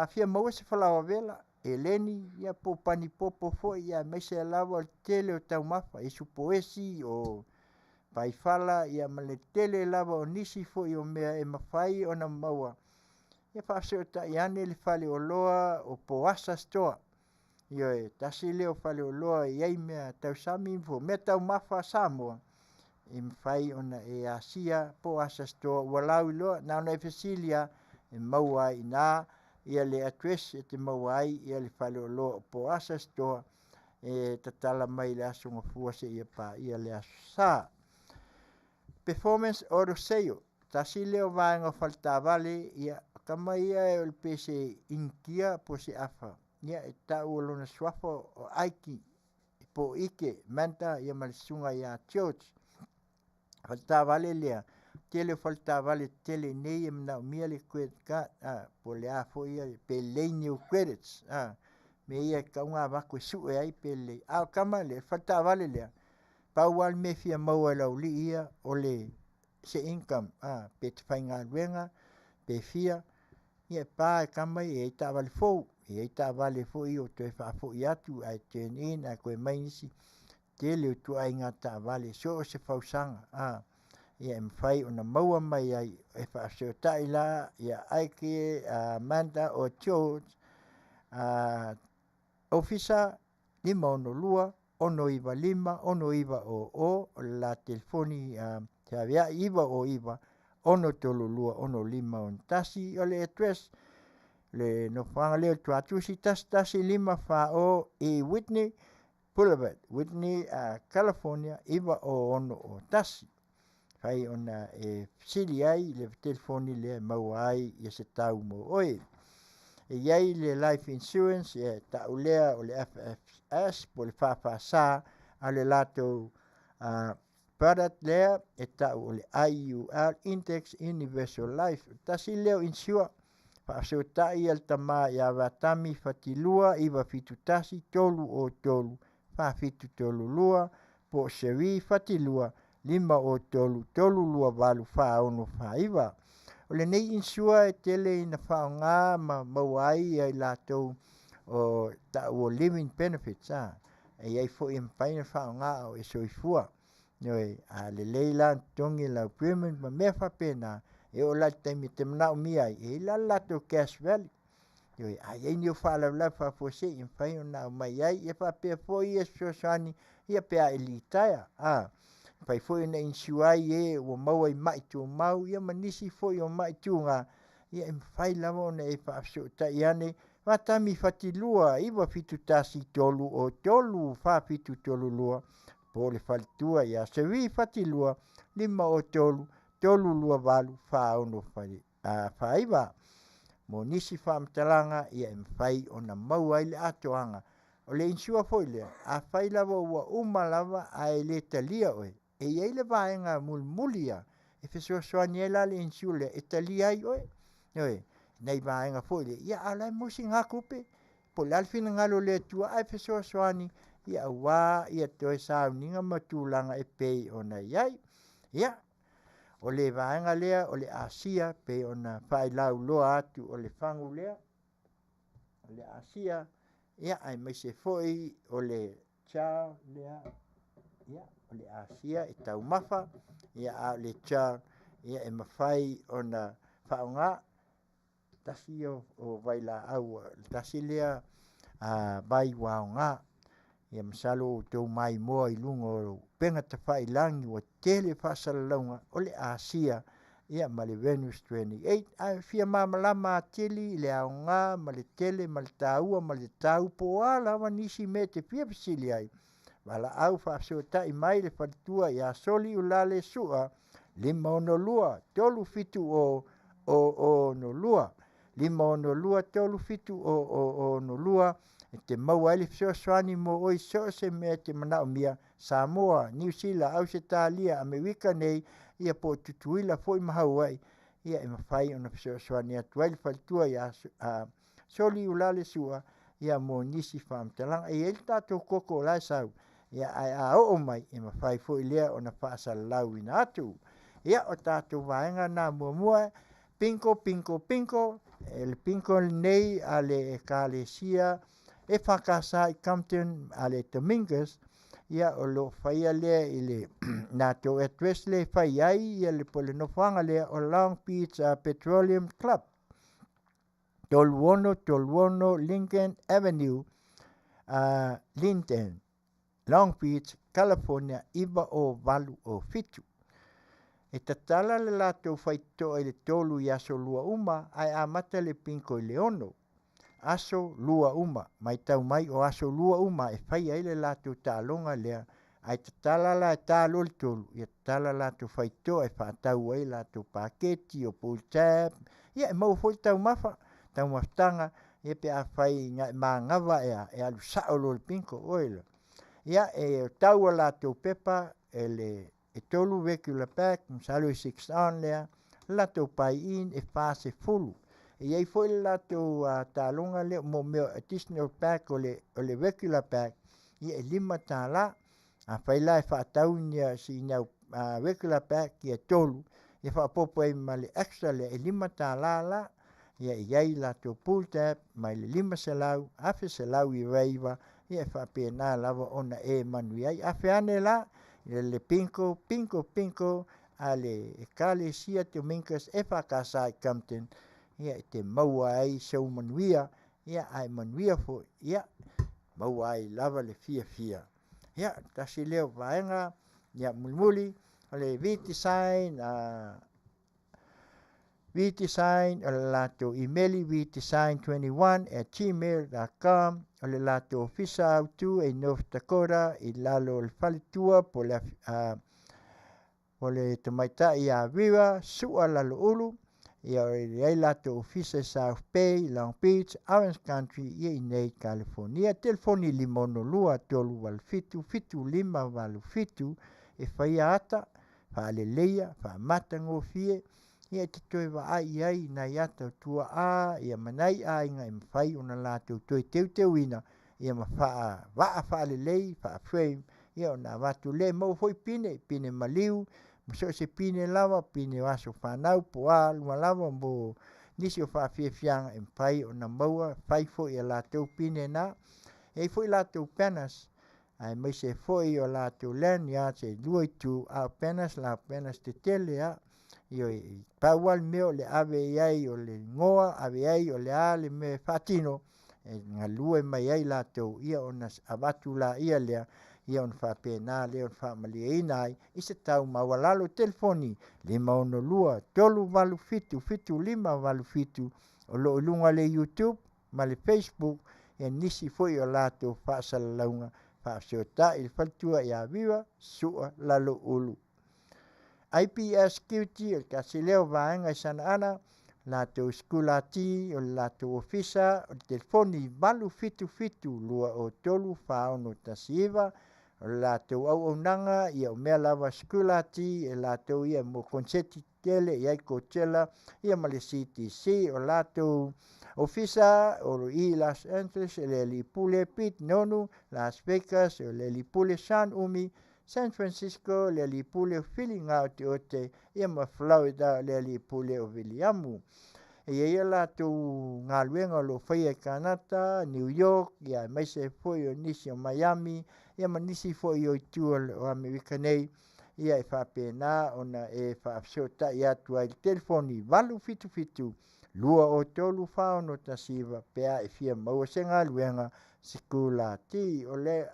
fia maua se falaoa vela, eleni ia po o panipopo foi aemaise lava o le tele o taumafa, supoesi o paifala ia ma le tele lava o nisi foi o mea e mafai ona maua, ia faafesootai ane le faleoloa o Poasa Store. Ioe, tasi lea o faleoloa e i ai mea tausami po o meataumafa a Samoa e mafai ona e asia Poasa Store ua lauiloa, na ona e fesili lava e maua ai i ina le address e te maua ai le faleoloa o Poasa Store e tatala mai le Aso Gafua seia paia le Aso Sa. Performance Auto Sale, tasi lea o vaega o faletaavale, ia o tama ia pei se Initia po o se afa, ia e tau o lona suafa o Aiki po o Ike Manta ma le susuga ia George. O le faletaavale lea, tele o faletaavale tetele i inei e manaomia le credit card po o le a foi pe lelei ni ou credits mea ia e tatau ona avatu e sue ai pe lelei. A o le tama lea, le faletaavale lea, pau lava le mea e fia maua e le aualii ia o se income pe te faigaluega pe fia, ia e pa e tama ia, e i ai taavale fou, e i ai taavale foi ia ua toe faafoi atu ae turn in ae toe aumai nisi. Tele o ituaiga taavale so o se fausaga ia e mafai ona maua mai ai e faafesootai la ia Aiki, Amanda o George, Ofisa 562 695 6900 o le la telefoni feaveai 909 632 6561. O le address le nofoaga lea o le Tuasivi 11540 i Whitney Boulevard, Whitney, California 90601. Fai ona e fesili ai i le telefoni lea e maua ai ia se tau mo oe. E i ai le life insurance e tau lea o le FFS po o le FFS a le latou product lea e tau o le IUL Index Universal Life. Tasi lea o insure faafesootai le tama ia Vatami Fatilua 971 303 4732 po o Seri Fatilua 503 328 4649. O lenei insure e tele ina faaaoga ma maua ai i latou o tau o living benefits e i ai foi e mafai ona faaaoga o e soifua. Ioe, a lelei la ona totogi lau premium ma mea faapena, e oo la i le taimi e te manaomia ai, e i ai la le latou cash value. Ioe, a i ai ni ou faalavelave faafuasei e mafai ona aumai ai, ia faapea foi ia fesoasoani ia pe a e litaea. Mafai foi ona insure ai e ua maua i mai tumau ia ma nisi foi o mai tuga, ia e mafai lava ona e faafesootai ane Vatami Fatilua 971 303 4732 po o le faletua ia Seri Fatilua 503 328 4649. Mo nisi faamatalaga ia e mafai ona maua ai le atoaga. O le insure foi lea, afai lava ua uma lava ae le talia oe, e i ai le vaega mulimuli lava e fesoasoani ai la le insure lea e talia ai oe. Ioe, nai vaega foi lea, ia a o la e maua sina tupe, po o le a le finagalo o le Atua ae fesoasoani ia aua ia toe sauniga ma tulaga e pei ona i ai. Ia, o le vaega lea o le asia pei ona failauloa atu o le fagu lea, o le asia, ia aemaise foi o le child lea, ia o le asia e taumafa, ia a o le child Ia e mafai ona faaaoga tasi ia o vailaau tasi lea vai ua aoga. Ia masalo ua outou maimoa i luga o upega tafailagi ua tele faasalalauga o le asia ia ma le Venus 28. Ae fia malamalama atili i le aoga ma le tele ma le taua ma le tatau po o a lava nisi mea e te fia fesili ai, valaau faafesootai mai le faletua ia Soliulale Sua 562 370 002 562 370 002 e te maua ai le fesoasoani mo oe i so o se mea e te manaomia Samoa, Niu Sila, Ausetalia, Amerika nei, ia po o Tutuila foi ma Hawaii, ia e mafai ona fesoasoani atu ai le faletua ia Soliulale Sua ia mo nisi faamatalaga. E i ai le tatou koko o la e sau, ia ae a oo mai, e mafai foi lea ona faasalalauina atu. Ia, o tatou vaega na muamua, bingo, bingo, bingo, le bingo lenei a le Ekalesia EFKS i Compton a le Dominguez, ia o lo o faia lea i le latou address lea e fai ai ia le po o le nofoaga lea o Long Beach Petroleum Club, 3636 Lincoln Avenue, Linden, Long Beach, California 90807. E tatala le latou faitotoa i le 3 i aso Lua uma ae amata le bingo i le 6. Aso Lua uma, matau mai o aso Lua uma e fai ai le latou taaloga lea, ae tatala la e ta loa le 3, ia tatala latou faitotoa e faatau ai latou paketi o pull tab, ia e maua foi taumafa, taumafataga, ia pe afai na e manava e alu sao loa i le bingo oe la. Ia e tau a latou pepa e le e 3 regular pack, masalo e 6 on lea, latou buy in e 40. E i ai foi le latou taaloga lea mo mea additional pack o le regular pack, ia e $5. Afai la e faatau ni si au regular pack ia 3, ia faaopoopo ai ma le extra lea e $5 la. Ia e i ai latou pull tab mai le 500, 1199, ia e faapena lava ona e manuia ai. Afe ane la le bingo, bingo, bingo a le Ekalesia Dominguez EFKS i Compton, ia e te maua ai sou manuia, ia ae manuia foi, ia maua ai lava le fiafia. Ia, tasi lea o vaega, ia mulimuli, o le V-Design, V-Design, o le latou imeli vdesign21@gmail.com, o le latou ofisa autu e North Dakota i lalo o le faletua po le o le tamaitai ia Vera Sua Laloulu, ia e i ai latou ofisa i South Bay, Long Beach, Orange Country, ia i nei California. Telefoni 562 387 7587 e faia ata, faaleleia, faamatagofie, ia e te toe vaai i ai i nai ata o tuaa, ia ma nai aiga e mafai ona latou toe teuteuina, ia ma faavaa faalelei, faa-frame, ia ona avatu lea. E maua foi pine, pine maliu, ma so o se pine lava, pine o aso fanau po o a uma lava mo nisi o faafiafiaga e mafai ona maua, fai foi e latou pine na. E i ai foi latou banners, aemaise foi o latou lanyards e 2 itu, a o banners la, o banners tetele lava. Ioe, pau lava le mea o le ave i ai o le igoa, ave i ai o le a le mea e faatino, e galue mai ai latou, ia ona avatu laia lea, ia ona faapena lea ona faamalieina ai i se tau maualalo. Telefoni 562 387 7587 o lo o i luga o le YouTube ma le Facebook, ia nisi foi o latou faasalalauga faafesootai i le faletua ia Viva Sua Laloulu. IPS Security, o le tasi lea o vaega i Sanaana, latou sikulati, o le latou ofisa, o le telefoni 877 203 4619, o le latou auaunaga, ia o mea lava sikulati, e latou ia mo konseti tetele, e i ai Coachella, ia ma le CTC, o latou ofisa o i Los Angeles, e le alii pule Pete Nonu, Las Vegas, o le alii pule Sean Umi, San Francisco, le alii pule o Fili Gaoteote, ia ma Florida, le alii pule o Viliamu. E i ai a latou galuega o lo o faia i Kanata, New York, ia aemaise foi o nisi o Miami, ia ma nisi foi o itu o Amerika nei. Ia e faapena ona e faafesootai atu ai i le telefoni 877 203 4619 pe a e fia maua se galuega sikulati. O le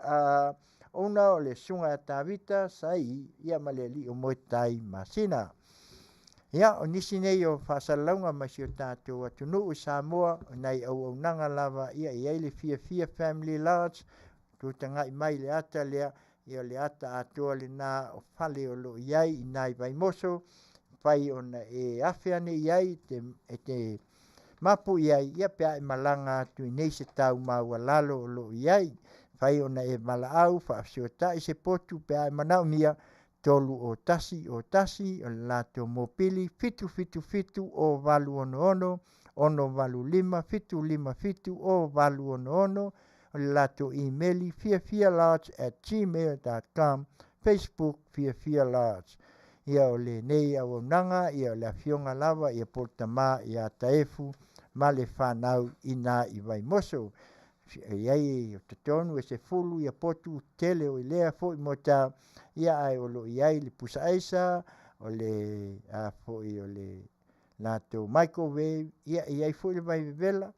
owner o le Susuga ia Tavita Sai ia ma le alii o Moetai Masina. Ia, o nisi nei o faasalalauga mai si o tatou atunuu i Samoa, o nai auaunaga lava ia e i ai le Fiafia Family Lodge, tutaga'i mai i le ata lea, ia o le ata atoa lena o fale o lo o i ai i nai Vaimoso, mafai ona e afe ane i ai e te mapu i ai, ia pe a e malaga atu i nei se tau maualalo o lo o i ai. Mafai ona e valaau faafesotai se potu pe a e manaomia 3 o 1 o 1 o le latou mopili 777 o 866 685 757 o 866 o le latou imeli fiafialodge@gmail.com Facebook Fiafia Lodge. Ia o lenei auaunaga ia o le afioga lava ia po o le tama ia Taefu ma le fanau i na i Vaimoso. E i ai o totonu e 10 ia potu tele o i lea foi mo ta ia ae o lo o i ai le pusa aisa, o le a foi o le latou microwave, ia e i ai foi le vai vevela,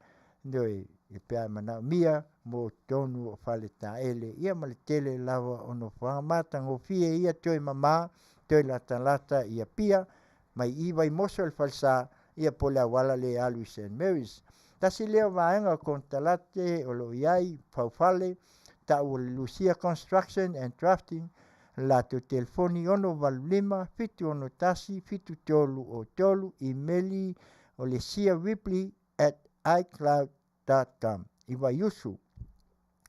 ioe, pe a manaomia mo totonu o faletaele, ia ma le tele lava o nofoaga matagofie ia toe mama, toe latalata i Apia, mai i Vaimoso i le falesa, ia po o le auala lea e alu i St Marys. Tasi lea o vaega o konekarate o lo o i ai faufale, ta'u o le Lucia Construction and Drafting, latou telefoni 685 761 7303, imeli o le siaripley@icloud.com. I Vaiusu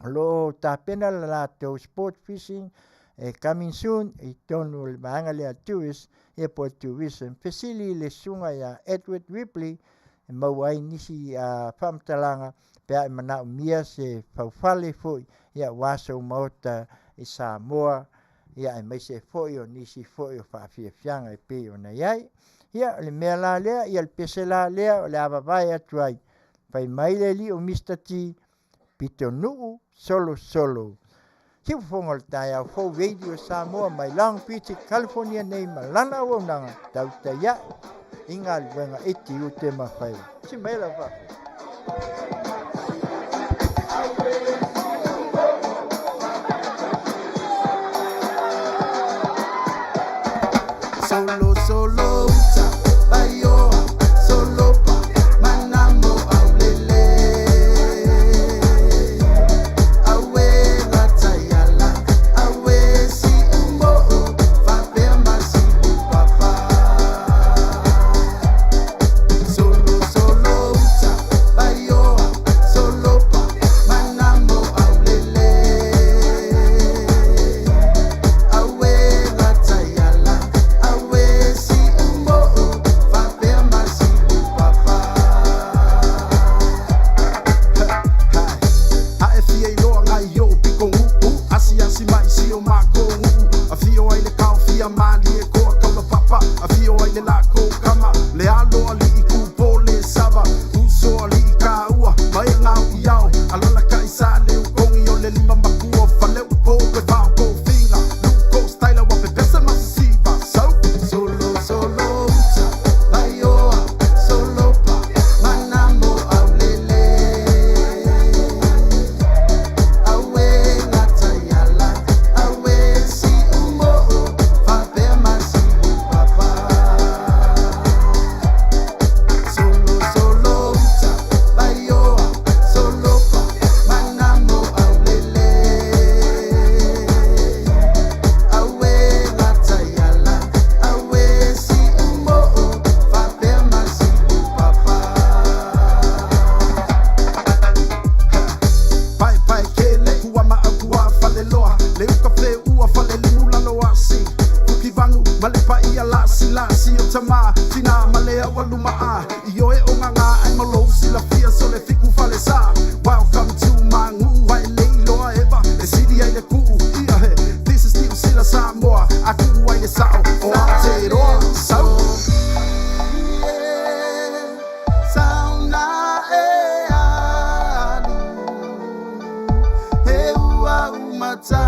o lo o tapena le latou sport fishing e coming soon i totonu o le vaega lea tourist ia po o tourism. Fesili i le susuga ia Edward Ripley e maua ai nisi faamatalaga pe a e manaomia se faufale foi ia aua sou maota i Samoa ia aemaise foi o nisi foi o faafiafiaga e pei ona i ai. Ia o le mea la lea, ia le pese la lea o le a vavae atu ai. Fai mai le alii o Mr T, pitonuu solosolo. Siufofoga o le taeao fou Radio Samoa mai Long Beach, California nei ma lana auaunaga tautai ae i galuega i tiute ma faiva. Si mai lau faafofoga. Solo solo uta baioa solo pa manamo aulele awe lataiala awe si umoo fapea masi upapa solo solo uta baioa solo pa manamo aulele awe lataiala awe si umoo fapea masi upapa. Ae fia iloa ngai o piko guu asiasi mai si o makou nuu afio ai le kaofia malie koa kaula papa afio ai le lako kama le alo alii kupo le sava uso alii kaua mai ngau i ao alala kai sa le ukongi o le lima makua fale upo pe fao ko finga luko style wa pepesa masisiva so solo solo uta baioa solo pa manamo aulele awe lataiala awe si umoo fapea masi upapa solo solo uta baioa solo pa manamo aulele awe lataiala awe si umoo fapea masi upapa. Pae pae kele kua ma au kua fale loa le uka fe ua fale limu lalo asi fuki vangu ma le paia lasi lasi o tama tina ma le au aluma a i oe o nganga ai malo silafia so le fiku fale sa. Welcome to my nuu ai le iloa eva e sili ai le kuu ia he. This is New Sila Samoa a kuu ai le sao o Aotearoa sau. Sauna e alu e ua umata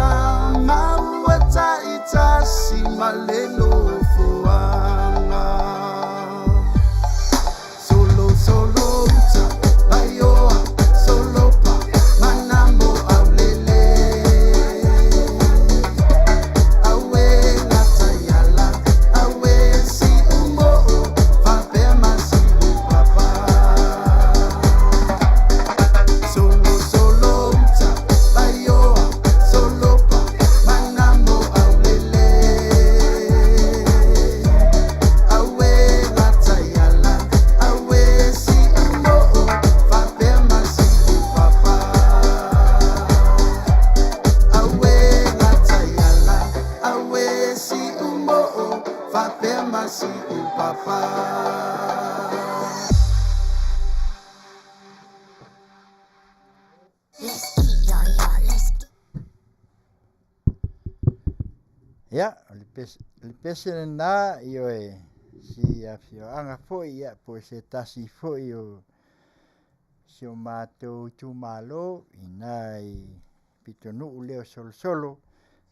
maua taitasi. faatasi ma le nofoaga. Solo solo uta vaioa solopa manamo aulele aue gataiala aue siumoo faapea masiupapa. Solo solo uta vaioa solopa manamo aulele aue gataiala aue siumoo faapea masiupapa. Aue gataiala aue siumoo faapea masiupapa. Let's eat, y'all, y'all. Let's eat. Ia, o le pese, le pese lenā, ioe, si afioaga foi, ia, po o se tasi foi o si o matou itumalo i ina i pitonuu lea o Solosolo,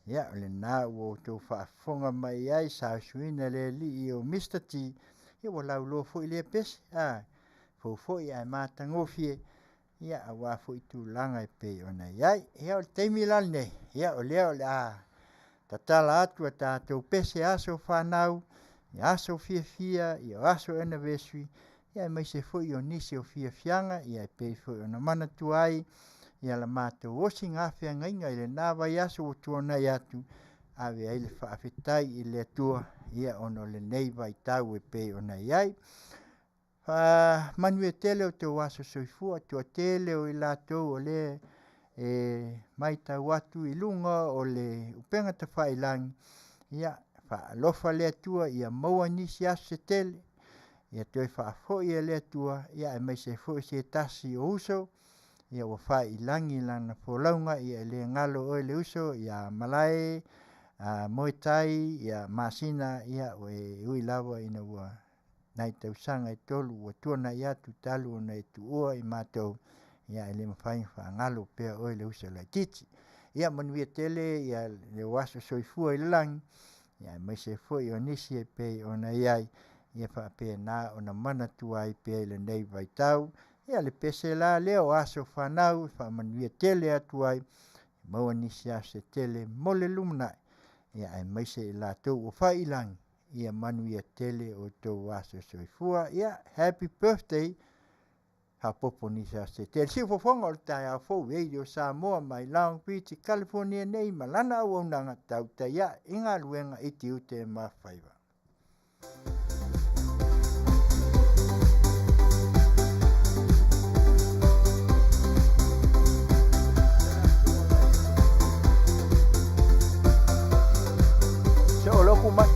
ia o lenā ua outou faafofoga mai ai sausuina le alii o Mr T, ia ua lauloa foi lea pese, a fou foi ae matagofie, ia auā foi tulaga e pei ona i ai. Ia o le taimi la lenei, ia o lea o le a tatala atu a tatou pese aso fanau, ia aso fiafia, ia o aso anniversary, ia aemaise foi o nisi o fiafiaga, ia e pei foi ona manatua ai ia la matou osiga feagaiga i lenā vaiaso ua tuanai atu, ave ai le faafetai i le Atua ia ona o lenei vaitau e pei ona i ai. Faamanuia tele outou aso soifua, toatele o i latou o lea e matau atu i luga o le upega tafailagi, ia faalofa le Atua ia maua nisi aso se tele, ia toe faafoi e le Atua ia aemaise foi se tasi o uso ia ua faiilagi lana folauga, ia e le galo oe le uso ia Malae Moetai ia Masina, ia e ui lava ina ua nai tausaga e tolu ua tuanai atu talu ona e tuua i matou, ia e le mafai ona faagalo pea oe le uso laitiiti. Ia manuia tele ia lou aso soifua i le lagi, ia aemaise foi o nisi e pei ona i ai, ia faapena ona manatua ai pea i lenei vaitau. Ia le pese la lea o aso fanau e faamanuia tele atu ai, maua nisi aso se tele mo le lumanai, ia aemaise i latou ua faiilagi, ia manuia tele outou aso soifua. Ia happy birthday, faaopoopo nisi aso se tele. Siufofoga o le taeao fou Radio Samoa mai Long Beach i California nei ma lana auaunaga tautai ae i galuega i tiute ma faiva. Se o loku mai.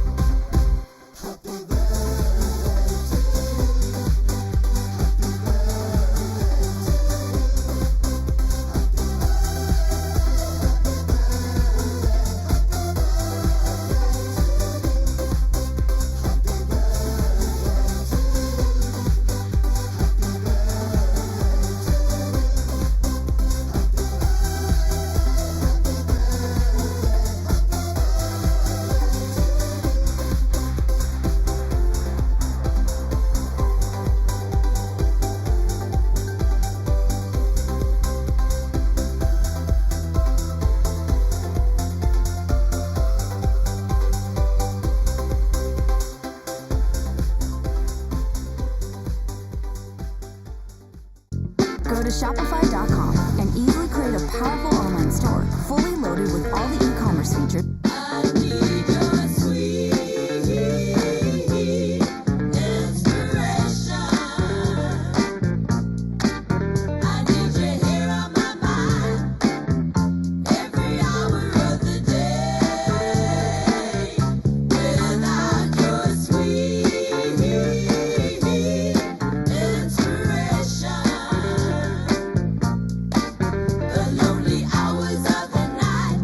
Go to Shopify.com and easily create a powerful online store fully loaded with all the e commerce features. I need your sweet inspiration. I need you here on my mind every hour of the day. Without your sweet inspiration, the lonely hours of the night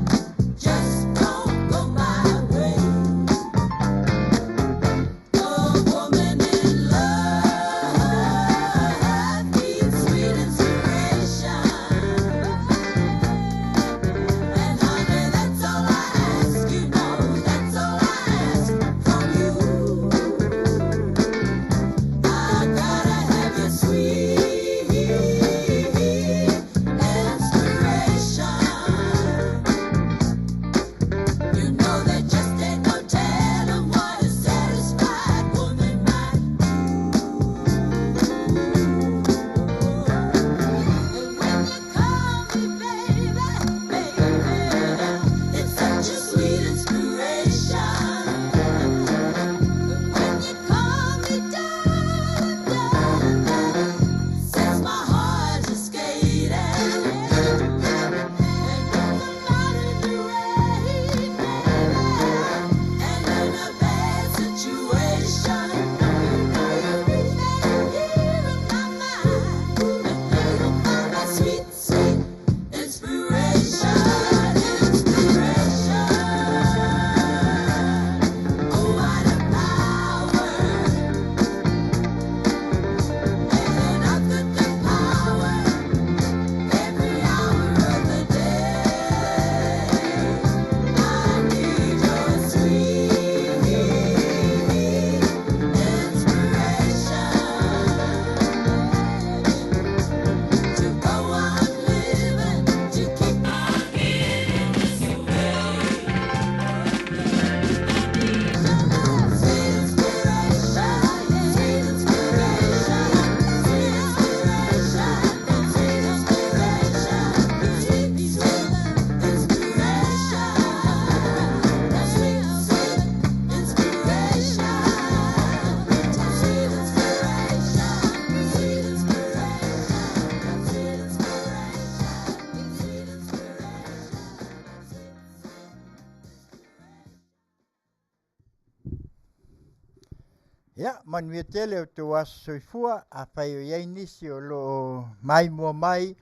Ia, manuia tele o outou aso soifua, afai o i ai nisi o lo o maimoa mai,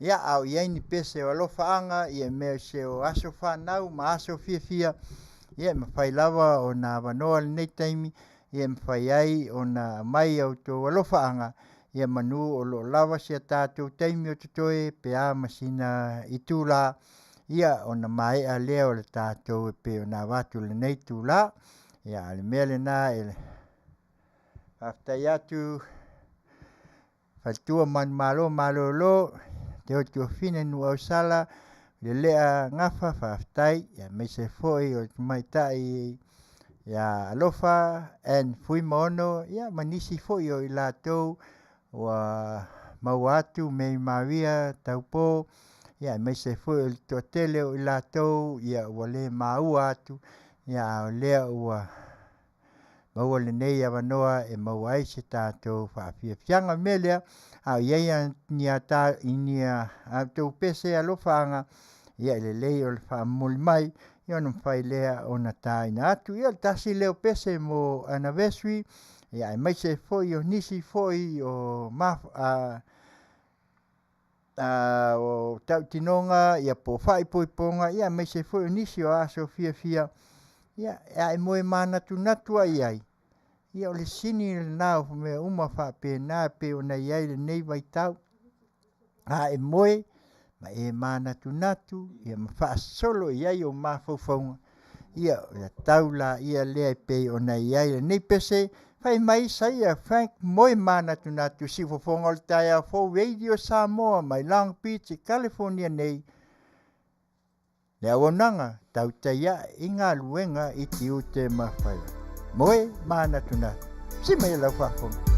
ia, a o i ai ni pese o alofaaga, ia mea o se o aso fanau ma aso fiafia, ia, e mafai lava ona avanoa lenei taimi, ia e mafai ai ona aumai a outou alofaaga, ia manu o lo o lava si a tatou taimi o totoe pe a ma sina itula, ia ona maea lea o le tatou e pei ona avatu i lenei itula. Ia, a o le mea lena e faafetai atu faletua manumalo malolo Teo Tuafine Nuuausala Lelea Gafa faafetai aemaise foi o le tamaitai ia Alofa and Fuimaono ia ma nisi foi o i latou ua maua atu Mary Maria Taupo ia aemaise foi o le toatele o i latou ia ua le maua atu ia a o lea ua maua lenei avanoa e maua ai se tatou faafiafiaga. O le mea lea, a o i ai ni a outou pese alofaaga, ia e lelei o le faamomoli mai, ia ona mafai lea ona taina atu. Ia o le tasi lea o pese mo anniversary, ia aemaise foi o nisi foi o o tautinoga ia po o faaipoipoga ia aemaise foi o nisi o aso fiafia ia e moe manatunatu lava i ai ia o le sini lena o mea uma faapena e pei ona i ai lenei vaitau. A e moe ma e manatunatu ia ma faasolo i ai ou mafaufauga, ia ona tau laia lea e pei ona i ai lenei pese. Fai mai Saia Frank Moemanatunatu siufofoga o le taeao fou Radio Samoa mai Long Beach i California nei. Le auaunaga tautai ae i galuega i tiute ma faiva. Moe manatunatu. Si mai lau faafofoga.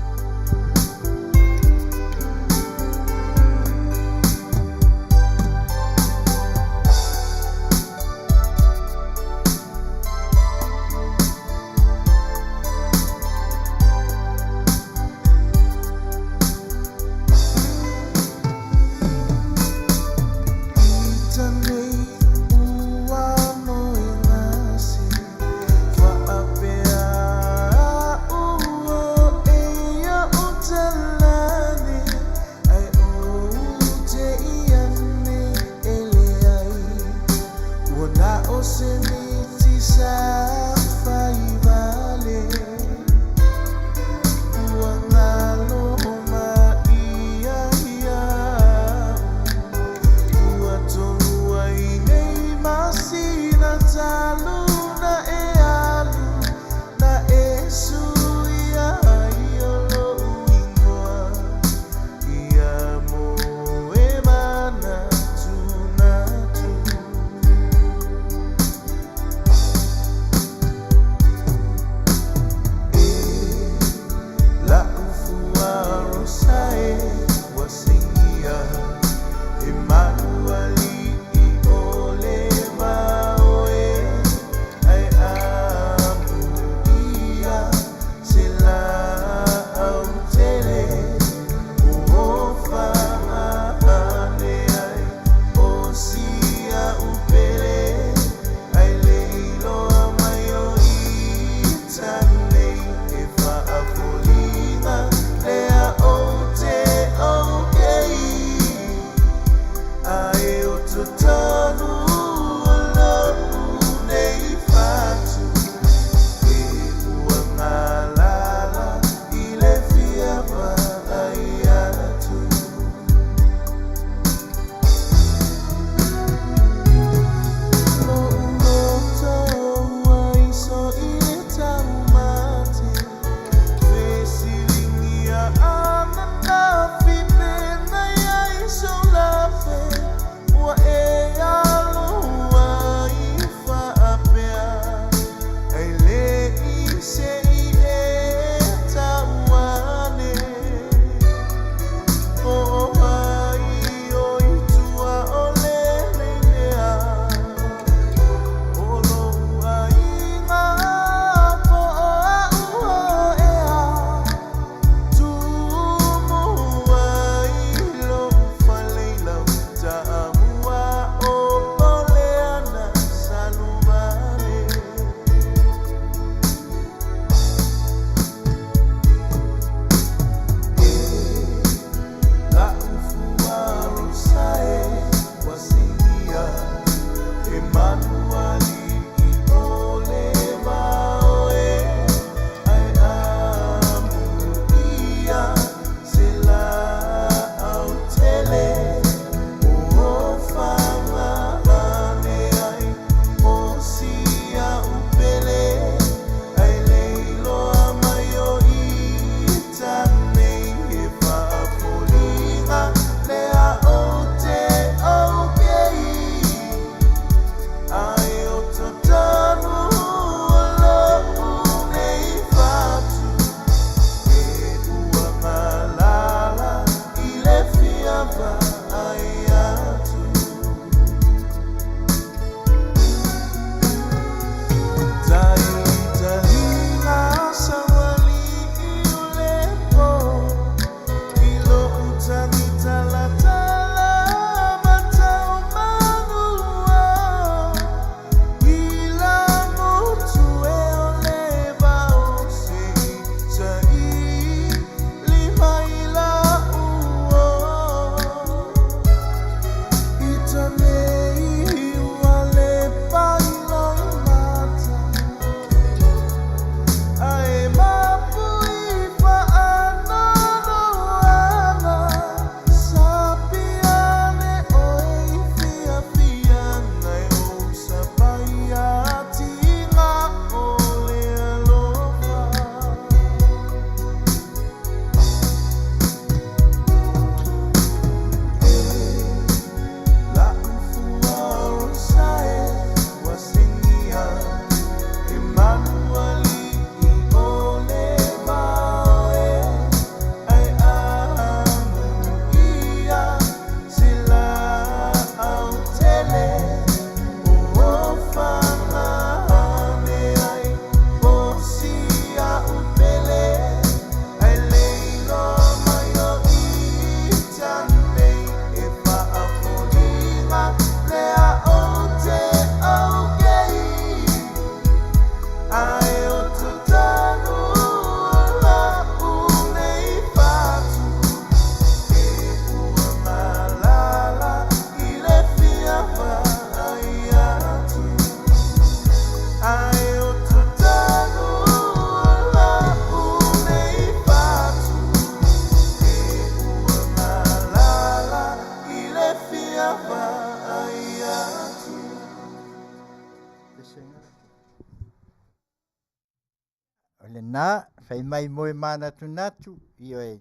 lenā, fai mai moe manatunatu, ioe,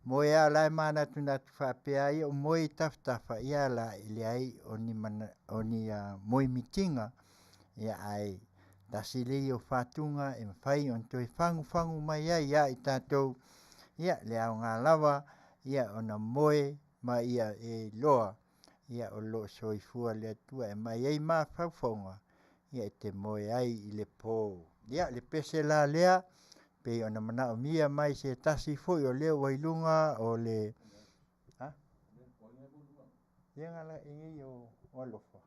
moe lava o la e manatunatu faapea ia o moe i tafatafa, ia la e leai o ni mana o ni moemitiga, ia ae tasi lea o fatuga e mafai ona toe fagufagu mai ai ia i tatou ia le aoga lava ia ona moe ma ia e iloa ia o lo o soifua le Atua e aumai ai mafaufauga e te moe ai i le po. Ia le pese la lea pei ona manaomia mai e se tasi foi o lea ua i luga o le a? Lea o alofa.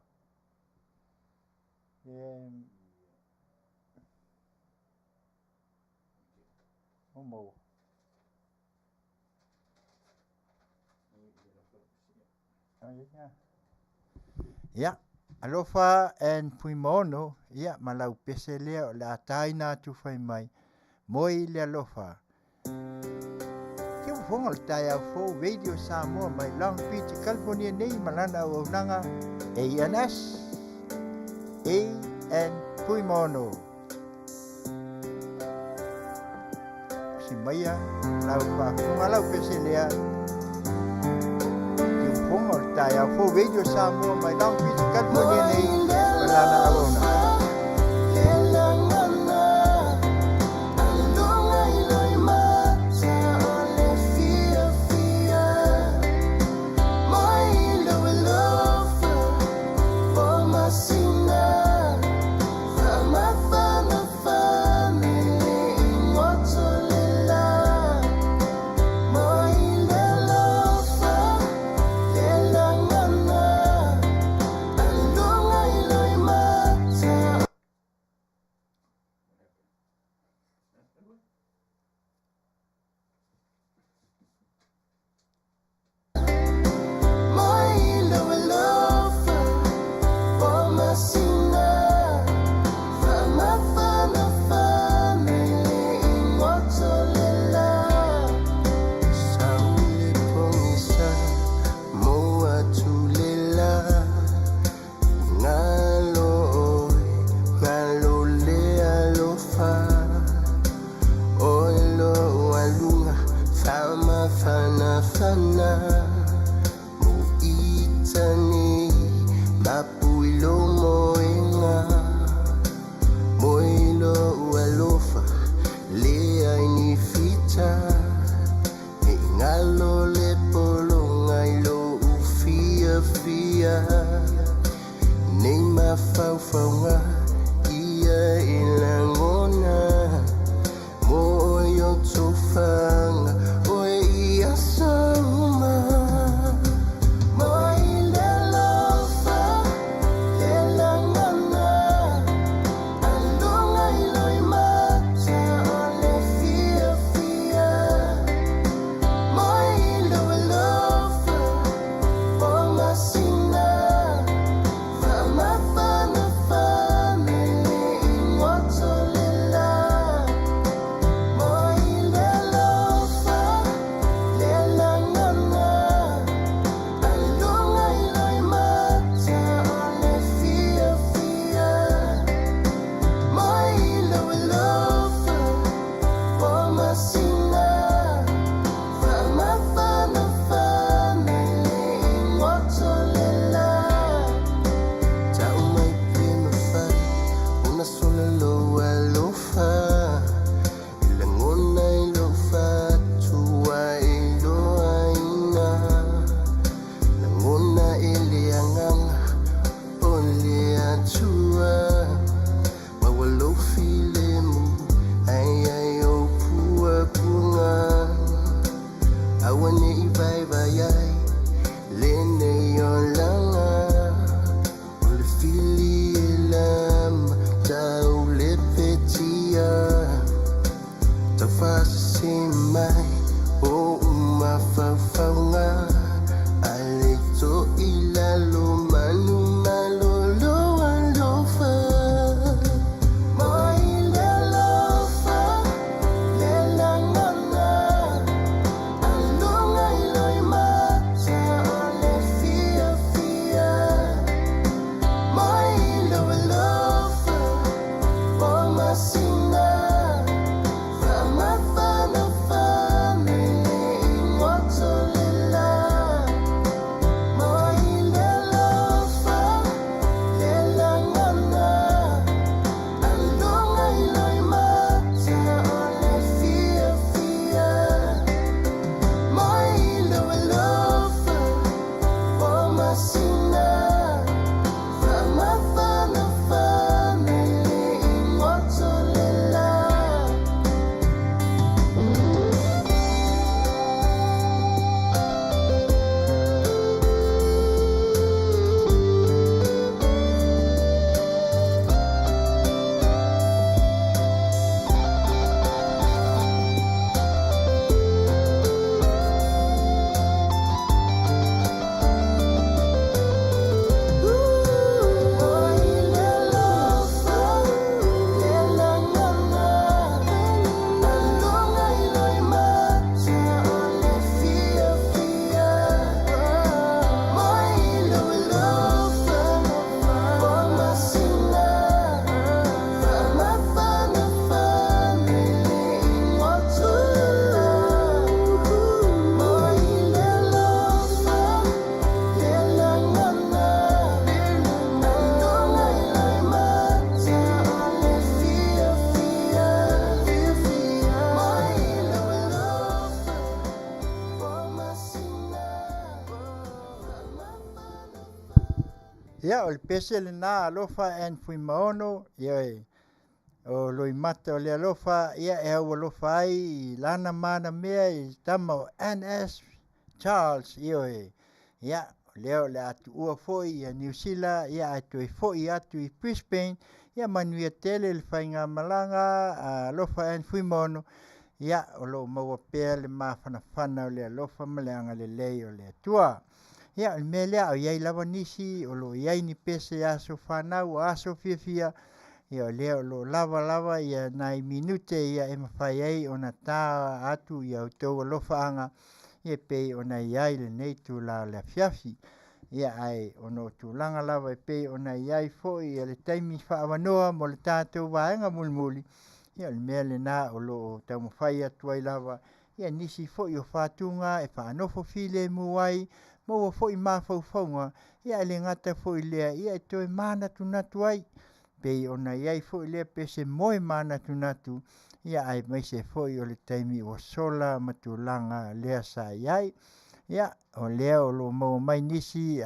O maua. Ia, Alofa and Fuimaono, ia ma lau pese lea o le a taina atu fai mai, moe i le alofa. Ke fofoga o le taeao fou Radio Samoa mai Long Beach, California nei ma lana auaunaga ANS AN Fuimaono. Si maia lau faafofoga lau pese lea. Ke fofoga o le taeao fou Radio Samoa mai Long Beach, California nei ma lana auaunaga. Ia, o le pese lenā Alofa Ann Fuimaono, ioe, o Loimata o le alofa, ia e aualofa ai i lana manamea i tama o NS Charles, ioe. Ia, o lea o le a tuua foi ia Niu Sila, ia ae toe foi atu i Brisbane, ia manuia tele le faigamalaga a Alofa Ann Fuimaono, ia o lo o maua pea le mafanafana o le alofa ma le agalelei o le Atua. Ia o le mea lea, a o i ai lava nisi o lo o i ai ni pese aso fanau, aso fiafia, ia o lea o lo o lava lava ia nai minute ia e mafai ai ona ta atu ia outou alofaaga ia e pei ona i ai lenei itula o le afiafi. Ia ae ona o tulaga lava e pei ona i ai foi ia le taimi faaavanoa mo le tatou vaega mulimuli, ia o le mea lena o lo o taumafai atu ai lava ia nisi foi o fatuga e faanofo filemu ai, maua foi mafaufauga, ia ae le gata foi i lea, ia e toe manatunatu ai, pei ona i ai foi lea pese moe manatunatu, ia aemaise foi o le taimi ua sola ma tulaga lea sa i ai. Ia, o lea o lo o maua mai nisi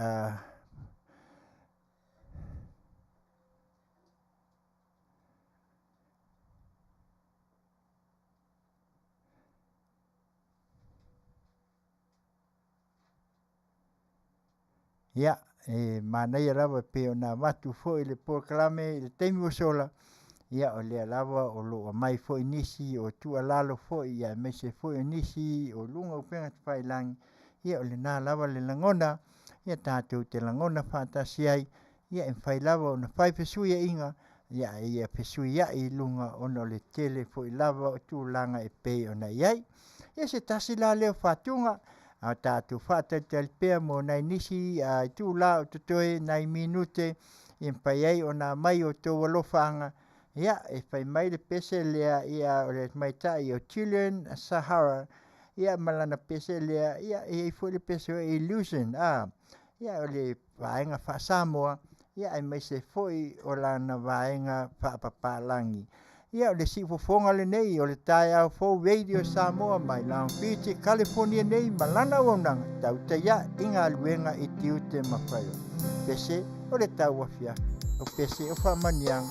Ia, e manaia lava e pei ona avatu foi le polokalame i le taimi ua sola, ia o lea lava o lo o aumai foi nisi o tuualalo foi aemaise foi o nisi o luga o upega tafailagi, ia o lena lava le lagona, ia tatou te lagona faatasi ai, ia e mafai lava ona fai fesuiaiga, a ia fesuiai i luga ona o le tele foi lava o tulaga e pei ona i ai. Ia se tasi la lea o fatuga, a o tatou faatalitali pea mo nai nisi itula o totoe, nai minute e mafai ai ona aumai outou alofaaga. Ia, e fai mai le pese lea, ia o le tamaitai o Julian Sahara, ia ma lana pese lea, ia e i ai foi le pese o Illusion, a. Ia o le vaega faa-Samoa, ia aemaise foi o lana vaega faapapalagi. Ia o le siufofoga lenei o le taeao fou Radio Samoa mai Long Beach, California nei ma lana auaunaga tautai ae i galuega i tiute ma faiva. Pese o le tauafiafi, o pese o faamanuiaga.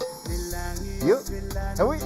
Io, aui!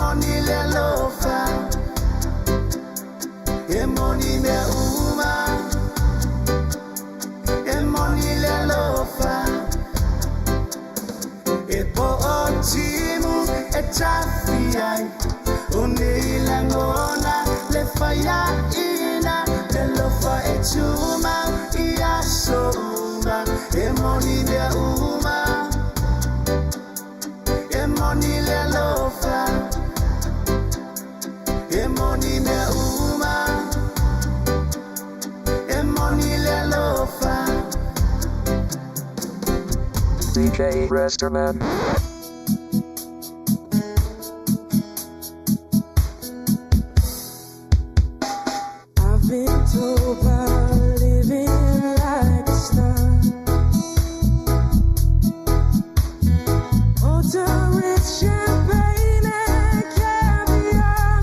moni le alofa E moni mea uma E moni le alofa E po'o timu e tafi ai O nei lagona le faiaina Le alofa e tumau i aso uma E moni mea uma E moni le alofa E moni mea uma E moni le alofa DJ Resterman. I've been told about living like a star. Ultra rich champagne and caviar.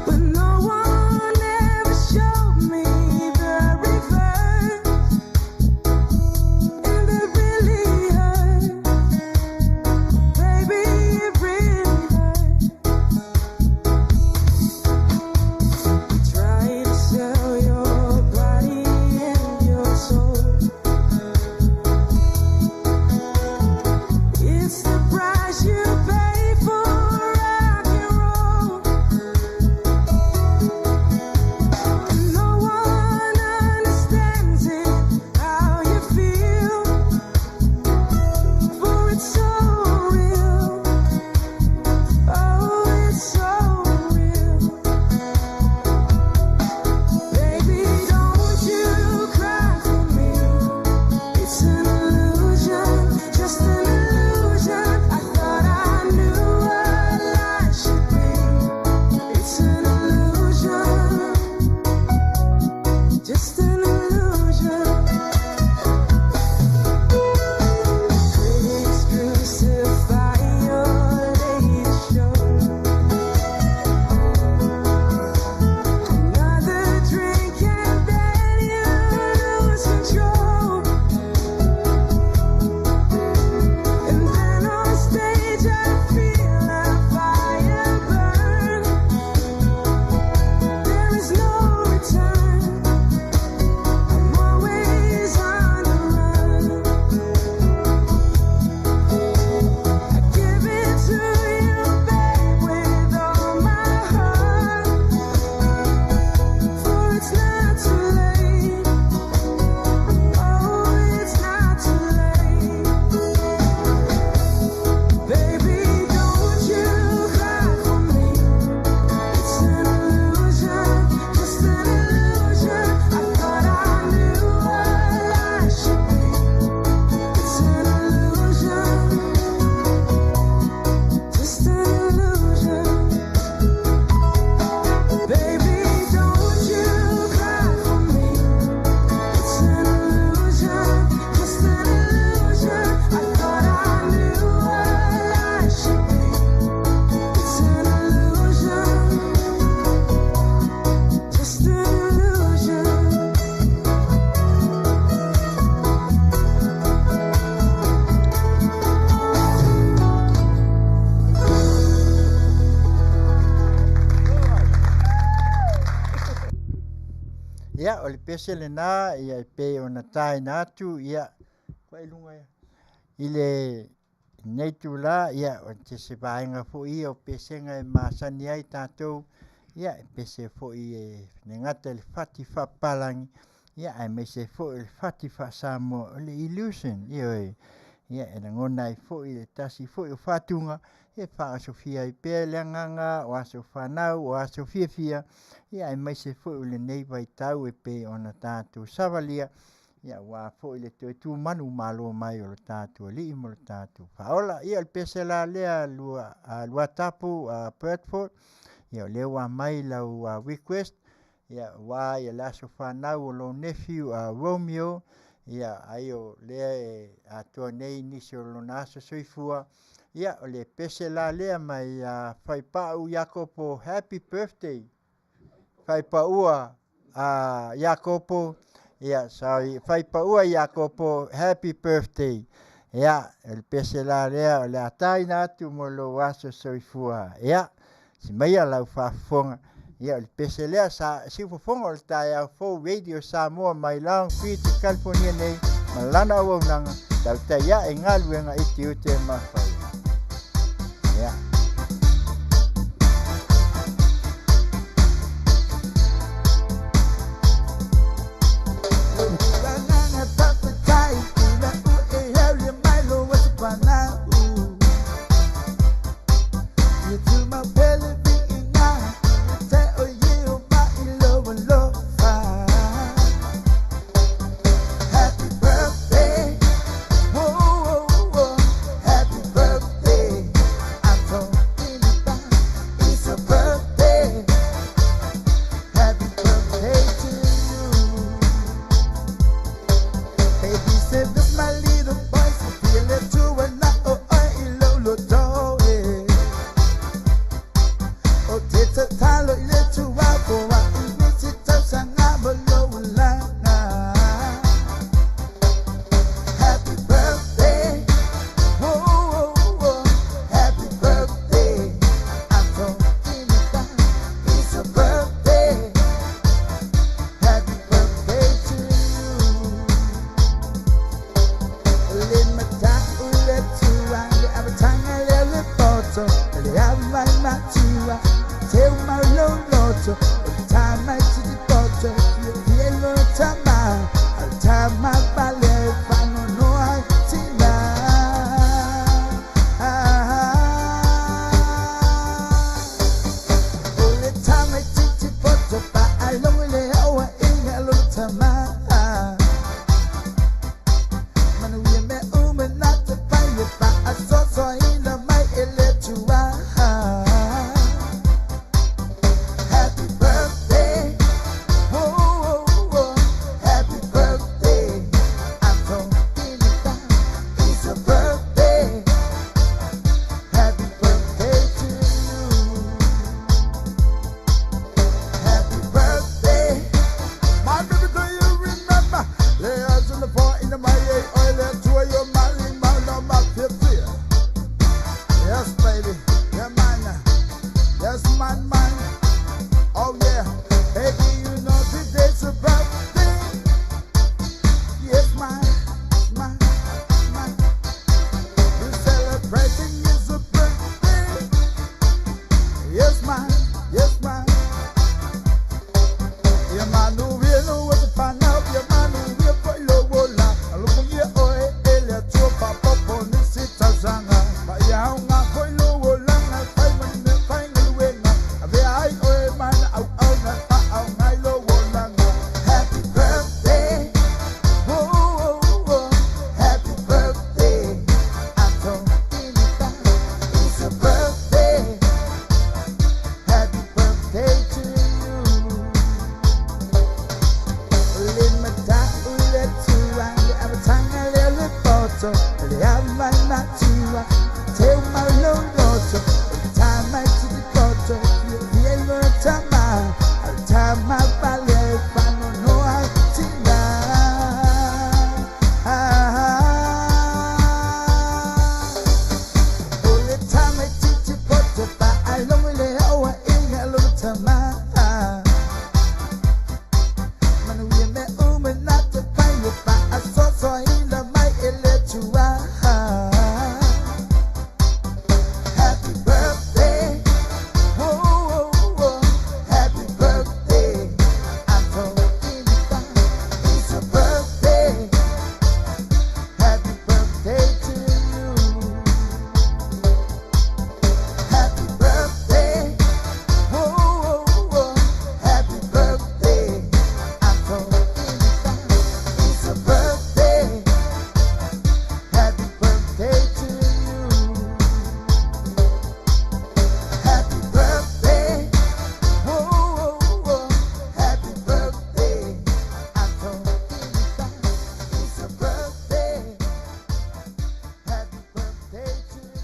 But no one ever showed me the reverse. And that really hurt. Baby, it really hurt. Try to sell your body and your soul. It's the price you pay for rock and roll. And no one understands it, how you feel, for it's so real. Oh, it's so real. Baby, don't you cry for me. It's an illusion, just an illusion. I thought I knew what life should be. It's an illusion, just an illusion. Critics crucify your latest show. Another drink and then you lose control. And then on stage I feel a fire burn. There is no return. I'm always on the run. I give it to you, babe, with all my heart. For it's not too late. Oh, it's not too late. Baby, don't you cry for me. It's an illusion, just an illusion. I thought I knew what life should be. It's an illusion, just an illusion. Baby, don't you cry for me. It's an illusion, just an illusion. I thought I knew what life should be. It's an illusion, just an illusion. Ia, o le pese lenā, ia e pei ona taina atu, ia, koe luga ia. I le nei tula, ia, o te se vaega foi ia o pesega e masani ai tatou, ia, e pese foi e le gata i le fati faapapalagi, ia, aemaise foi o le fati faa-Samoa, o le illusion, ioe. Ia, e lagona ai foi le tasi foi o fatuga, e faaosofia ai pea le agaga o aso fanau, o aso fiafia, ia aemaise foi o lenei vaitau e pei ona tatou savalia, ia aua foi le toe tumanu malo mai o le tatou Alii ma le tatou Faaola. Ia o le pese la lea lua Luatapu Bradford, ia o lea ua aumai lau request, ia aua ia le aso fanau o lou nephew Romeo, ia ai o lea e atoa nei nisi o lona aso soifua, ia o le pese la lea mai Faipau Iakopo, happy birthday. Faipaua Iakopo, ia sorry, Faipaua Iakopo, happy birthday. Ia, o le pese la lea o le a taina atu mo lou aso soifua. Ia, si maia lau faafofoga. Ia, o le pese lea sa siufofoga o le taeao fou Radio Samoa mai Long Beach, California nei, ma lana auaunaga, tautai ae galuega i tiute ma faiva. Ia. Happy birthday, whoa, whoa, whoa. Happy birthday. I'm talking about it's a birthday. Happy birthday to you. Baby said this my little boy, so feel it to and I oh I lo lo do eh. Oh teta talo ile tu wa po wa ni si tau sanga bo lo la na. Happy birthday, whoa, whoa, whoa. Happy birthday. I'm talking about it's a birthday. Happy birthday to you. Le mata ule tua le abatanga le le poto le amai matua te ma lo loto tama ti di poto le fielo tama al tama vale fano no ai tina. Ole tama ti ti poto pa along le awa inga lo tama. Manu ye me ume na te pai le pa a so so ina mai ele tua. Happy birthday, whoa, whoa, whoa. Happy birthday. I'm talking about it's a birthday. Happy birthday to you. Happy birthday. My baby, do you remember? Lay eyes on the floor in the my oil and to your money, man, on my 50. Yes, baby, yeah, man. Yes, man, man. Oh, yeah. Baby, you know today's a birthday. Yes, man, man, man. We're celebrating is a birthday. Yes, man, yes, man. Yeah, man, who will know what to find out. Yeah, man, who will put low la. Look, yeah, oh, eh, eh, to pop up on the sit zanga. But yeah, I'm not going low la. Five minutes, five minutes, I, oh, man, out, out, out, out, low la. Happy birthday. Whoa, whoa, whoa. Happy birthday. I'm talking about it's a birthday. Happy birthday to you. Le mata ule tua le abatanga le le poto le amai matua te ma lo loto tama ti di poto le fielo tama al tama vale fano no ai tina. Ole tama ti ti poto pa along le awa inga lo tama. Manu ye me ume na te pai le pa a so so ina mai ele tua. Happy birthday, whoa, whoa, whoa. Happy birthday. I'm talking about it's a birthday. Happy birthday to you. Happy birthday, whoa, whoa, whoa. Happy birthday. I'm talking about it's a birthday. Happy birthday to you. Happy birthday, whoa, whoa, whoa. Happy birthday. I'm talking about it's a birthday. Happy birthday to you.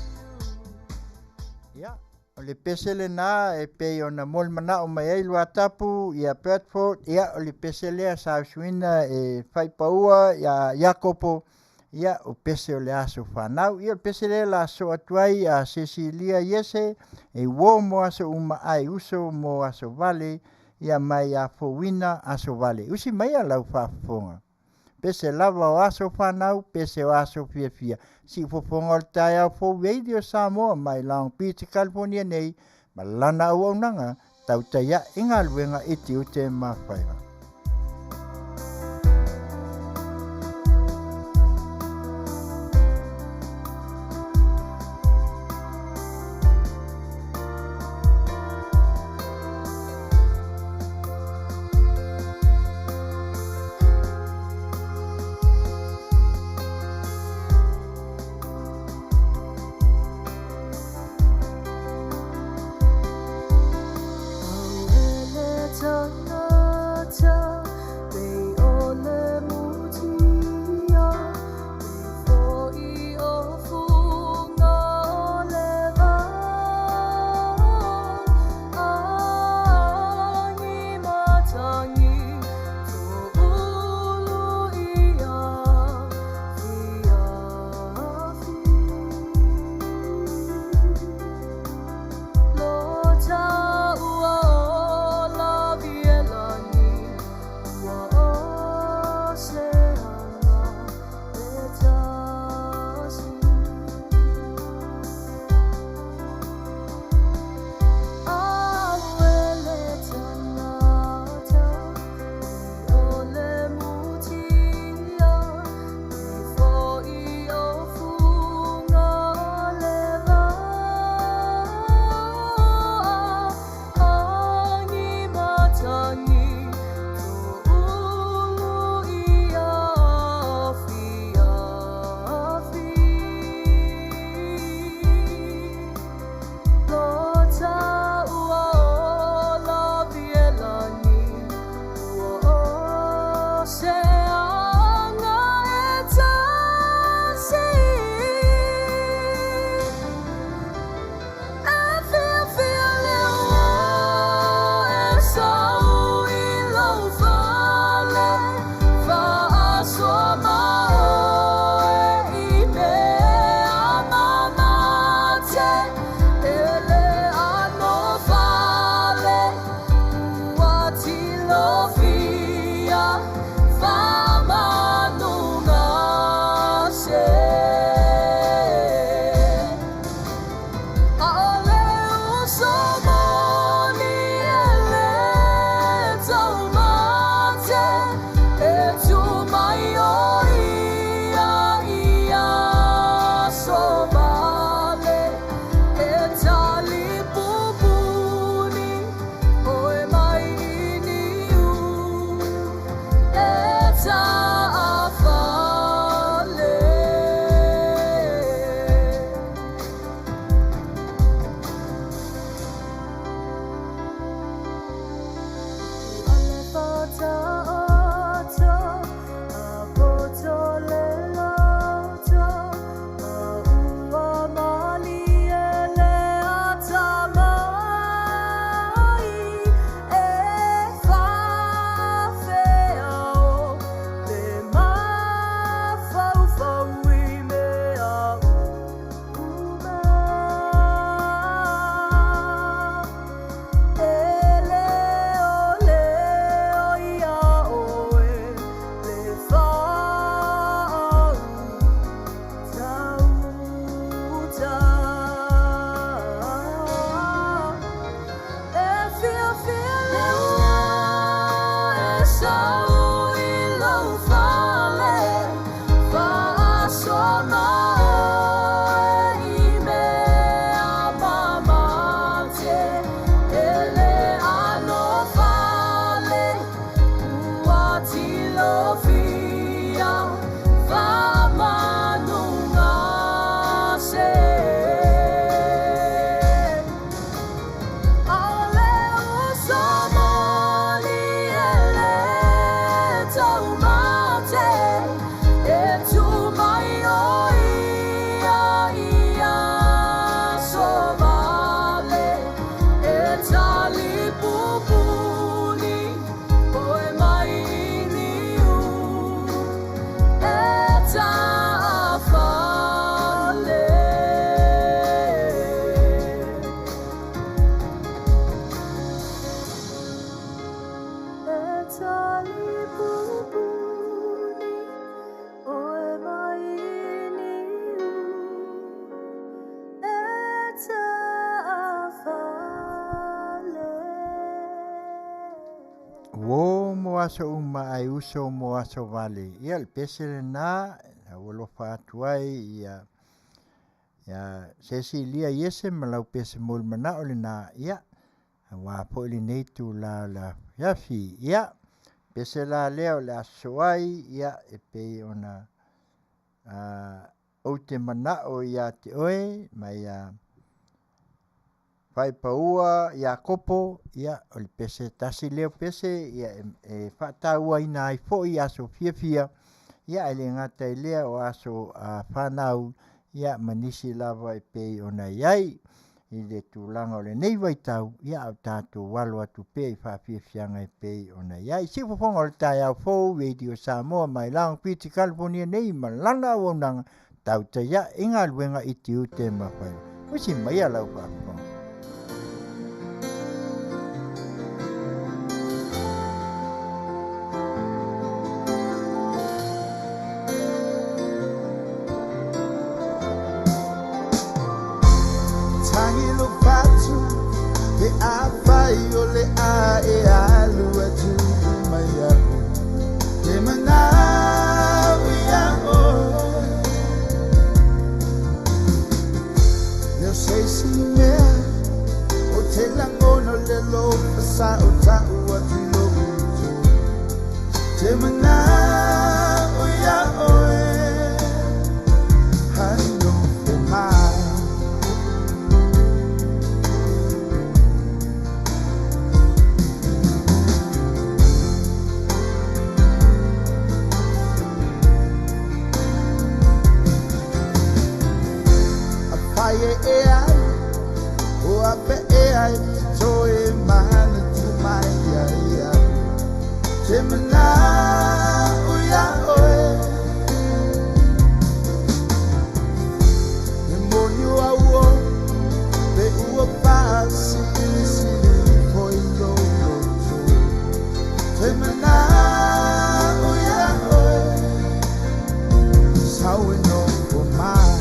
Ia, o le pese lena e pei ona mo le manao mai ai Luatapu ia Bradford. Ia, o le pese lea sa usuina e faipaua ia Iakopo. Ia, o pese o le aso fanau. Ia, o le pese lea o le a sosoo atu ai a Sesilia Iese, e uo mo aso uma ae uso mo aso vale, ia ma ia fouina aso vale. Usi maia lau faafofoga. Pese lava o aso fanau, pese o aso fiafia. Siufofoga o le taeao fou Radio Samoa mai Long Beach, California nei, ma lana auaunaga, tautai ae galuega i tiute ma faiva. aso uma ae uso mo aso vale. Ia le pese lena ua alofa atu ai ia ia Sesilia Iese ma lau pese mo le manao lena ia aua foi lenei itula o le afiafi. Ia pese la lea o le a sosoo ai ia e pei ona ou te manao ia te oe ma ia Faaipaua Iakopo ia o le pese tasi lea o pese e faatauaina ai foi aso fiafia ia ae le gata i lea o aso fanau ia ma nisi lava e pei ona i ai i le tulaga o lenei vaitau ia a o tatou alo atu pea i faafiafiaga e pei ona i ai. Siufofoga o le taeao fou Radio Samoa mai Long Beach California nei ma lana auaunaga tautai ae i galuega i tiute ma faiva. Usi maia lau faafofoga. Tagi lo fatu pe afai o le a e alu atu mai au Te manao ia oe Leo se isi mea o te lagona o le alofa sa o tau atu i lou uto Te manao ia oe Hai nofo mai Afai e e alu o ape ea e te toe manatu mai ai au Te manao ia oe E moni o au o pe ua faasilisili ifo i lou loto Te manao ia oe Sau e nofo mai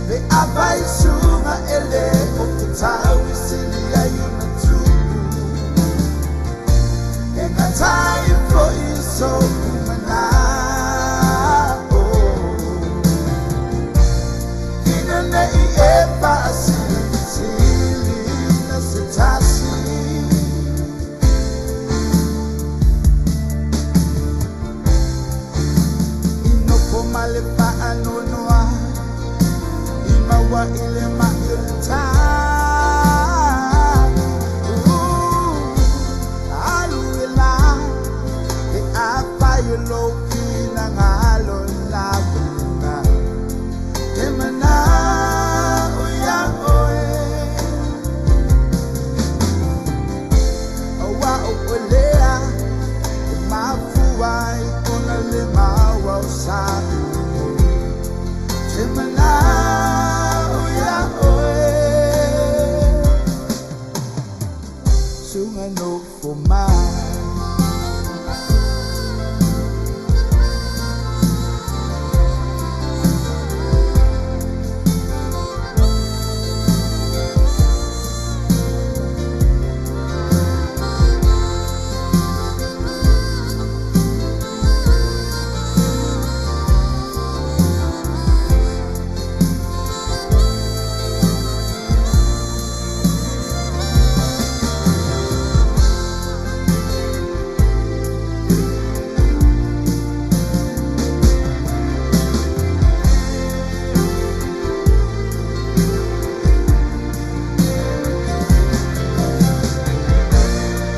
Pe afai suga e le o fetau i sili ai ona tupu E gatai foi so'u mana'o Ina nei e faasilisili na se tasi I nofo ma le faanoanoa i maua i le mai o le tā Alu e la e afai o lou finagalo lava lena Te manao ia oe Aua o oe lea e mafua ai ona le maua o sa Te manao ia oe Suga nofo mai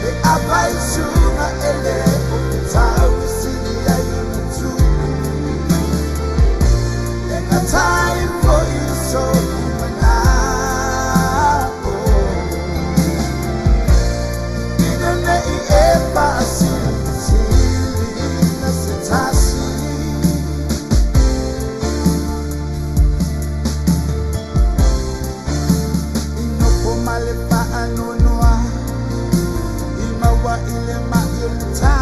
Pe afai suga e le o fetau i sili ai ona tupu E gatai foi so'u mana'o Ina nei e faasilisili na se tasi I nofo ma le faanoanoa i maua i le mai o le tā.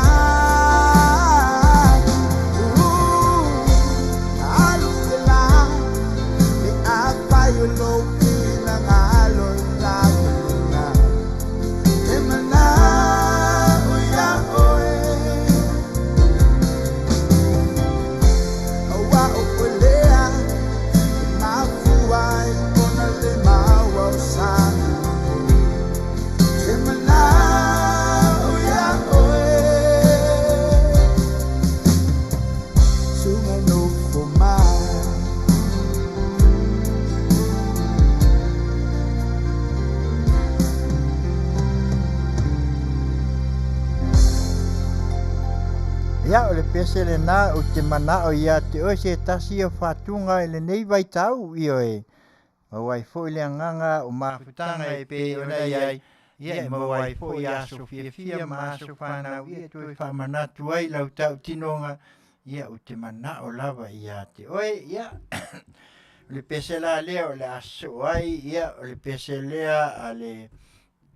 Ia, o le pese lenā ou te manao ia te oe se tasi o faatuga i lenei vaitau, ioe, maua ai foi le agaga o mafutaga e pei ona i ai, ia e maua ai foi aso fiafia ma aso fanau ia e toe faamanatu ai lau tautinoga, ia ou te manao lava ia te oe, ia o le pese la lea o le a sosoo ai, ia o le pese lea a le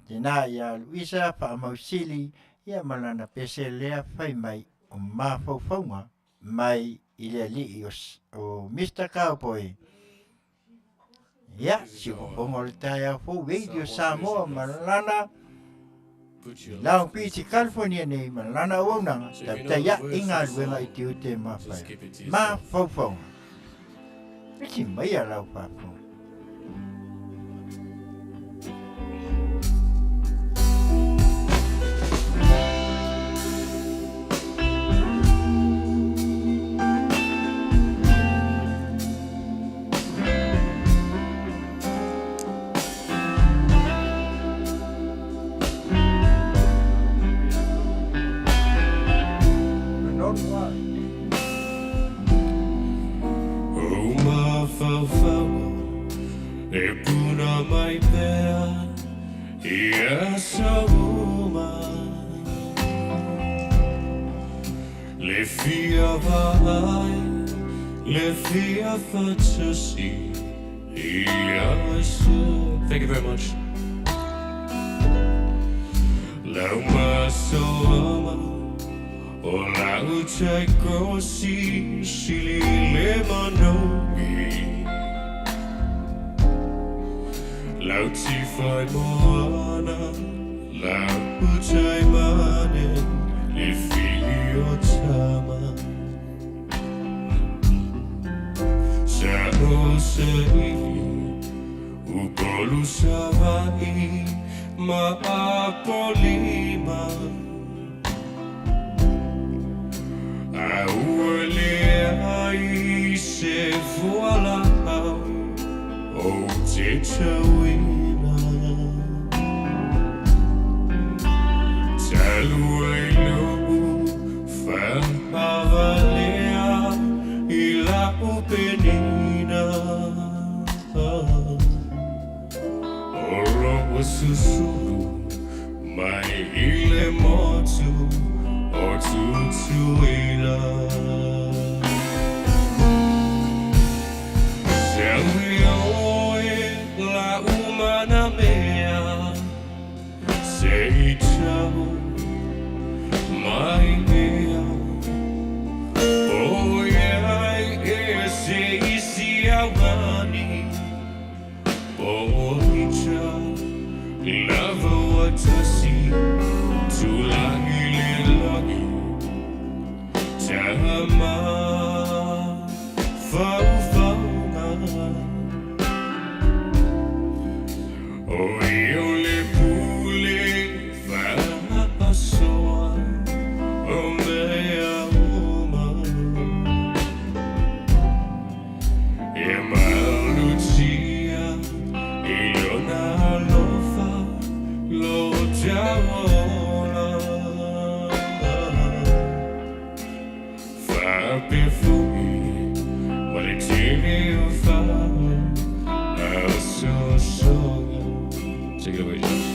tina ia Luisa Faamausili, ia ma lana pese lea fai mai o mafaufauga mai i le alii o Mr Cowboy. Ia, siufofoga o le taeao fou Radio Samoa ma lana Long Beach, California nei ma lana auaunaga tautai a'i galuega i tiute ma fai mafaufauga. Pisi maia lau faafofoga. O mafaufauga e puna mai pea i aso uma. Le fia vaai, le fia faatasi i aso. Thank you very much. Lau masoama o lau tai kosi sili le manogi. Lau tiwhai moana, lau tai mane, le whiri o tama. Sa o sa iwi, Upolu Savaii ma Apolima. A ua leai se fualaau ou te tauina. Talu ai lou faavalea i lau penina. O lou susulu mai i le motu o Tutuila. Sau i oe lau manamea, se i tau mai ea. Oi ai e se isi augani, o ita lava ua tasi, tulagi le lagi, tama faufauga. O ia o le pule faasoa o mea uma. E malutia i lona alofa lo tauola. Faapea foi ma le tele o faasoasoga. Take it away, Josh.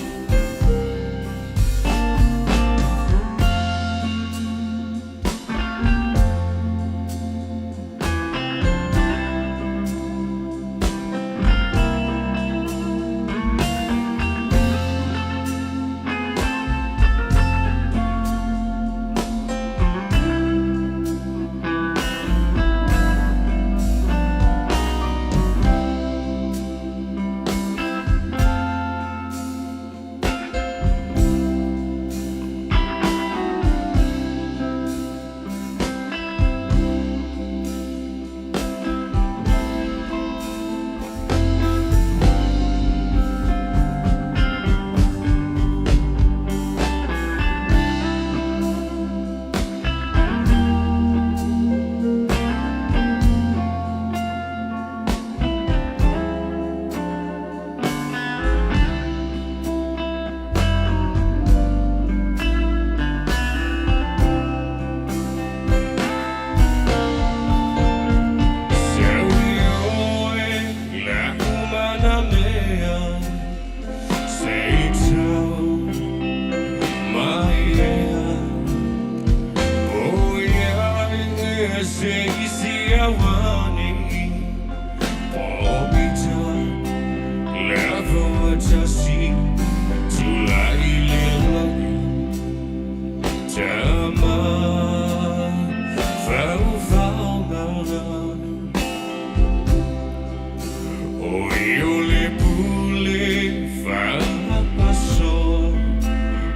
Lava tasi tulai le Tama fau O io le pule whaapaso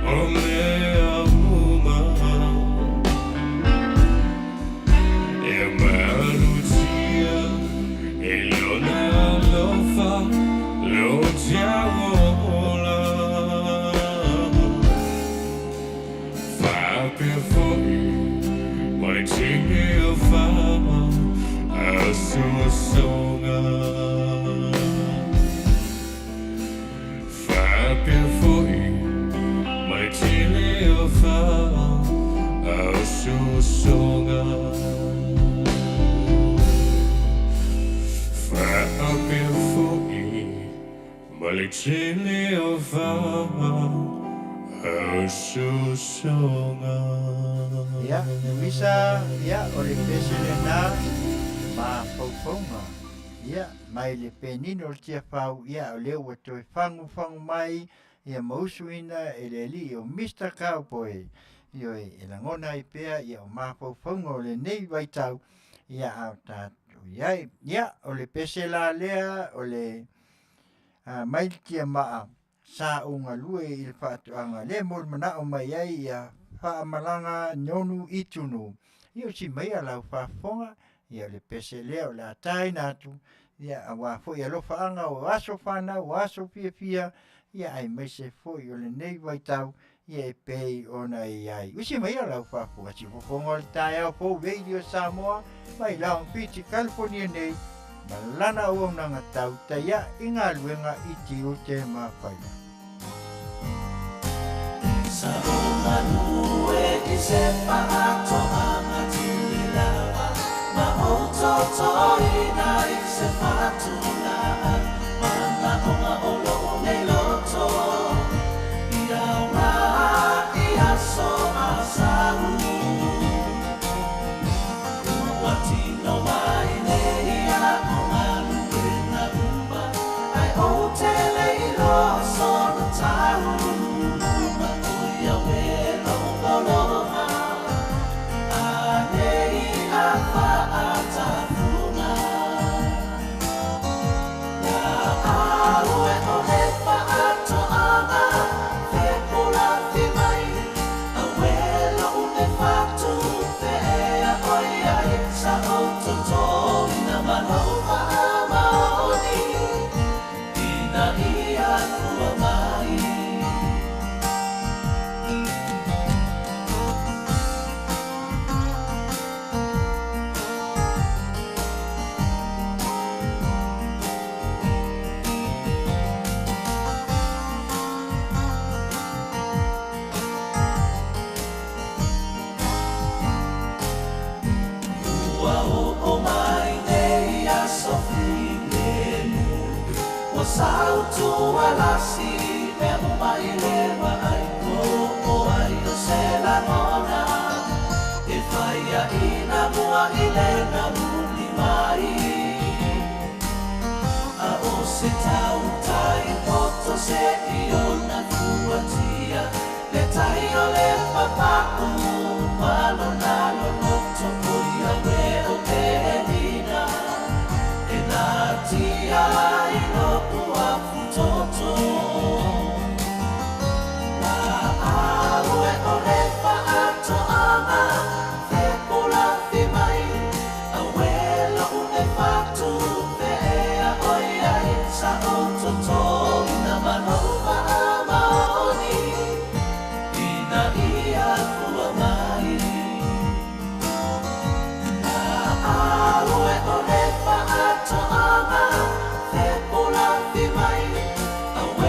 O mea uma E malutia E lona alofa Lo tiaola Whapea foi Mai tini o wha Asuasoga Whapea foi Mai tini o wha Asuasoga Whapea foi Mai tini o wha Asuasoga Ia, Luisa, ia, o le pese lenā, mafaufauga. Ia, mai le penina o le Tiafau, ia, o lea ua toe fagufagu mai, ia ma usuina e le alii o Mister Cowboy. Ioe, e lagona ai pea, ia, o mafaufauga o lenei vaitau, ia, a o tatou i ai. Ia, o le pese la lea, o le a, mai le tiamaa, sa ou galue i le faatoaga lea e molimanaʻo mai ai ia faamalaga nonu i tunu. Ia usi mai a lau faafofoga, ia o le pese lea o le a taina atu, ia auā foi alofaaga o aso fanau o aso fiafia, ia aemaise foi o lenei vaitau, ia e pei ona i ai. Usi mai a lau faafofoga, siufofoga o le taeao fou Radio Samoa mai Long Beach, California nei, ma lana auaunaga tau taiaʻi i galuega i tiute ma faiva. Sa ou galue i se faatoaga tili lava, ma ou totoina i se fatugao manaoga o lou nei loto i aoga i aso a sau. Ua tino mai nei aʻu galuega uma, ae ou te le iloa sona taunuuga. O ia e lou pologa a nei a faatafuga. La'au e o le faatoaga fepulafi mai, auē lo'u nei fatupe ea ʻoiai sa ou totoina ma lou faamaoni ina ia fua mai. Ua oo mai nei aso filemu, ua sautualasi mea uma i le vaai. Po o ai o se lagona e faiaʻina mua i le namuli mai, a o se tautai poto se i ona fuatia le tai o le papaʻu ma lona loloto. O ia e o penina e natia i loʻu afutoto. La'au e o le faatoaga fepulafi mai, auē lo'u nei fatupe ea ʻoiai sa ou totoina ma lou faamaoni ina ia fua mai. La'au e o le faatoaga fepulafi mai, auē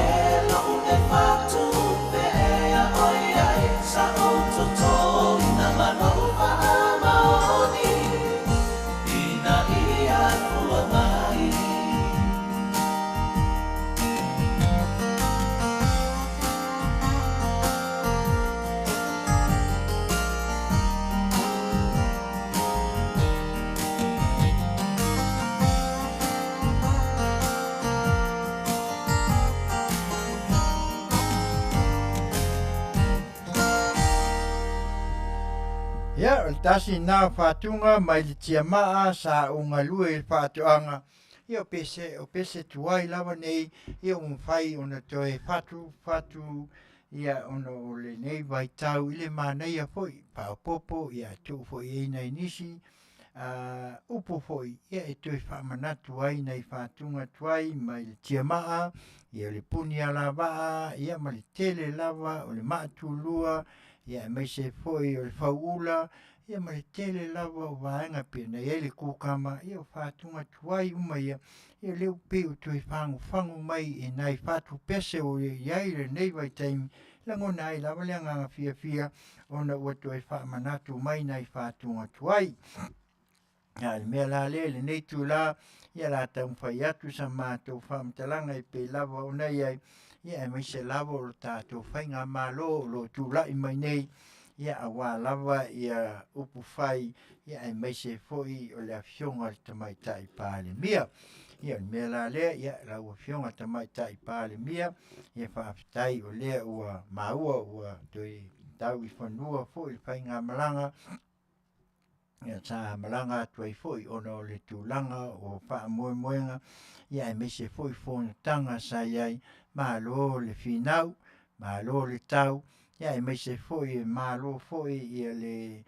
Ia, o le tasi lena o fatuga mai le tiamaa sa ou galue i le faatoaga, ia o pese, o pese tuai lava nei, ia ua mafai ona toe fatu, fatu ia ona o lenei vaitau i le manaia foi faaopoopo ia tuu foi i ai nai nisi upu foi ia e toe faamanatu ai nai fatuga tuai mai le tiamaa, ia le punialavaa, ia ma le tele lava o le maatulua, ia aemaise foi o le fauula, ia ma le tele lava o vaega pei ona i ai le kukama, ia o fatuga tuai uma ia, ia lea ua pei ua toe fagufagu mai i nai fatu pese ua i ai lenei vaitaimi, lagona ai lava le agaga fiafia ona ua toe faamanatu mai nai fatuga tuai. A o le mea la lea i lenei itula, ia o le a taumafai atu sa matou faamatalaga e pei lava ona i ai, ia aemaise lava o le tatou faigamalo o lo o tulai mai nei, ia aua lava ia upufai, ia aemaise foi o le afioga i le Tamaitai Palemia. Ia o le mea la lea, ia lau afioga i le Tamaitai Palemia, ia faafetai o lea ua maua ua toe tau i fanua foi le faigamalaga ia sa malaga atu ai foi ona o le tulaga o faamoemoega ia aemaise foi fonotaga sa i ai, malo le finau, malo le tau, ia aemaise foi e malo foi ia le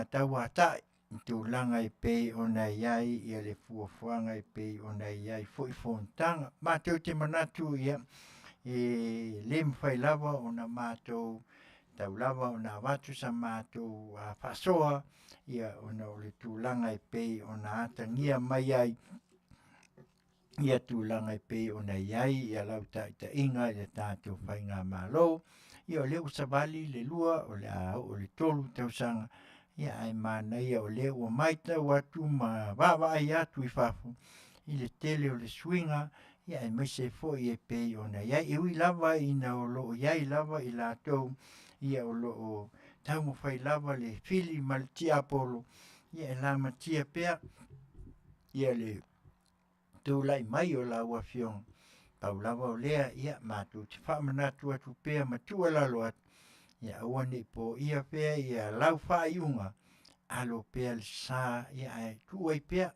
tauatai i tulaga e pei ona i ai ia le fuafuaga e pei ona i ai foi fonotaga. Matou te manatu ia e le mafai lava ona matou tau lava ona avatu sa matou faasoa ia ona o le tulaga e pei ona atagia mai ai ia tulaga e pei ona i ai ia lau taitaiga i le tatou faigamalo. Ia o lea ua savali le 2 o le a oo i le 3 tausaga, ia ae manaia o lea ua matau atu ma vaavaai atu i fafo i le tele o le suiga, ia aemaise foi e pei ona i ai. E ui lava ina o lo o i ai lava i latou ia o lo o taumafai lava le fili ma le tiapolo, ia e lamatia pea ia le tulai mai o lau afioga. Pau lava o lea, ia matou te faamanatu atu pea ma tuualalo atu, ia aua ne i poia pea ia lau faaiuga, alo pea le sa ia ae tuu ai pea,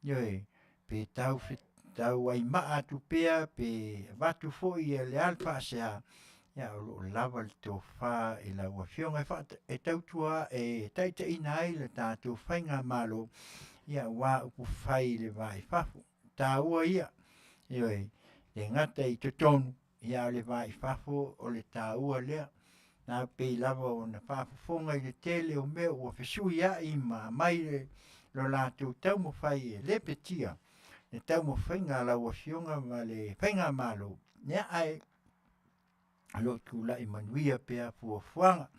ioe, pe tau tauaimaa atu pea pe avatu foi ia le a le faasea, ia o lo o lava le tofa i lau afioga e tautua e taitaiina ai le tatou faigamalo, ia aua upufai i le va i fafo. E taua ia, ioe, e le gata i totonu, ia a o le va i fafo o le taua lea. Na pei lava ona faafofoga i le tele o mea ua fesuiai ma aumai lo latou taumafai e lepetia le taumafaiga a lau afioga ma le faigamalo, ia ae o lo o tulai manuia pea fuafuaga.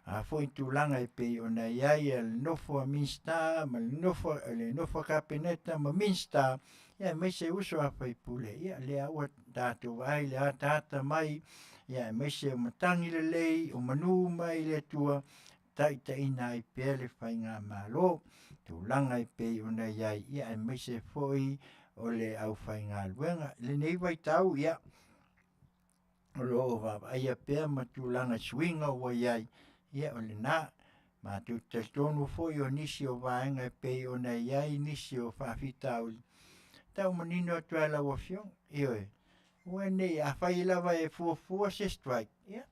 O a foi tulaga e pei ona i ai le nofo a Minisita ma le nofo a Kapeneta ma Minisita, ia aemaise uso a sui usufono, ia lea ua tatou vaai i le ataata mai, ia aemaise o matagi lelei, o manu mai le Atua, taitaiina ai pea le faigamalo, tulaga e pei ona i ai, ia aemaise foi o le aufaigaluega. I lenei vaitau, ia, o lo o vaavaaia pea ma tulaga i suiga ua i ai, ia o lena. Matou te talitonu foi o nisi o vaega e pei ona i ai nisi o faafitauli, tau manino atu lava i lau Afioga, ioe, aua ne i afai lava e fuafua se strike, ia,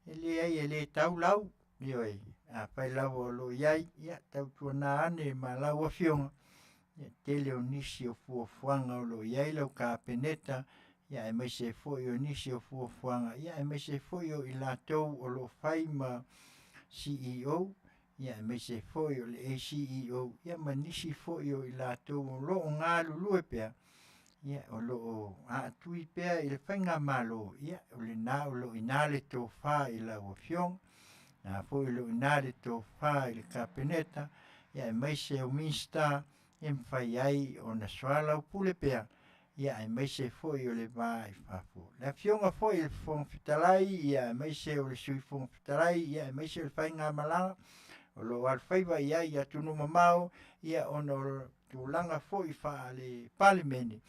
e leai e le tau lau, ioe, afai lava o lo o i ai, ia tautuana ane ma lau Afioga, ia tele o nisi o fuafuaga o lo o i ai lau Kapeneta, ia aemaise foi o nisi o fuafuaga, ia aemaise foi o i latou o lo o fai ma CEO, ia aemaise foi o le ACEO, ia ma nisi foi o i latou o lo o galulue pea, ia o lo o aatui pea i le faigamalo, ia o lena o lo o i ina le tofa i lau Afioga, o lena foi o lo o i ina le tofa i le Kapeneta, ia aemaise o Minisita e mafai ai ona soalaupule pea, ia aemaise foi o le va i fafo. Le Afioga foi i le Fofoga Fetalai, ia aemaise o le Sui Fofoga Fetalai, ia aemaise o le faigamalaga o lo o alofaiva i ai i atunuu mamao, ia ona o tulaga foi faale-Palemene,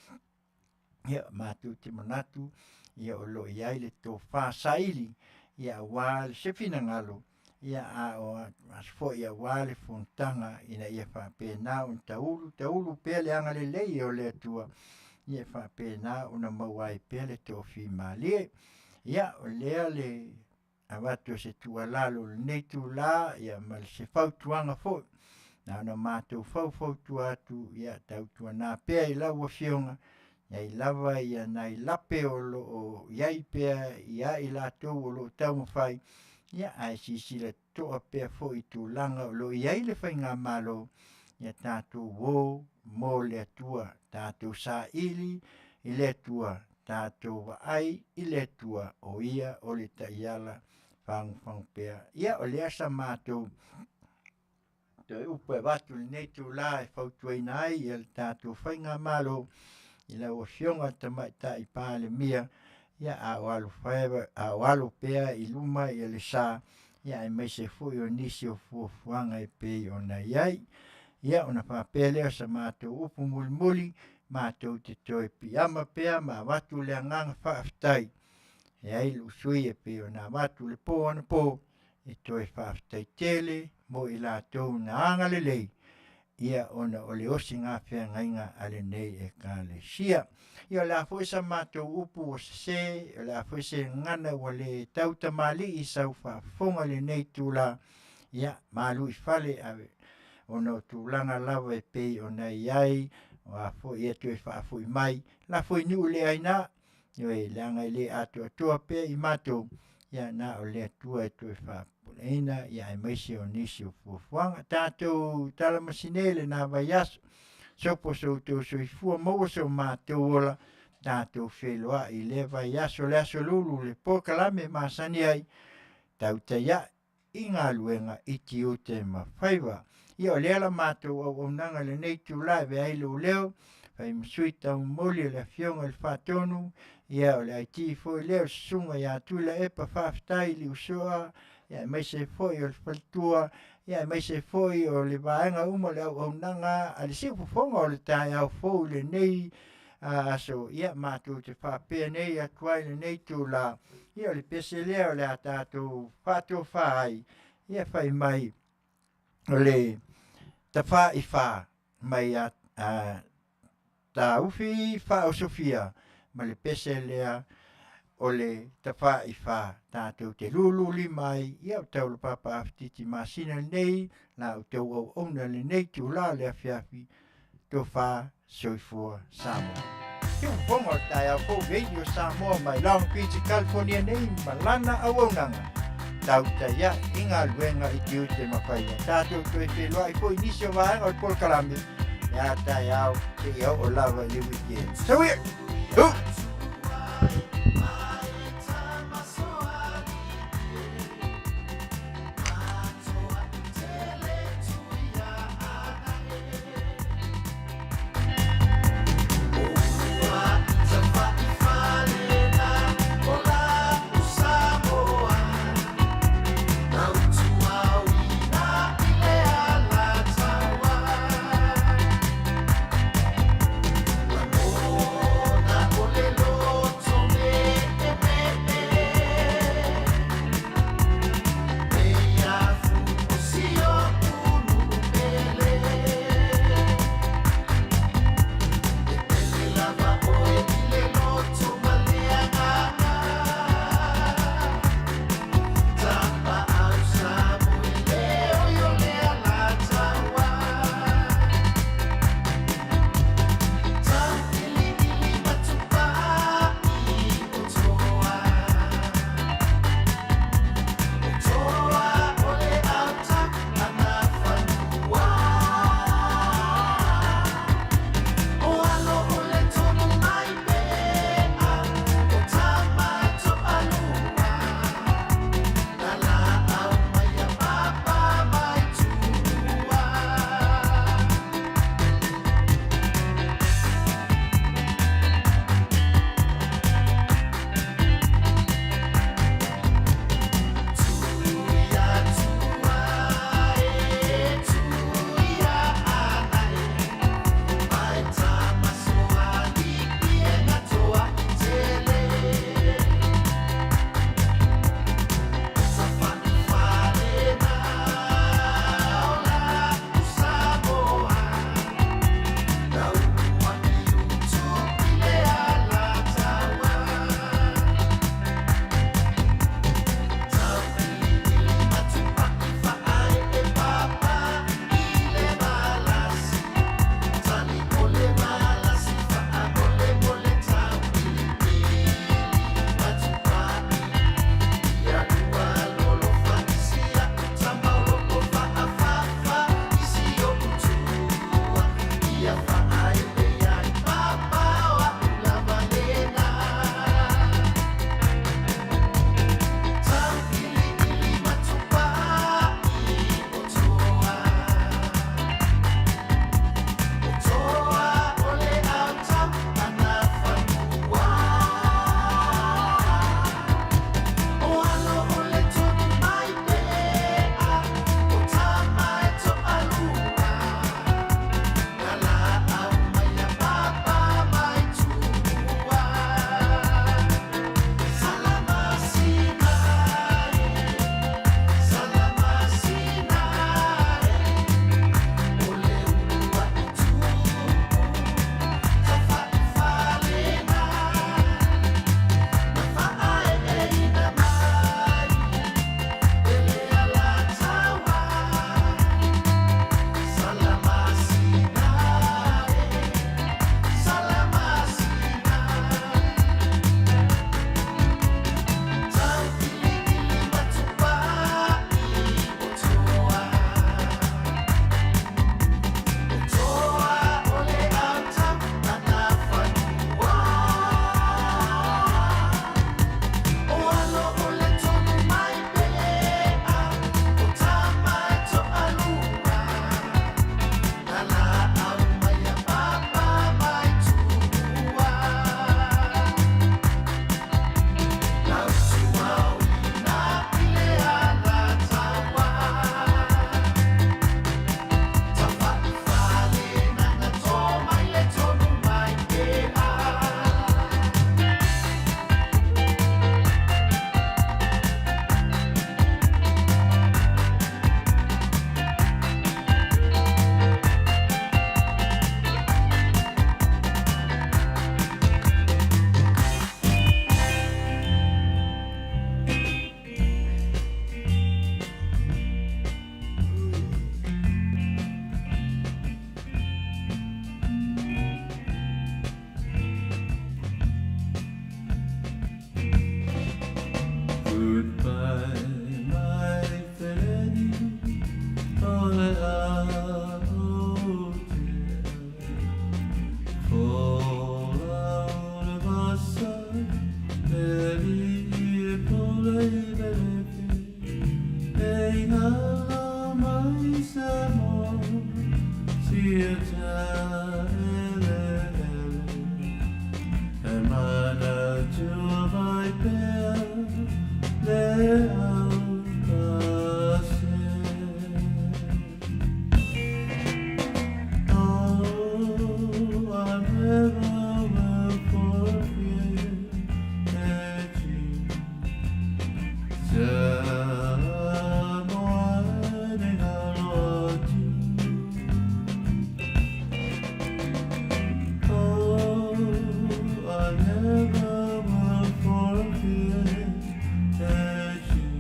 ia matou te manatu ia o lo o i ai le tofa saili ia aua se finagalo Ia a o aso foi aua le fonotaga ina ia faapena ona taulu taulu pea le agalelei o le Atua ia e faapena ona maua ai pea le tofimalie. Ia o lea le avatu o se tuualalo i lenei itula ia ma se fautuaga foi na ona matou faufautua atu ia tautuana pea i lau Afioga i ai lava ia nai lape o lo o i ai pea ia i latou o lo o taumafai, ia ae silasila totoa pea foi i tulaga o lo o i ai le faigamalo, ia tatou o mo le Atua, tatou saili i le Atua, tatou vaai i le Atua o Ia o le taiala fagufagu pea. Ia o lea sa matou toe upu e avatu i lenei itula e fautuaina ai le tatou faigamalo i lau Afioga i le Tamaitai Palemia, ia a o a o alo pea i luma le sa, aemaise foi o nisi o fuafuaga e pei ona i ai. Ia ona faapea lea o sa matou upu mulimuli, matou te toe piiama pea ma avatu le agaga faafetai e ai lou sui usufono e pei ona avatu i le po anapo e toe faafetai tele mo i latou na agalelei ia ona o le osi gafeagaiga a lenei Ekalesia. Ia o le a foi sa matou upu ua sese, o le a foi se gagana ua le tautamalii i sau faafofoga i lenei itula, ia malu i fale ona o tulaga lava e pei ona i ai, o a foi e toe faafoi mai, lafo i nuu le aina, ioe, leaga e le atoatoa pea i matou, ia na o le Atua e toe faapopoleina aemaise o nisi o fuafuaga. Tatou talamasine i lena vaiaso, sopo so outou soifua, maua so matou ola, tatou feiloai i lea vaiaso le aso Lulu i le polokalame masani ai, Tautai Ae i Galuega i Tiute ma Faiva. Ia o lea la matou auaunaga i lenei itula e avea ai lou leo, fai ma sui taumoli o le Afioga i le Faatonu, ia o le IT foi lea o le Susuga ia Tuilaepa faafetai Liusoa, aemaise foi o le faletua, aemaise foi o le vaega uma o le auaunaga a le siufofoga o le taeao fou i lenei aso, ia matou te faapea nei atu ai i lenei itula, ia o le pese lea o le a tatou faatofa ai, ia fai mai o le tafaifa mai a Taufi Faaosofia ma le pese lea o le tafaifa tatou te lululima ai, ia o Taulapapa Afetiti Masina lenei, la outou auauna i lenei itula o le afiafi, tofa soifua Samoa. Siufofoga o le taeao fou Radio Samoa mai Long Beach, California nei ma lana auaunaga tautai ae i galuega i tiute ma faiva. Tatou toe feiloai foi i nisi o vaega o le polokalame le a taeao seia oo lava i le weekend. So we Ooh! Goodbye, my feleni, o le a o te. Fola o le vasa, e li e pole i velepe, e i hala mai sa mo, si e ta ele ele. E mana tua vai pea, le au ka se. Oh, I never will forget you. Samoa ne galo atu. Oh, I never will forget you.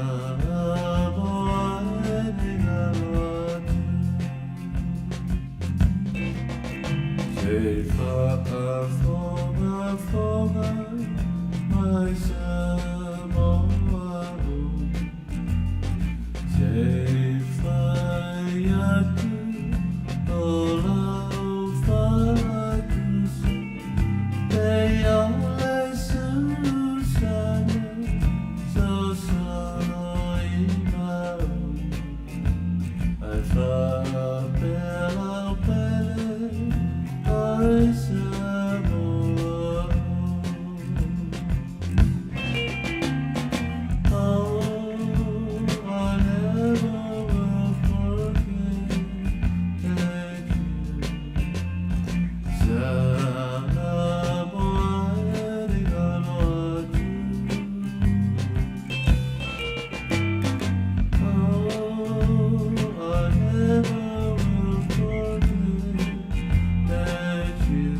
Samoa ne galo atu. Te whaafonga fonga mai Samoa o. Te whai atu o lau whatusu. Te ole susana so so i mau. Ai whaapelau pele ai Samoa o. Oh, I never will forget you. Samoa ne galo atu. Oh, I never will forget you.